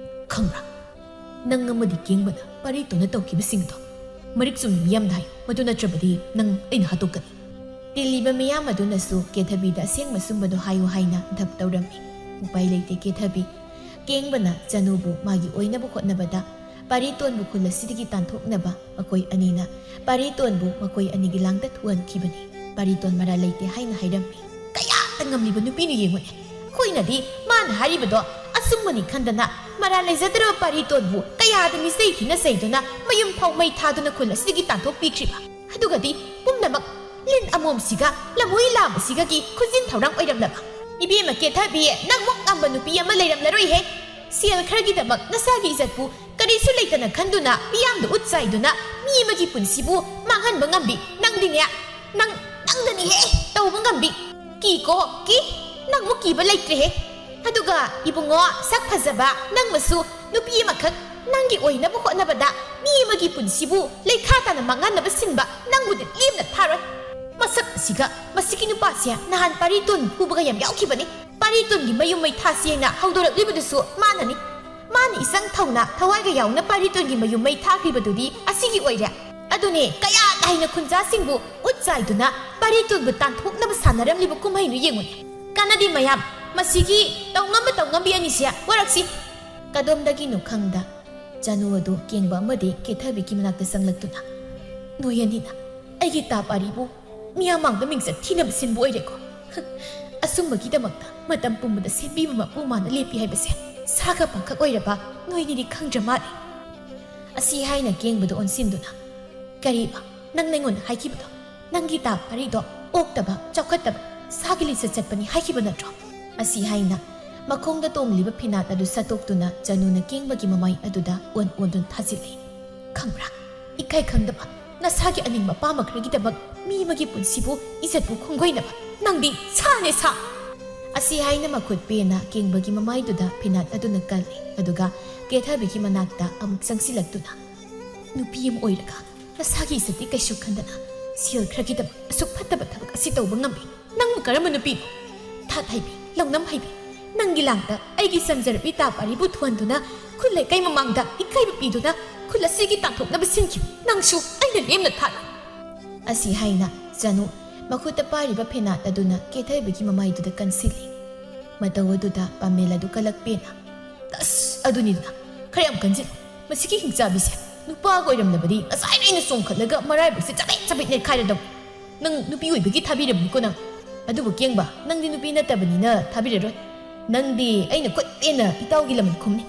"ꯈꯪꯕ꯭ꯔꯥ? ꯅꯪ ꯑꯃꯗꯤ ꯀꯦꯡꯕꯅ ꯄꯥꯔꯤꯇꯣꯟꯅ ꯇꯧꯈꯤꯕꯁꯤꯡꯗꯣ ꯃꯔꯤꯛ ꯆꯨꯝꯅ ꯃꯤꯌꯥꯝꯗ ꯍꯥꯏꯌꯨ, ꯃꯗꯨ ꯅꯠꯇ꯭ꯔꯕꯗꯤ ꯅꯪ ꯑꯩꯅ ꯍꯥꯠꯇꯣꯛꯀꯅꯤ꯫" ꯇꯤꯜꯂꯤꯕ ꯃꯤꯌꯥꯝ ꯑꯗꯨꯅꯁꯨ ꯀꯦꯊꯕꯤꯗ ꯑꯁꯦꯡꯕ ꯑꯆꯨꯝꯕꯗꯣ ꯍꯥꯏꯌꯨ ꯍꯥꯏꯅ ꯙꯞ ꯇꯧꯔꯝꯃꯤ꯫ ꯎꯄꯥꯏ ꯂꯩꯇꯦ ꯀꯦꯊꯕꯤ꯫ ꯀꯦꯡꯕꯅ ꯆꯅꯨꯕꯨ ꯃꯥꯒꯤ ꯑꯣꯏꯅꯕ ꯍꯣꯠꯅꯕꯗ ꯄꯥꯔꯤꯇꯣꯟꯕꯨ ꯈꯨꯜ ꯑꯁꯤꯗꯒꯤ ꯇꯥꯟꯊꯣꯛꯅꯕ ꯃꯈꯣꯏ ꯑꯅꯤꯅ ꯄꯥꯔꯤꯇꯣꯟꯕꯨ ꯃꯈꯣꯏ ꯑꯅꯤꯒꯤ ꯂꯥꯡꯗ ꯊꯨꯍꯟꯈꯤꯕꯅꯤ꯫ ꯄꯥꯔꯤꯇꯣꯟ ꯃꯔꯥꯜ ꯂꯩꯇꯦ ꯍꯥꯏꯅ ꯍꯥꯏꯔꯝꯃꯤ꯫ ꯀꯌꯥꯗ ꯉꯝꯂꯤꯕ ꯅꯨꯄꯤꯅꯣ ꯌꯦꯡꯉꯨꯅꯦ꯫ ꯑꯩꯈꯣꯏꯅꯗꯤ ꯃꯥꯅ ꯍꯥꯏꯔꯤꯕꯗꯣ ꯑꯆꯨꯝꯕꯅꯤ ꯈꯟꯗꯅ ꯃꯔꯥꯜ ꯂꯩꯖꯗ꯭ꯔꯕ ꯄꯥꯔꯤꯇꯣꯟꯕꯨ ꯀꯌꯥꯗ ꯃꯤꯆꯩ ꯊꯤꯅ ꯆꯩꯗꯨꯅ ꯃꯌꯨꯝ ꯐꯥꯎ ꯃꯩ ꯊꯥꯗꯨꯅ ꯈꯨꯜ ꯑꯁꯤꯗꯒꯤ ꯇꯥꯟꯊꯣꯛꯄꯤꯈ꯭ꯔꯤꯕ꯫ ꯑꯗꯨꯒꯗꯤ ꯄꯨꯝꯅꯃꯛ ꯂꯤꯟ ꯑꯃꯣꯝꯁꯤꯒ ꯂꯝꯍꯨꯏ ꯂꯥꯝꯕꯁꯤꯒꯒꯤ ꯈꯨꯖꯤꯟ ꯊꯧꯔꯥꯡ ꯑꯣꯏꯔꯝꯂꯕ꯫ ꯏꯕꯦꯝꯃ ꯀꯦꯊꯕꯤ, ꯅꯪꯃꯨꯛ ꯉꯝꯕ ꯅꯨꯄꯤ ꯑꯃ ꯂꯩꯔꯝꯂꯔꯣꯏꯍꯦ꯫ ꯁꯦꯜ ꯈꯔꯒꯤꯗꯃꯛ ꯅꯁꯥꯒꯤ ꯏꯖꯠꯄꯨ ꯀꯔꯤꯁꯨ ꯂꯩꯇꯅ ꯈꯟꯗꯨꯅ ꯃꯤꯌꯥꯝꯗ ꯎꯠ ꯆꯥꯏꯗꯨꯅ ꯃꯤ ꯑꯃꯒꯤ ꯄꯨꯟꯁꯤꯕꯨ ꯃꯥꯡꯍꯟꯕ ꯉꯝꯕꯤ ꯅꯪꯗꯤꯅꯦ, ꯅꯪ, ꯅꯪꯗꯅꯤꯍꯦ ꯇꯧꯕ ꯉꯝꯕꯤ꯫ ꯀꯤꯀꯣ, ꯀꯤ꯫ ꯅꯪꯃꯨꯛ ꯀꯤꯕ ꯂꯩꯇ꯭ꯔꯦꯍꯦ꯫ ꯑꯗꯨꯒ ꯏꯕꯨꯡꯉꯣ, ꯁꯛ ꯐꯖꯕ, ꯅꯪꯃꯁꯨ ꯅꯨꯄꯤ ꯑꯃꯈꯛ ꯅꯪꯒꯤ ꯑꯣꯏꯅꯕ ꯍꯣꯠꯅꯕꯗ ꯃꯤ ꯑꯃꯒꯤ ꯄꯨꯟꯁꯤꯕꯨ ꯂꯩꯈꯥ ꯇꯥꯅ ꯃꯥꯡꯍꯟꯅꯕ ꯁꯤꯟꯕ ꯅꯪꯕꯨꯗꯤ ꯂꯦꯝꯅ ꯊꯥꯔꯣꯏ꯫ ꯃꯁꯛ ꯑꯁꯤꯒ ꯃꯁꯤꯒꯤ ꯅꯨꯄꯥꯁꯦ ꯅꯍꯥꯟ ꯄꯥꯔꯤꯇꯣꯟ ꯐꯨꯕꯒ ꯌꯥꯝ ꯌꯥꯎꯈꯤꯕꯅꯤ꯫ ꯄꯥꯔꯤꯇꯣꯟꯒꯤ ꯃꯌꯨꯝ ꯃꯩ ꯊꯥꯁꯤ ꯍꯥꯏꯅ ꯍꯧꯗꯣꯔꯛꯂꯤꯕꯗꯨꯁꯨ ꯃꯥꯅꯅꯤ꯫ ꯃꯥꯅ ꯏꯆꯪ ꯊꯧꯅ ꯊꯋꯥꯏꯒ ꯌꯥꯎꯅ ꯄꯥꯔꯤꯇꯣꯟꯒꯤ ꯃꯌꯨꯝ ꯃꯩ ꯊꯥꯈ꯭ꯔꯤꯕꯗꯨꯗꯤ ꯑꯁꯤꯒꯤ ꯑꯣꯏꯔꯦ꯫ ꯑꯗꯨꯅꯦ, ꯀꯌꯥ ꯍꯩꯅ ꯈꯨꯟꯖꯥꯁꯤꯡꯕꯨ ꯈꯨꯠ ꯆꯥꯏꯗꯨꯅ ꯄꯥꯔꯤꯇꯣꯟꯕꯨ ꯇꯥꯟꯊꯣꯛꯅꯕ ꯁꯥꯟꯅꯔꯝꯂꯤꯕ ꯀꯨꯝꯍꯩꯗꯨ ꯌꯦꯡꯉꯨꯅꯦ꯫ ꯀꯥꯟꯅꯗꯦ ꯃꯌꯥꯝ, ꯃꯁꯤꯒꯤ ꯇꯧꯉꯝꯕ ꯇꯧꯉꯝꯕꯤ ꯑꯅꯤꯁꯦ ꯋꯥꯔꯛꯁꯤ꯫ ꯀꯗꯣꯝꯗꯒꯤꯅꯣ ꯈꯪꯗ ꯆꯅꯨ ꯑꯗꯨ ꯀꯦꯡꯕ ꯑꯃꯗꯤ ꯀꯦꯊꯕꯤꯒꯤ ꯃꯅꯥꯛꯇ ꯆꯪꯂꯛꯇꯨꯅ, "ꯅꯣꯏ ꯑꯅꯤꯅ ꯑꯩꯒꯤ ꯇꯥ ꯄꯥꯔꯤꯕꯨ ꯃꯤꯌꯥꯝ ꯃꯥꯡꯗ ꯃꯤꯡꯆꯠ ꯊꯤꯅꯕ ꯁꯤꯟꯕ ꯑꯣꯏꯔꯦꯀꯣ꯫ ꯑꯁꯨꯝꯕꯒꯤꯗꯃꯛꯇ ꯃꯇꯝ ꯄꯨꯝꯕꯗ ꯁꯦꯝꯕꯤꯕ ꯃꯄꯨ ꯃꯥꯅ ꯂꯦꯞꯄꯤ ꯍꯥꯏꯕꯁꯦ ꯁꯥꯒ ꯄꯪꯈꯛ ꯑꯣꯏꯔꯕ ꯅꯣꯏꯅꯤꯗꯤ ꯈꯪꯗ꯭ꯔ ꯃꯥꯜꯂꯦ"꯫ ꯑꯁꯤ ꯍꯥꯏꯅ ꯀꯦꯡꯕꯗ ꯑꯣꯟꯁꯤꯟꯗꯨꯅ, "ꯀꯔꯤꯕ ꯅꯪꯅ ꯑꯩꯉꯣꯟꯗ ꯍꯥꯏꯈꯤꯕꯗꯣ? ꯅꯪꯒꯤ ꯇꯥ ꯄꯥꯔꯤꯗꯣ ꯑꯣꯛꯇꯕ, ꯆꯥꯎꯈꯠꯇꯕ, ꯁꯥꯒꯤ ꯂꯤꯆꯠ ꯆꯠꯄꯅꯤ ꯍꯥꯏꯈꯤꯕ ꯅꯠꯇ꯭ꯔꯣ?" ꯑꯁꯤ ꯍꯥꯏꯅ ꯃꯈꯣꯡꯗ ꯇꯣꯡꯂꯤꯕ ꯐꯤꯅꯥꯠ ꯑꯗꯨ ꯁꯠꯇꯣꯛꯇꯨꯅ ꯆꯅꯨꯅ ꯀꯦꯡꯕꯒꯤ ꯃꯃꯥꯏ ꯑꯗꯨꯗ ꯑꯣꯟ ꯑꯣꯟꯗꯨꯅ ꯊꯥꯖꯤꯜꯂꯤ꯫ "ꯈꯪꯕ꯭ꯔꯥ? ꯏꯀꯥꯏ ꯈꯪꯗꯕ, ꯅꯁꯥꯒꯤ ꯑꯅꯤꯡꯕ ꯑꯄꯥꯝꯕ ꯈꯔꯒꯤꯗꯃꯛ ꯃꯤ ꯑꯃꯒꯤ ꯄꯨꯟꯁꯤꯕꯨ ꯏꯖꯠꯄꯨ ꯈꯣꯡꯒꯣꯏꯅꯕ ꯅꯪꯗꯤ ꯁꯥꯅꯦ, ꯁꯥ!" ꯑꯁꯤ ꯍꯥꯏꯅ ꯃꯈꯨꯠ ꯄꯦꯅ ꯀꯦꯡꯕꯒꯤ ꯃꯃꯥꯏꯗꯨꯗ ꯐꯤꯅꯥꯠ ꯑꯗꯨꯅ ꯀꯜꯂꯤ, ꯑꯗꯨꯒ ꯀꯦꯊꯕꯤꯒꯤ ꯃꯅꯥꯛꯇ ꯑꯃꯨꯛ ꯆꯪꯁꯤꯜꯂꯛꯇꯨꯅ, "ꯅꯨꯄꯤ ꯑꯃ ꯑꯣꯏꯔꯒ ꯅꯁꯥꯒꯤ ꯏꯖꯠꯇꯤ ꯀꯩꯁꯨ ꯈꯟꯗꯅ ꯁꯦꯜ ꯈꯔꯒꯤꯗꯃꯛ ꯑꯁꯨꯛ ꯐꯠꯇꯕ ꯊꯕꯛ ꯑꯁꯤ ꯇꯧꯕ ꯉꯝꯃꯤ꯫ ꯅꯪꯕꯨ ꯀꯔꯝꯕ ꯅꯨꯄꯤꯅꯣ? ꯊꯥꯠ ꯍꯩꯕꯤ, ꯂꯧꯅꯝ ꯍꯩꯕꯤ, ꯅꯪꯒꯤ ꯂꯥꯡꯗ ꯑꯩꯒꯤ ꯆꯝꯖꯔꯕꯤ ꯇꯥ ꯄꯥꯔꯤꯕꯨ ꯊꯨꯍꯟꯗꯨꯅ ꯈꯨꯜ ꯂꯩꯀꯥꯏ ꯃꯃꯥꯡꯗ ꯏꯀꯥꯏꯕ ꯄꯤꯗꯨꯅ ꯈꯨꯜ ꯑꯁꯤꯒꯤ ꯇꯥꯟꯊꯣꯛꯅꯕ ꯁꯤꯟꯈꯤꯕ ꯅꯪꯁꯨ ꯑꯩꯅ ꯂꯦꯝꯅ ꯊꯥꯠꯂꯣꯏ"꯫ ꯑꯁꯤ ꯍꯥꯏꯅ ꯆꯅꯨ ꯃꯈꯨꯠꯇ ꯄꯥꯏꯔꯤꯕ ꯐꯦꯅꯥꯠ ꯑꯗꯨꯅ ꯀꯦꯊꯕꯤꯒꯤ ꯃꯃꯥꯏꯗꯨꯗ ꯀꯟꯁꯤꯜꯂꯤ꯫ ꯃꯇꯧ ꯑꯗꯨꯗ ꯄꯥꯃꯦꯜ ꯑꯗꯨ ꯀꯂꯛ ꯄꯦꯅ, "ꯑꯁ, ꯑꯗꯨꯅꯤꯗꯅ, ꯈꯔ ꯌꯥꯝ ꯀꯟꯁꯤꯜꯂꯨ꯫ ꯃꯁꯤꯒꯤ ꯍꯤꯡꯆꯥꯕꯤꯁꯦ ꯅꯨꯄꯥꯒ ꯑꯣꯏꯔꯝꯂꯕꯗꯤ ꯉꯁꯥꯏꯅ ꯑꯩꯅ ꯆꯣꯡꯈꯠꯂꯒ ꯃꯔꯥꯏꯕꯛꯁꯦ ꯆꯕꯦꯠ ꯆꯕꯦꯠ ꯅꯦꯠꯈꯥꯏꯔꯗꯧꯅꯤ꯫ ꯅꯪ ꯅꯨꯄꯤ ꯑꯣꯏꯕꯒꯤ ꯊꯥꯕꯤꯔꯕꯅꯤꯀꯣ ꯅꯪ꯫ ꯑꯗꯨꯕꯨ ꯀꯦꯡꯕ, ꯅꯪꯗꯤ ꯅꯨꯄꯤ ꯅꯠꯇꯕꯅꯤꯅ ꯊꯥꯕꯤꯔꯔꯣꯏ꯫ ꯅꯪꯗꯤ ꯑꯩꯅ ꯈꯨꯠ ꯄꯦꯟꯅ ꯏꯇꯥꯎꯒꯤ ꯂꯃꯟ ꯈꯨꯝꯅꯤ"꯫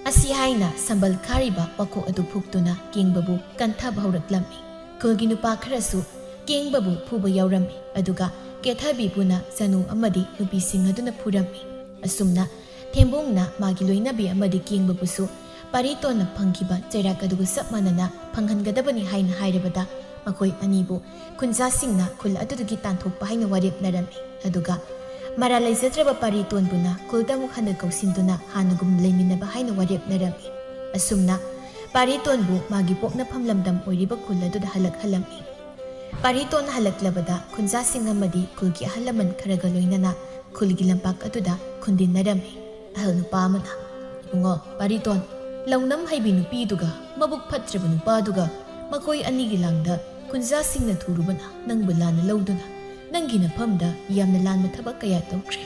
ꯑꯁꯤ ꯍꯥꯏꯅ ꯁꯝꯕꯜ ꯈꯥꯔꯤꯕ ꯄꯥꯈꯣꯛ ꯑꯗꯨ ꯐꯨꯛꯇꯨꯅ ꯀꯦꯡꯕꯕꯨ ꯀꯟꯊꯕ ꯍꯧꯔꯛꯂꯝꯃꯤ꯫ ꯈꯨꯜꯒꯤ ꯅꯨꯄꯥ ꯈꯔꯁꯨ ꯀꯦꯡꯕꯕꯨ ꯐꯨꯕ ꯌꯥꯎꯔꯝꯃꯤ, ꯑꯗꯨꯒ ꯀꯦꯊꯕꯤꯕꯨꯅ ꯆꯅꯨ ꯑꯃꯗꯤ ꯅꯨꯄꯤꯁꯤꯡ ꯑꯗꯨꯅ ꯐꯨꯔꯝꯃꯤ꯫ ꯑꯁꯨꯝꯅ ꯊꯦꯝꯕꯣꯡꯅ ꯃꯥꯒꯤ ꯂꯣꯏꯅꯕꯤ ꯑꯃꯗꯤ ꯀꯦꯡꯕꯕꯨꯁꯨ ꯄꯥꯔꯤꯇꯣꯟꯅ ꯐꯪꯈꯤꯕ ꯆꯩꯔꯥꯛ ꯑꯗꯨꯒ ꯆꯞ ꯃꯥꯟꯅꯅ ꯐꯪꯍꯟꯒꯗꯕꯅꯤ ꯍꯥꯏꯅ ꯍꯥꯏꯔꯕꯗ, ꯃꯈꯣꯏ ꯑꯅꯤꯕꯨ ꯈꯨꯟꯖꯥꯁꯤꯡꯅ ꯈꯨꯜ ꯑꯗꯨꯗꯒꯤ ꯇꯥꯟꯊꯣꯛꯄ ꯍꯥꯏꯅ ꯋꯥꯔꯦꯞꯅꯔꯝꯃꯤ꯫ ꯑꯗꯨꯒ ꯃꯔꯥꯜ ꯂꯩꯖꯗ꯭ꯔꯕ ꯄꯥꯔꯤꯇꯣꯟꯕꯨꯅ ꯈꯨꯜꯗ ꯑꯃꯨꯛ ꯍꯟꯅ ꯀꯧꯁꯤꯟꯗꯨꯅ ꯍꯥꯟꯅꯒꯨꯝ ꯂꯩꯃꯤꯟꯅꯕ ꯍꯥꯏꯅ ꯋꯥꯔꯦꯞꯅꯔꯝꯃꯤ꯫ ꯑꯁꯨꯝꯅ ꯄꯥꯔꯤꯇꯣꯟꯕꯨ ꯃꯥꯒꯤ ꯄꯣꯛꯅꯐꯝ ꯂꯝꯗꯝ ꯑꯣꯏꯔꯤꯕ ꯈꯨꯜ ꯑꯗꯨꯗ ꯍꯜꯂꯛꯍꯜꯂꯝꯃꯤ꯫ ꯄꯥꯔꯤꯇꯣꯟ ꯍꯜꯂꯛꯂꯕꯗ ꯈꯨꯟꯖꯥꯁꯤꯡ ꯑꯃꯗꯤ ꯈꯨꯜꯒꯤ ꯑꯍꯜ ꯂꯃꯟ ꯈꯔꯒ ꯂꯣꯏꯅꯅ ꯈꯨꯜꯒꯤ ꯂꯝꯄꯥꯛ ꯑꯗꯨꯗ ꯈꯨꯟꯗꯤꯟꯅꯔꯝꯃꯤ꯫ ꯑꯍꯜ ꯅꯨꯄꯥ ꯑꯃꯅ, "ꯏꯕꯨꯡꯉꯣ ꯄꯥꯔꯤꯇꯣꯟ, ꯂꯧꯅꯝ ꯍꯩꯕꯤ ꯅꯨꯄꯤꯗꯨꯒ ꯃꯕꯨꯛ ꯐꯠꯇ꯭ꯔꯕ ꯅꯨꯄꯥꯗꯨꯒ ꯃꯈꯣꯏ ꯑꯅꯤꯒꯤ ꯂꯥꯡꯗ ꯈꯨꯟꯖꯥꯁꯤꯡꯅ ꯊꯨꯔꯨꯕꯅ ꯅꯪꯕꯨ ꯂꯥꯟꯅ ꯂꯧꯗꯨꯅ ꯅꯪꯒꯤ ꯅꯐꯝꯗ ꯌꯥꯝꯅ ꯂꯥꯟꯕ ꯊꯕꯛ ꯀꯌꯥ ꯇꯧꯈ꯭ꯔꯦ꯫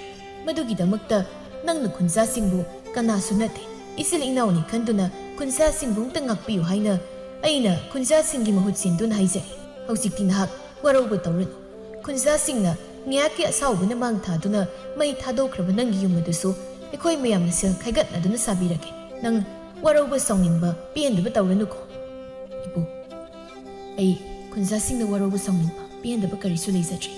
ꯃꯗꯨꯒꯤꯗꯃꯛꯇ ꯅꯪꯅ ꯈꯨꯟꯖꯥꯁꯤꯡꯕꯨ ꯀꯅꯥꯁꯨ ꯅꯠꯇꯦ, ꯏꯆꯤꯜ ꯏꯅꯥꯎꯅꯤ ꯈꯟꯗꯨꯅ ꯈꯨꯟꯖꯥꯁꯤꯡꯕꯨ ꯑꯃꯨꯛꯇ ꯉꯥꯛꯄꯤꯌꯨ ꯍꯥꯏꯅ ꯑꯩꯅ ꯈꯨꯟꯖꯥꯁꯤꯡꯒꯤ ꯃꯍꯨꯠ ꯁꯤꯟꯗꯨꯅ ꯍꯥꯏꯖꯔꯤ꯫ ꯍꯧꯖꯤꯛꯇꯤ ꯅꯍꯥꯛ ꯋꯥꯔꯧꯕ ꯇꯧꯔꯅꯨ꯫ ꯈꯨꯟꯖꯥꯁꯤꯡꯅ ꯉꯥꯏꯍꯥꯛꯀꯤ ꯑꯁꯥꯎꯕꯅ ꯃꯥꯡ ꯊꯥꯗꯨꯅ ꯃꯩ ꯊꯥꯗꯣꯛꯈ꯭ꯔꯕ ꯅꯪꯒꯤ ꯌꯨꯝ ꯑꯗꯨꯁꯨ ꯑꯩꯈꯣꯏ ꯃꯌꯥꯝꯅ ꯁꯦꯜ ꯈꯥꯏꯒꯠꯅꯗꯨꯅ ꯁꯥꯕꯤꯔꯒꯦ꯫ ꯅꯪ ꯋꯥꯔꯧꯕ ꯁꯥꯎꯅꯤꯡꯕ ꯄꯦꯟꯗꯕ ꯇꯧꯔꯅꯨꯀꯣ꯫ ꯏꯄꯨ, ꯑꯩ ꯈꯨꯟꯖꯥꯁꯤꯡꯅ ꯋꯥꯔꯧꯕ ꯁꯥꯎꯅꯤꯡꯕ ꯄꯦꯟꯗꯕ ꯀꯔꯤꯁꯨ ꯂꯩꯖꯗ꯭ꯔꯦ꯫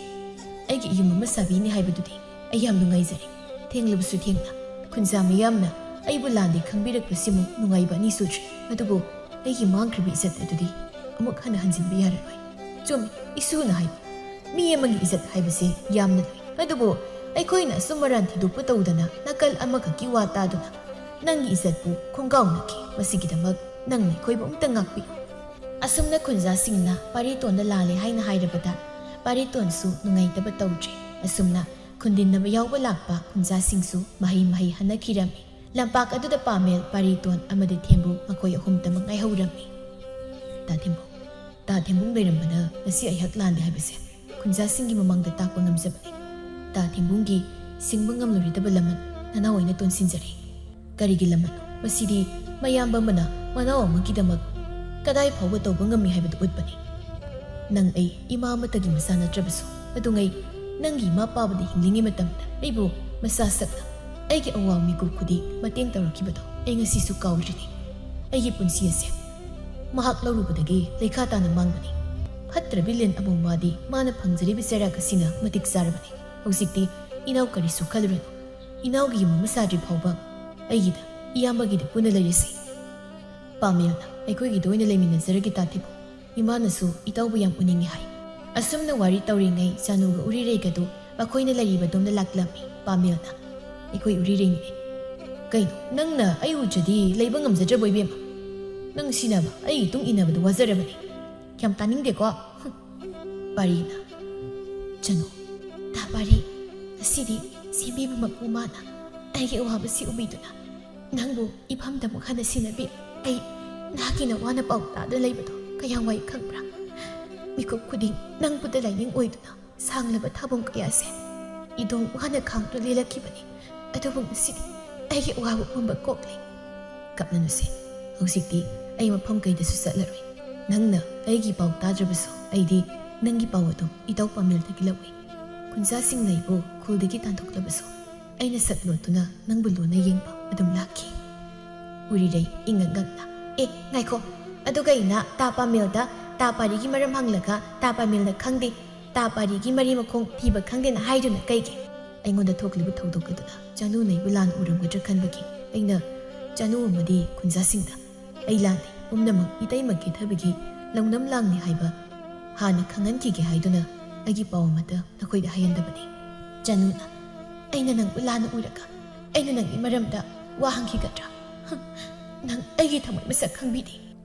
ꯑꯩꯒꯤ ꯌꯨꯝ ꯑꯃ ꯁꯥꯕꯤꯅꯤ ꯍꯥꯏꯕꯗꯨꯗꯤ ꯑꯩ ꯌꯥꯝ ꯅꯨꯡꯉꯥꯏꯖꯔꯦ꯫ ꯊꯦꯡꯂꯕꯁꯨ ꯊꯦꯡꯅ ꯈꯨꯟꯖꯥ ꯃꯤꯌꯥꯝꯅ ꯑꯩꯕꯨ ꯂꯥꯟꯗꯤ ꯈꯪꯕꯤꯔꯛꯄꯁꯤꯃꯨꯛ ꯅꯨꯡꯉꯥꯏꯕ ꯑꯅꯤ ꯁꯨꯗ꯭ꯔꯤ꯫ ꯑꯗꯨꯕꯨ ꯑꯩꯒꯤ ꯃꯥꯡꯈ꯭ꯔꯤꯕ ꯏꯖꯠ ꯑꯗꯨꯗꯤ ꯑꯃꯨꯛ ꯍꯟꯅ ꯍꯟꯖꯤꯟꯕ ꯌꯥꯔꯔꯣꯏ꯫ ꯆꯨꯝꯃꯤ, ꯏꯁꯨꯅ ꯍꯥꯏꯕ, ꯃꯤ ꯑꯃꯒꯤ ꯏꯖꯠ ꯍꯥꯏꯕꯁꯤ ꯌꯥꯝꯅ ꯂꯨꯏ꯫ ꯑꯗꯨꯕꯨ ꯑꯩꯈꯣꯏꯅ ꯑꯁꯨꯝ ꯑꯔꯥꯟ ꯊꯤꯗꯣꯛꯄ ꯇꯧꯗꯅ ꯅꯥꯀꯜ ꯑꯃꯈꯛꯀꯤ ꯋꯥ ꯇꯥꯗꯨꯅ ꯅꯪꯒꯤ ꯏꯖꯠꯄꯨ ꯈꯣꯡꯒꯥꯎꯅꯈꯤ꯫ ꯃꯁꯤꯒꯤꯗꯃꯛ ꯅꯪꯅ ꯑꯩꯈꯣꯏꯕꯨ ꯑꯃꯨꯛꯇ ꯉꯥꯛꯄꯤꯌꯨ꯫ ꯑꯁꯨꯝꯅ ꯈꯨꯟꯖꯥꯁꯤꯡꯅ ꯄꯥꯔꯤꯇꯣꯟꯗ ꯂꯥꯜꯂꯦ ꯍꯥꯏꯅ ꯍꯥꯏꯔꯕꯗ ꯄꯥꯔꯤꯇꯣꯟꯁꯨ ꯅꯨꯡꯉꯥꯏꯇꯕ ꯇꯧꯗ꯭ꯔꯦ꯫ ꯑꯁꯨꯝꯅ ꯈꯨꯟꯗꯤꯟꯅꯕ ꯌꯥꯎꯕ ꯂꯥꯛꯄ ꯈꯨꯟꯖꯥꯁꯤꯡꯁꯨ ꯃꯍꯩ ꯃꯍꯩ ꯍꯟꯅꯈꯤꯔꯝꯃꯤ꯫ ꯂꯝꯄꯥꯛ ꯑꯗꯨꯗ ꯄꯥꯃꯦꯜ, ꯄꯥꯔꯤꯇꯣꯟ ꯑꯃꯗꯤ ꯊꯦꯝꯕꯨ ꯃꯈꯣꯏ ꯑꯍꯨꯝꯇꯃꯛ ꯉꯥꯏꯍꯧꯔꯝꯃꯤ꯫ ꯇꯥ ꯊꯦꯝꯕꯨ, ꯇꯥ ꯊꯦꯝꯕꯨꯡ ꯂꯩꯔꯝꯕꯅ ꯉꯁꯤ ꯑꯩꯍꯥꯛ ꯂꯥꯟꯗꯦ ꯍꯥꯏꯕꯁꯦ ꯈꯨꯟꯖꯥꯁꯤꯡꯒꯤ ꯃꯃꯥꯡꯗ ꯇꯥꯛꯄ ꯉꯝꯖꯕꯅꯤ꯫ ꯇꯥ ꯊꯦꯝꯕꯨꯡꯒꯤ ꯁꯤꯡꯕ ꯉꯝꯂꯣꯏꯗꯕ ꯂꯃꯟ ꯅꯅꯥꯎ ꯑꯩꯅ ꯇꯣꯟꯁꯤꯟꯖꯔꯦ꯫ ꯀꯔꯤꯒꯤ ꯂꯃꯟ? ꯃꯁꯤꯗꯤ ꯃꯌꯥꯝꯕ ꯑꯃꯅ ꯃꯅꯥꯎ ꯑꯃꯒꯤꯗꯃꯛ ꯀꯗꯥꯏ ꯐꯥꯎꯕ ꯇꯧꯕ ꯉꯝꯃꯤ ꯍꯥꯏꯕꯗꯨ ꯎꯠꯄꯅꯤ꯫ ꯅꯪ ꯑꯩ ꯏꯃꯥ ꯑꯃꯠꯇꯒꯤ ꯃꯆꯥ ꯅꯠꯇ꯭ꯔꯕꯁꯨ, ꯑꯗꯨꯉꯩ ꯅꯪꯒꯤ ꯏꯃꯥ ꯄꯥꯕꯗ ꯍꯤꯡꯂꯤꯉꯩ ꯃꯇꯝꯗ ꯑꯩꯕꯨ ꯃꯆꯥ ꯁꯛꯅ ꯑꯩꯒꯤ ꯑꯋꯥ ꯃꯤꯀꯨꯞ ꯈꯨꯗꯤꯡ ꯃꯇꯦꯡ ꯇꯧꯔꯛꯈꯤꯕꯗꯣ ꯑꯩ ꯉꯁꯤꯁꯨ ꯀꯥꯎꯗ꯭ꯔꯤꯅꯤ꯫ ꯑꯩꯒꯤ ꯄꯨꯟꯁꯤ ꯑꯁꯦ ꯃꯍꯥꯛ ꯂꯧꯔꯨꯕꯗꯒꯤ ꯂꯩꯈꯥ ꯇꯥꯅ ꯃꯥꯡꯕꯅꯤ꯫ ꯐꯠꯇ꯭ꯔꯕꯤ ꯂꯤꯟ ꯑꯃꯣꯝ ꯃꯥꯗꯤ ꯃꯥꯅ ꯐꯪꯖꯔꯤꯕ ꯆꯩꯔꯥꯛ ꯑꯁꯤꯅ ꯃꯇꯤꯛ ꯆꯥꯔꯕꯅꯤ꯫ ꯍꯧꯖꯤꯛꯇꯤ ꯏꯅꯥꯎ ꯀꯔꯤꯁꯨ ꯈꯜꯂꯨꯔꯅꯨ꯫ ꯏꯅꯥꯎꯒꯤ ꯌꯨꯝ ꯑꯃ ꯁꯥꯗ꯭ꯔꯤ ꯐꯥꯎꯕ ꯑꯩꯒꯤꯗ, ꯏꯌꯥꯝꯕꯒꯤꯗ ꯄꯨꯟꯅ ꯂꯩꯔꯁꯤ꯫ ꯄꯥꯃꯦꯜꯅ ꯑꯩꯈꯣꯏꯒꯤꯗ ꯑꯣꯏꯅ ꯂꯩꯃꯤꯟꯅꯖꯔꯒꯦ ꯇꯥ ꯊꯦꯝꯕꯨ꯫ ꯏꯃꯥꯅꯁꯨ ꯏꯇꯥꯎꯕꯨ ꯌꯥꯝ ꯎꯅꯤꯡꯉꯤ ꯍꯥꯏ꯫ ꯑꯁꯨꯝꯅ ꯋꯥꯔꯤ ꯇꯧꯔꯤꯉꯩ ꯆꯥꯅꯨꯒ ꯎꯔꯤꯔꯩꯒꯗꯨ ꯃꯈꯣꯏꯅ ꯂꯩꯔꯤꯕꯗꯣꯝꯗ ꯂꯥꯛꯂꯝꯃꯤ꯫ ꯄꯥꯃꯦꯜꯅ, ꯑꯩꯈꯣꯏ ꯎꯔꯤꯔꯩꯅꯤꯅꯦ꯫ ꯀꯩꯅꯣ, ꯅꯪꯅ ꯑꯩ ꯎꯗ꯭ꯔꯗꯤ ꯂꯩꯕ ꯉꯝꯖꯗ꯭ꯔꯕꯣ ꯏꯕꯦꯝꯃ? ꯅꯪ ꯁꯤꯅꯕ ꯑꯩꯒꯤ ꯏꯇꯨꯡ ꯏꯟꯅꯕꯗ ꯋꯥꯖꯔꯕꯅꯤ꯫ ꯌꯥꯝ ꯇꯥꯅꯤꯡꯗꯦꯀꯣ꯫ ꯍꯨꯝ꯫ ꯄꯥꯔꯤꯅ, ꯆꯅꯨ, ꯇꯥ ꯄꯥꯔꯤ, ꯉꯁꯤꯗꯤ ꯁꯦꯝꯕꯤꯕ ꯃꯄꯨ ꯃꯥꯅ ꯑꯩꯒꯤ ꯑꯋꯥꯕꯁꯤ ꯎꯕꯤꯗꯨꯅ ꯅꯪꯕꯨ ꯏꯐꯝꯗ ꯑꯃꯨꯛ ꯍꯟꯅ ꯁꯤꯟꯅꯕꯤ꯫ ꯑꯩ ꯅꯍꯥꯛꯀꯤ ꯅꯋꯥꯅ ꯄꯥꯎ ꯇꯥꯗꯨꯅ ꯂꯩꯕꯗꯣ ꯀꯌꯥꯝ ꯋꯥꯏ ꯈꯪꯕ꯭ꯔꯥ? ꯃꯤꯀꯨꯞ ꯈꯨꯗꯤꯡ ꯅꯪꯕꯨꯗ ꯂꯥꯏꯅꯤꯡ ꯑꯣꯏꯗꯨꯅ ꯁꯥꯡꯂꯕ ꯊꯥꯕꯣꯡ ꯀꯌꯥꯁꯦ ꯏꯗꯣꯝ ꯋꯥꯅ ꯈꯥꯡꯗꯨꯅ ꯂꯦꯜꯂꯛꯈꯤꯕꯅꯤ꯫ ꯑꯗꯨꯕꯨ ꯉꯁꯤꯗꯤ ꯑꯩꯒꯤ ꯑꯋꯥꯕ ꯄꯨꯝꯕ ꯀꯣꯛꯂꯦ꯫ ꯀꯞꯅꯅꯨꯁꯦ, ꯍꯧꯖꯤꯛꯇꯤ ꯑꯩ ꯃꯐꯝ ꯀꯩꯗꯁꯨ ꯆꯠꯂꯔꯣꯏ꯫ ꯅꯪꯅ ꯑꯩꯒꯤ ꯄꯥꯎ ꯇꯥꯗ꯭ꯔꯕꯁꯨ ꯑꯩꯗꯤ ꯅꯪꯒꯤ ꯄꯥꯎ ꯑꯗꯨꯝ ꯏꯇꯥꯎ ꯄꯥꯃꯦꯜꯗꯒꯤ ꯂꯧꯏ꯫ ꯈꯨꯟꯖꯥꯁꯤꯡꯅ ꯑꯩꯕꯨ ꯈꯨꯜꯗꯒꯤ ꯇꯥꯟꯊꯣꯛꯂꯕꯁꯨ ꯑꯩꯅ ꯁꯛ ꯂꯣꯠꯇꯨꯅ ꯅꯪꯕꯨ ꯂꯣꯟꯅ ꯌꯦꯡꯕ ꯑꯗꯨꯝ ꯂꯥꯛꯈꯤ꯫ ꯎꯔꯤꯔꯩ ꯏꯪꯉꯛ ꯉꯛꯅ, "ꯑꯦ, ꯉꯥꯏꯈꯣ, ꯑꯗꯨꯒ ꯑꯩꯅ ꯇꯥ ꯄꯥꯃꯦꯜꯗ ꯇꯥ ꯄꯥꯔꯤꯒꯤ ꯃꯔꯝ ꯍꯪꯂꯒ ꯇꯥ ꯄꯥꯃꯦꯜꯅ ꯈꯪꯗꯦ, ꯇꯥ ꯄꯥꯔꯤꯒꯤ ꯃꯔꯤ ꯃꯈꯣꯡ ꯊꯤꯕ ꯈꯪꯗꯦꯅ ꯍꯥꯏꯗꯨꯅ ꯀꯩꯒꯤ?" ꯑꯩꯉꯣꯟꯗ ꯊꯣꯛꯂꯤꯕ ꯊꯧꯗꯣꯛ ꯑꯗꯨꯅ ꯆꯥꯅꯨꯅ ꯑꯩꯕꯨ ꯂꯥꯟꯅ ꯎꯔꯝꯒꯗ꯭ꯔꯥ ꯈꯟꯕꯒꯤ ꯑꯩꯅ ꯆꯥꯅꯨ ꯑꯃꯗꯤ ꯈꯨꯟꯖꯥꯁꯤꯡꯗ, "ꯑꯩ ꯂꯥꯟꯗꯦ, ꯄꯨꯝꯅꯃꯛ ꯏꯇꯩꯃ ꯀꯦꯊꯕꯤꯒꯤ ꯂꯧꯅꯝ ꯂꯥꯡꯅꯤ ꯍꯥꯏꯕ ꯍꯥꯟꯅ ꯈꯪꯍꯟꯈꯤꯒꯦ ꯍꯥꯏꯗꯨꯅ ꯑꯩꯒꯤ ꯄꯥꯎ ꯑꯃꯠꯇ ꯅꯈꯣꯏꯗ ꯍꯥꯏꯍꯟꯗꯕꯅꯤ꯫" ꯆꯥꯅꯨꯅ, "ꯑꯩꯅ ꯅꯪꯕꯨ ꯂꯥꯟꯅ ꯎꯔꯒ ꯑꯩꯅ ꯅꯪꯒꯤ ꯃꯔꯝꯗ ꯋꯥ ꯍꯪꯈꯤꯒꯗ꯭ꯔꯥ? ꯍꯝ, ꯅꯪ ꯑꯩꯒꯤ ꯊꯃꯣꯏ ꯃꯁꯛ ꯈꯪꯕꯤꯗꯦ꯫"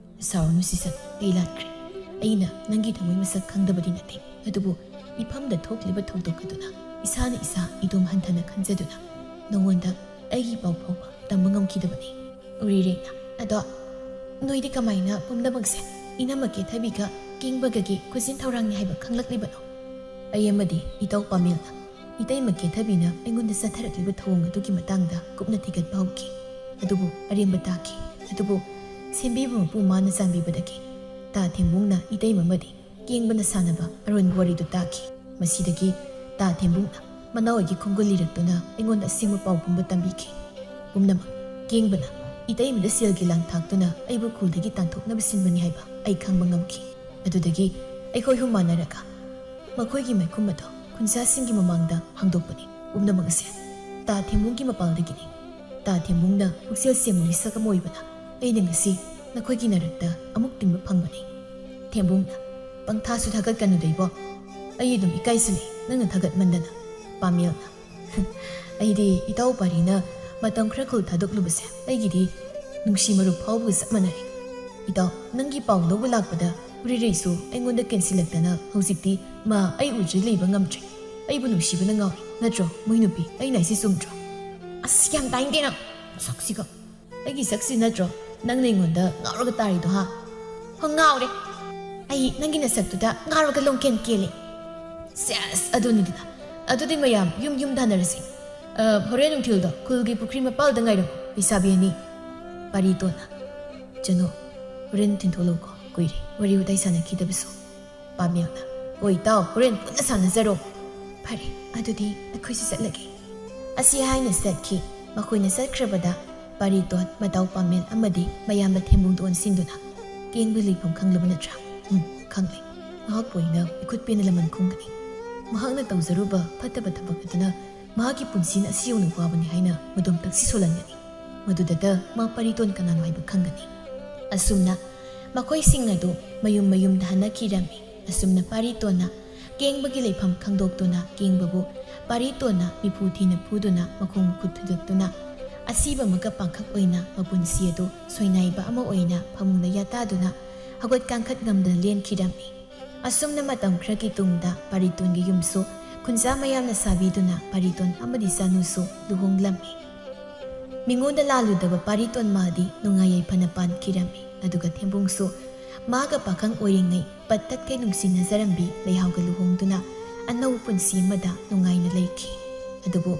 "ꯁꯥꯎꯔꯅꯨ ꯁꯤꯁꯟ, ꯑꯩ ꯂꯥꯟꯈ꯭ꯔꯦ꯫ ꯑꯩꯅ ꯅꯪꯒꯤ ꯊꯃꯣꯏ ꯃꯁꯛ ꯈꯪꯗꯕꯗꯤ ꯅꯠꯇꯦ, ꯑꯗꯨꯕꯨ ꯏꯐꯝꯗ ꯊꯣꯛꯂꯤꯕ ꯊꯧꯗꯣꯛ ꯑꯗꯨꯅ ꯏꯁꯥꯅ ꯏꯁꯥ ꯏꯗꯣꯝ ꯍꯟꯊꯅ ꯈꯟꯖꯗꯨꯅ ꯅꯉꯣꯟꯗ ꯑꯩꯒꯤ ꯄꯥꯎ ꯐꯥꯎꯕ ꯇꯝꯕ ꯉꯝꯈꯤꯗꯕꯅꯤ꯫" ꯎꯔꯤꯔꯩꯅ, "ꯑꯗꯣ ꯅꯣꯏꯗꯤ ꯀꯃꯥꯏꯅ ꯄꯨꯝꯅꯃꯛꯁꯦ ꯏꯅꯝꯃ ꯀꯦꯊꯕꯤꯒ ꯀꯦꯡꯕꯒꯒꯤ ꯈꯨꯖꯤꯟ ꯊꯧꯔꯥꯡꯅꯤ ꯍꯥꯏꯕ ꯈꯪꯂꯛꯂꯤꯕꯅꯣ? ꯑꯩ ꯑꯃꯗꯤ ꯏꯇꯥꯎ ꯄꯥꯃꯦꯜꯅ ꯏꯇꯩꯃ ꯀꯦꯊꯕꯤꯅ ꯑꯩꯉꯣꯟꯗ ꯆꯠꯊꯔꯛꯂꯤꯕ ꯊꯧꯑꯣꯡ ꯑꯗꯨꯒꯤ ꯃꯇꯥꯡꯗ ꯀꯨꯞꯅ ꯊꯤꯒꯠꯄ ꯍꯧꯈꯤ꯫ ꯑꯗꯨꯕꯨ ꯑꯔꯦꯝꯕ ꯇꯥꯈꯤ꯫ ꯑꯗꯨꯕꯨ ꯁꯦꯝꯕꯤꯕ ꯃꯄꯨ ꯃꯥꯅ ꯆꯥꯟꯕꯤꯕꯗꯒꯤ ꯇꯥ ꯊꯦꯝꯕꯨꯡꯅ ꯏꯇꯩꯃ ꯑꯃꯗꯤ ꯀꯦꯡꯕꯅ ꯁꯥꯟꯅꯕ ꯑꯔꯣꯟꯕ ꯋꯥꯔꯤꯗꯨ ꯇꯥꯈꯤ꯫ ꯃꯁꯤꯗꯒꯤ ꯇꯥ ꯊꯦꯝꯕꯨꯡꯅ ꯃꯅꯥꯎ ꯑꯩꯒꯤ ꯈꯣꯡꯒꯨꯜ ꯂꯤꯔꯛꯇꯨꯅ ꯑꯩꯉꯣꯟꯗ ꯑꯁꯦꯡꯕ ꯄꯥꯎ ꯄꯨꯝꯕ ꯇꯝꯕꯤꯈꯤ꯫ ꯄꯨꯝꯅꯃꯛ ꯀꯦꯡꯕꯅ ꯏꯇꯩꯃꯗ ꯁꯦꯜꯒꯤ ꯂꯥꯡ ꯊꯥꯛꯇꯨꯅ ꯑꯩꯕꯨ ꯈꯨꯜꯗꯒꯤ ꯇꯥꯟꯊꯣꯛꯅꯕ ꯁꯤꯟꯕꯅꯤ ꯍꯥꯏꯕ ꯑꯩ ꯈꯪꯕ ꯉꯝꯈꯤ꯫ ꯑꯗꯨꯗꯒꯤ ꯑꯩꯈꯣꯏ ꯑꯍꯨꯝ ꯃꯥꯟꯅꯔꯒ ꯃꯈꯣꯏꯒꯤ ꯃꯥꯏꯈꯨꯝ ꯑꯗꯨ ꯈꯨꯟꯖꯥꯁꯤꯡꯒꯤ ꯃꯃꯥꯡꯗ ꯍꯥꯡꯗꯣꯛꯄꯅꯤ꯫ ꯄꯨꯝꯅꯃꯛ ꯑꯁꯦ ꯇꯥ ꯊꯦꯝꯕꯨꯡꯒꯤ ꯃꯄꯥꯜꯗꯒꯤꯅꯤ꯫ ꯇꯥ ꯊꯦꯝꯕꯨꯡꯅ ꯄꯨꯛꯆꯦꯜ ꯁꯦꯡꯕ ꯃꯤꯁꯛ ꯑꯃ ꯑꯣꯏꯕꯅ ꯑꯩꯅ ꯉꯁꯤ ꯅꯈꯣꯏꯒꯤ ꯅꯥꯔꯛꯇ ꯑꯃꯨꯛ ꯇꯤꯟꯕ ꯐꯪꯕꯅꯤ꯫" ꯊꯦꯝꯕꯨꯡꯅ, "ꯄꯪꯊꯥꯁꯨ ꯊꯥꯒꯠꯀꯅꯨꯗ ꯏꯕꯣ꯫ ꯑꯩ ꯑꯗꯨꯝ ꯏꯀꯥꯏꯁꯤꯜꯂꯦ ꯅꯪꯅ ꯊꯥꯒꯠꯃꯟꯗꯅ꯫" ꯄꯥꯃꯦꯜꯅ, "ꯑꯩꯗꯤ ꯏꯇꯥꯎ ꯄꯥꯔꯤꯅ ꯃꯇꯝ ꯈꯔ ꯈꯨꯜ ꯊꯥꯗꯣꯛꯂꯨꯕꯁꯦ ꯑꯩꯒꯤꯗꯤ ꯅꯨꯡꯁꯤ ꯃꯔꯨꯞ ꯐꯥꯎꯕꯒ ꯆꯞ ꯃꯥꯟꯅꯔꯦ꯫ ꯏꯇꯥꯎ, ꯅꯪꯒꯤ ꯄꯥꯎ ꯂꯧꯕ ꯂꯥꯛꯄꯗ ꯎꯔꯤꯔꯩꯁꯨ ꯑꯩꯉꯣꯟꯗ ꯀꯦꯟꯁꯤꯜꯂꯛꯇꯅ ꯍꯧꯖꯤꯛꯇꯤ ꯃꯥ ꯑꯩ ꯎꯗ꯭ꯔꯤ ꯂꯩꯕ ꯉꯝꯗ꯭ꯔꯦ꯫ ꯑꯩꯕꯨ ꯅꯨꯡꯁꯤꯕꯅ ꯉꯥꯎꯔꯦ꯫ ꯅꯠꯇ꯭ꯔꯣ, ꯃꯣꯏ ꯅꯨꯄꯤ? ꯑꯩꯅ ꯍꯥꯏꯁꯤ ꯆꯨꯝꯗ꯭ꯔꯣ?" "ꯑꯁ, ꯌꯥꯝ ꯇꯥꯏꯅꯤꯡꯗꯦ ꯅꯪ꯫ ꯁꯛꯁꯤꯒ꯫ ꯑꯩꯒꯤ ꯁꯛꯁꯤ ꯅꯠꯇ꯭ꯔꯣ ꯅꯪꯅ ꯑꯩꯉꯣꯟꯗ ꯉꯥꯎꯔꯒ ꯇꯥꯔꯤꯗꯣ, ꯍꯥ?" ꯍꯣ, ꯉꯥꯎꯔꯦ꯫ ꯑꯩ ꯅꯪꯒꯤ ꯅꯁꯛꯇꯨꯗ ꯉꯥꯎꯔꯒ ꯂꯣꯡꯀꯦꯟ ꯀꯦꯜꯂꯦ꯫ ꯁꯦꯁ, ꯑꯗꯨꯅꯤꯗꯅ꯫ ꯑꯗꯨꯗꯤ ꯃꯌꯥꯝ ꯌꯨꯝ ꯌꯨꯝꯗ ꯍꯟꯅꯔꯁꯤ꯫ ꯑ, ꯍꯣꯔꯦꯟ ꯅꯨꯡꯊꯤꯜꯗꯣ ꯈꯨꯜꯒꯤ ꯄꯨꯈ꯭ꯔꯤ ꯃꯄꯥꯜꯗ ꯉꯥꯏꯔꯝꯃꯨ, ꯂꯩꯁꯥꯕꯤ ꯑꯅꯤ꯫ ꯄꯥꯔꯤꯇꯣꯟꯅ, ꯆꯅꯨ, ꯍꯣꯔꯦꯟ ꯊꯤꯟꯊꯣꯛꯂꯛꯎꯀꯣ, ꯀꯨꯏꯔꯦ ꯋꯥꯔꯤ ꯋꯥꯇꯥꯏ ꯁꯥꯟꯅꯈꯤꯗꯕꯁꯨ꯫ ꯄꯥꯃꯦꯜꯅ, ꯍꯣꯏ ꯏꯇꯥꯎ, ꯍꯣꯔꯦꯟ ꯄꯨꯟꯅ ꯁꯥꯟꯅꯖꯔꯣ꯫ ꯐꯔꯦ, ꯑꯗꯨꯗꯤ ꯑꯩꯈꯣꯏꯁꯨ ꯆꯠꯂꯒꯦ꯫ ꯑꯁꯤ ꯍꯥꯏꯅ ꯆꯠꯈꯤ꯫ ꯃꯈꯣꯏꯅ ꯆꯠꯈ꯭ꯔꯕꯗ ꯄꯥꯔꯤꯇꯣꯟ, ꯃꯇꯥꯎ ꯄꯥꯃꯦꯜ ꯑꯃꯗꯤ ꯃꯌꯥꯝꯕ ꯊꯦꯝꯕꯨꯡꯗ ꯑꯣꯟꯁꯤꯟꯗꯨꯅ, ꯀꯦꯡꯕ ꯂꯩꯐꯝ ꯈꯪꯂꯕ ꯅꯠꯇ꯭ꯔꯥ? ꯎꯝ, ꯈꯪꯂꯦ꯫ ꯃꯍꯥꯛꯄꯨ ꯑꯩꯅ ꯏꯈꯨꯠ ꯄꯦꯟꯅ ꯂꯃꯟ ꯈꯨꯝꯒꯅꯤ꯫ ꯃꯍꯥꯛꯅ ꯇꯧꯖꯔꯨꯕ ꯐꯠꯇꯕ ꯊꯕꯛ ꯑꯗꯨꯅ ꯃꯍꯥꯛꯀꯤ ꯄꯨꯟꯁꯤꯅ ꯑꯁꯤ ꯌꯧꯅ ꯋꯥꯕꯅꯤ ꯍꯥꯏꯅ ꯃꯗꯣꯝ ꯇꯛꯁꯤ ꯁꯣꯜꯍꯟꯒꯅꯤ꯫ ꯃꯗꯨꯗꯇ ꯃꯥ ꯄꯥꯔꯤꯇꯣꯟ ꯀꯅꯥꯅꯣ ꯍꯥꯏꯕ ꯈꯪꯒꯅꯤ꯫ ꯑꯁꯨꯝꯅ ꯃꯈꯣꯏꯁꯤꯡ ꯑꯗꯨ ꯃꯌꯨꯝ ꯃꯌꯨꯝꯗ ꯍꯟꯅꯈꯤꯔꯝꯃꯤ꯫ ꯑꯁꯨꯝꯅ ꯄꯥꯔꯤꯇꯣꯟꯅ ꯀꯦꯡꯕꯒꯤ ꯂꯩꯐꯝ ꯈꯪꯗꯣꯛꯇꯨꯅ ꯀꯦꯡꯕꯕꯨ ꯄꯥꯔꯤꯇꯣꯟꯅ ꯃꯤꯐꯨ ꯊꯤꯅ ꯐꯨꯗꯨꯅ ꯃꯈꯣꯡ ꯃꯈꯨꯠ ꯊꯨꯗꯦꯛꯇꯨꯅ ꯑꯁꯤꯕ ꯑꯃꯒ ꯄꯥꯡꯈꯛ ꯑꯣꯏꯅ ꯃꯄꯨꯟꯁꯤ ꯑꯗꯨ ꯁꯣꯏꯅꯥꯏꯕ ꯑꯃ ꯑꯣꯏꯅ ꯐꯃꯨꯡꯗ ꯌꯥꯇꯥꯗꯨꯅ ꯍꯧꯒꯠ ꯀꯥꯡꯈꯠ ꯉꯝꯗꯅ ꯂꯦꯟꯈꯤꯔꯝꯃꯤ꯫ ꯑꯁꯨꯝꯅ ꯃꯇꯝ ꯈꯔꯒꯤ ꯇꯨꯡꯗ ꯄꯥꯔꯤꯇꯣꯟꯒꯤ ꯌꯨꯝꯁꯨ ꯈꯨꯟꯖꯥ ꯃꯌꯥꯝꯅ ꯁꯥꯕꯤꯗꯨꯅ ꯄꯥꯔꯤꯇꯣꯟ ꯑꯃꯗꯤ ꯆꯥꯅꯨꯁꯨ ꯂꯨꯍꯣꯡꯂꯝꯃꯤ꯫ ꯃꯤꯉꯣꯟꯗ ꯂꯥꯜꯂꯨꯗꯕ ꯄꯥꯔꯤꯇꯣꯟ ꯃꯥꯗꯤ ꯅꯨꯡꯉꯥꯏ ꯌꯥꯏꯐꯅ ꯄꯥꯟꯈꯤꯔꯝꯃꯤ꯫ ꯑꯗꯨꯒ ꯊꯦꯝꯕꯨꯡꯁꯨ ꯃꯥꯒ ꯄꯥꯈꯪ ꯑꯣꯏꯔꯤꯉꯩ ꯄꯠ ꯇꯠꯈꯩ ꯅꯨꯡꯁꯤꯅꯖꯔꯝꯕꯤ ꯂꯩꯍꯥꯎꯒ ꯂꯨꯍꯣꯡꯗꯨꯅ ꯑꯅꯧꯕ ꯄꯨꯟꯁꯤ ꯑꯃꯗ ꯅꯨꯡꯉꯥꯏꯅ ꯂꯩꯈꯤ꯫ ꯑꯗꯨꯕꯨ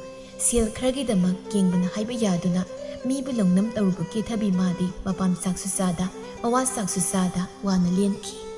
ꯁꯦꯜ ꯈꯔꯒꯤꯗꯃꯛ ꯀꯦꯡꯕꯅ ꯍꯥꯏꯕ ꯌꯥꯗꯨꯅ ꯃꯤꯕꯨ ꯂꯧꯅꯝ ꯇꯧꯔꯨꯕ ꯀꯦꯊꯕꯤ ꯃꯥꯗꯤ ꯃꯄꯥꯝ ꯆꯥꯛꯁꯨ ꯆꯥꯗ, ꯃꯋꯥ ꯆꯥꯛꯁꯨ ꯆꯥꯗ ꯋꯥꯅ ꯂꯦꯟꯈꯤ꯫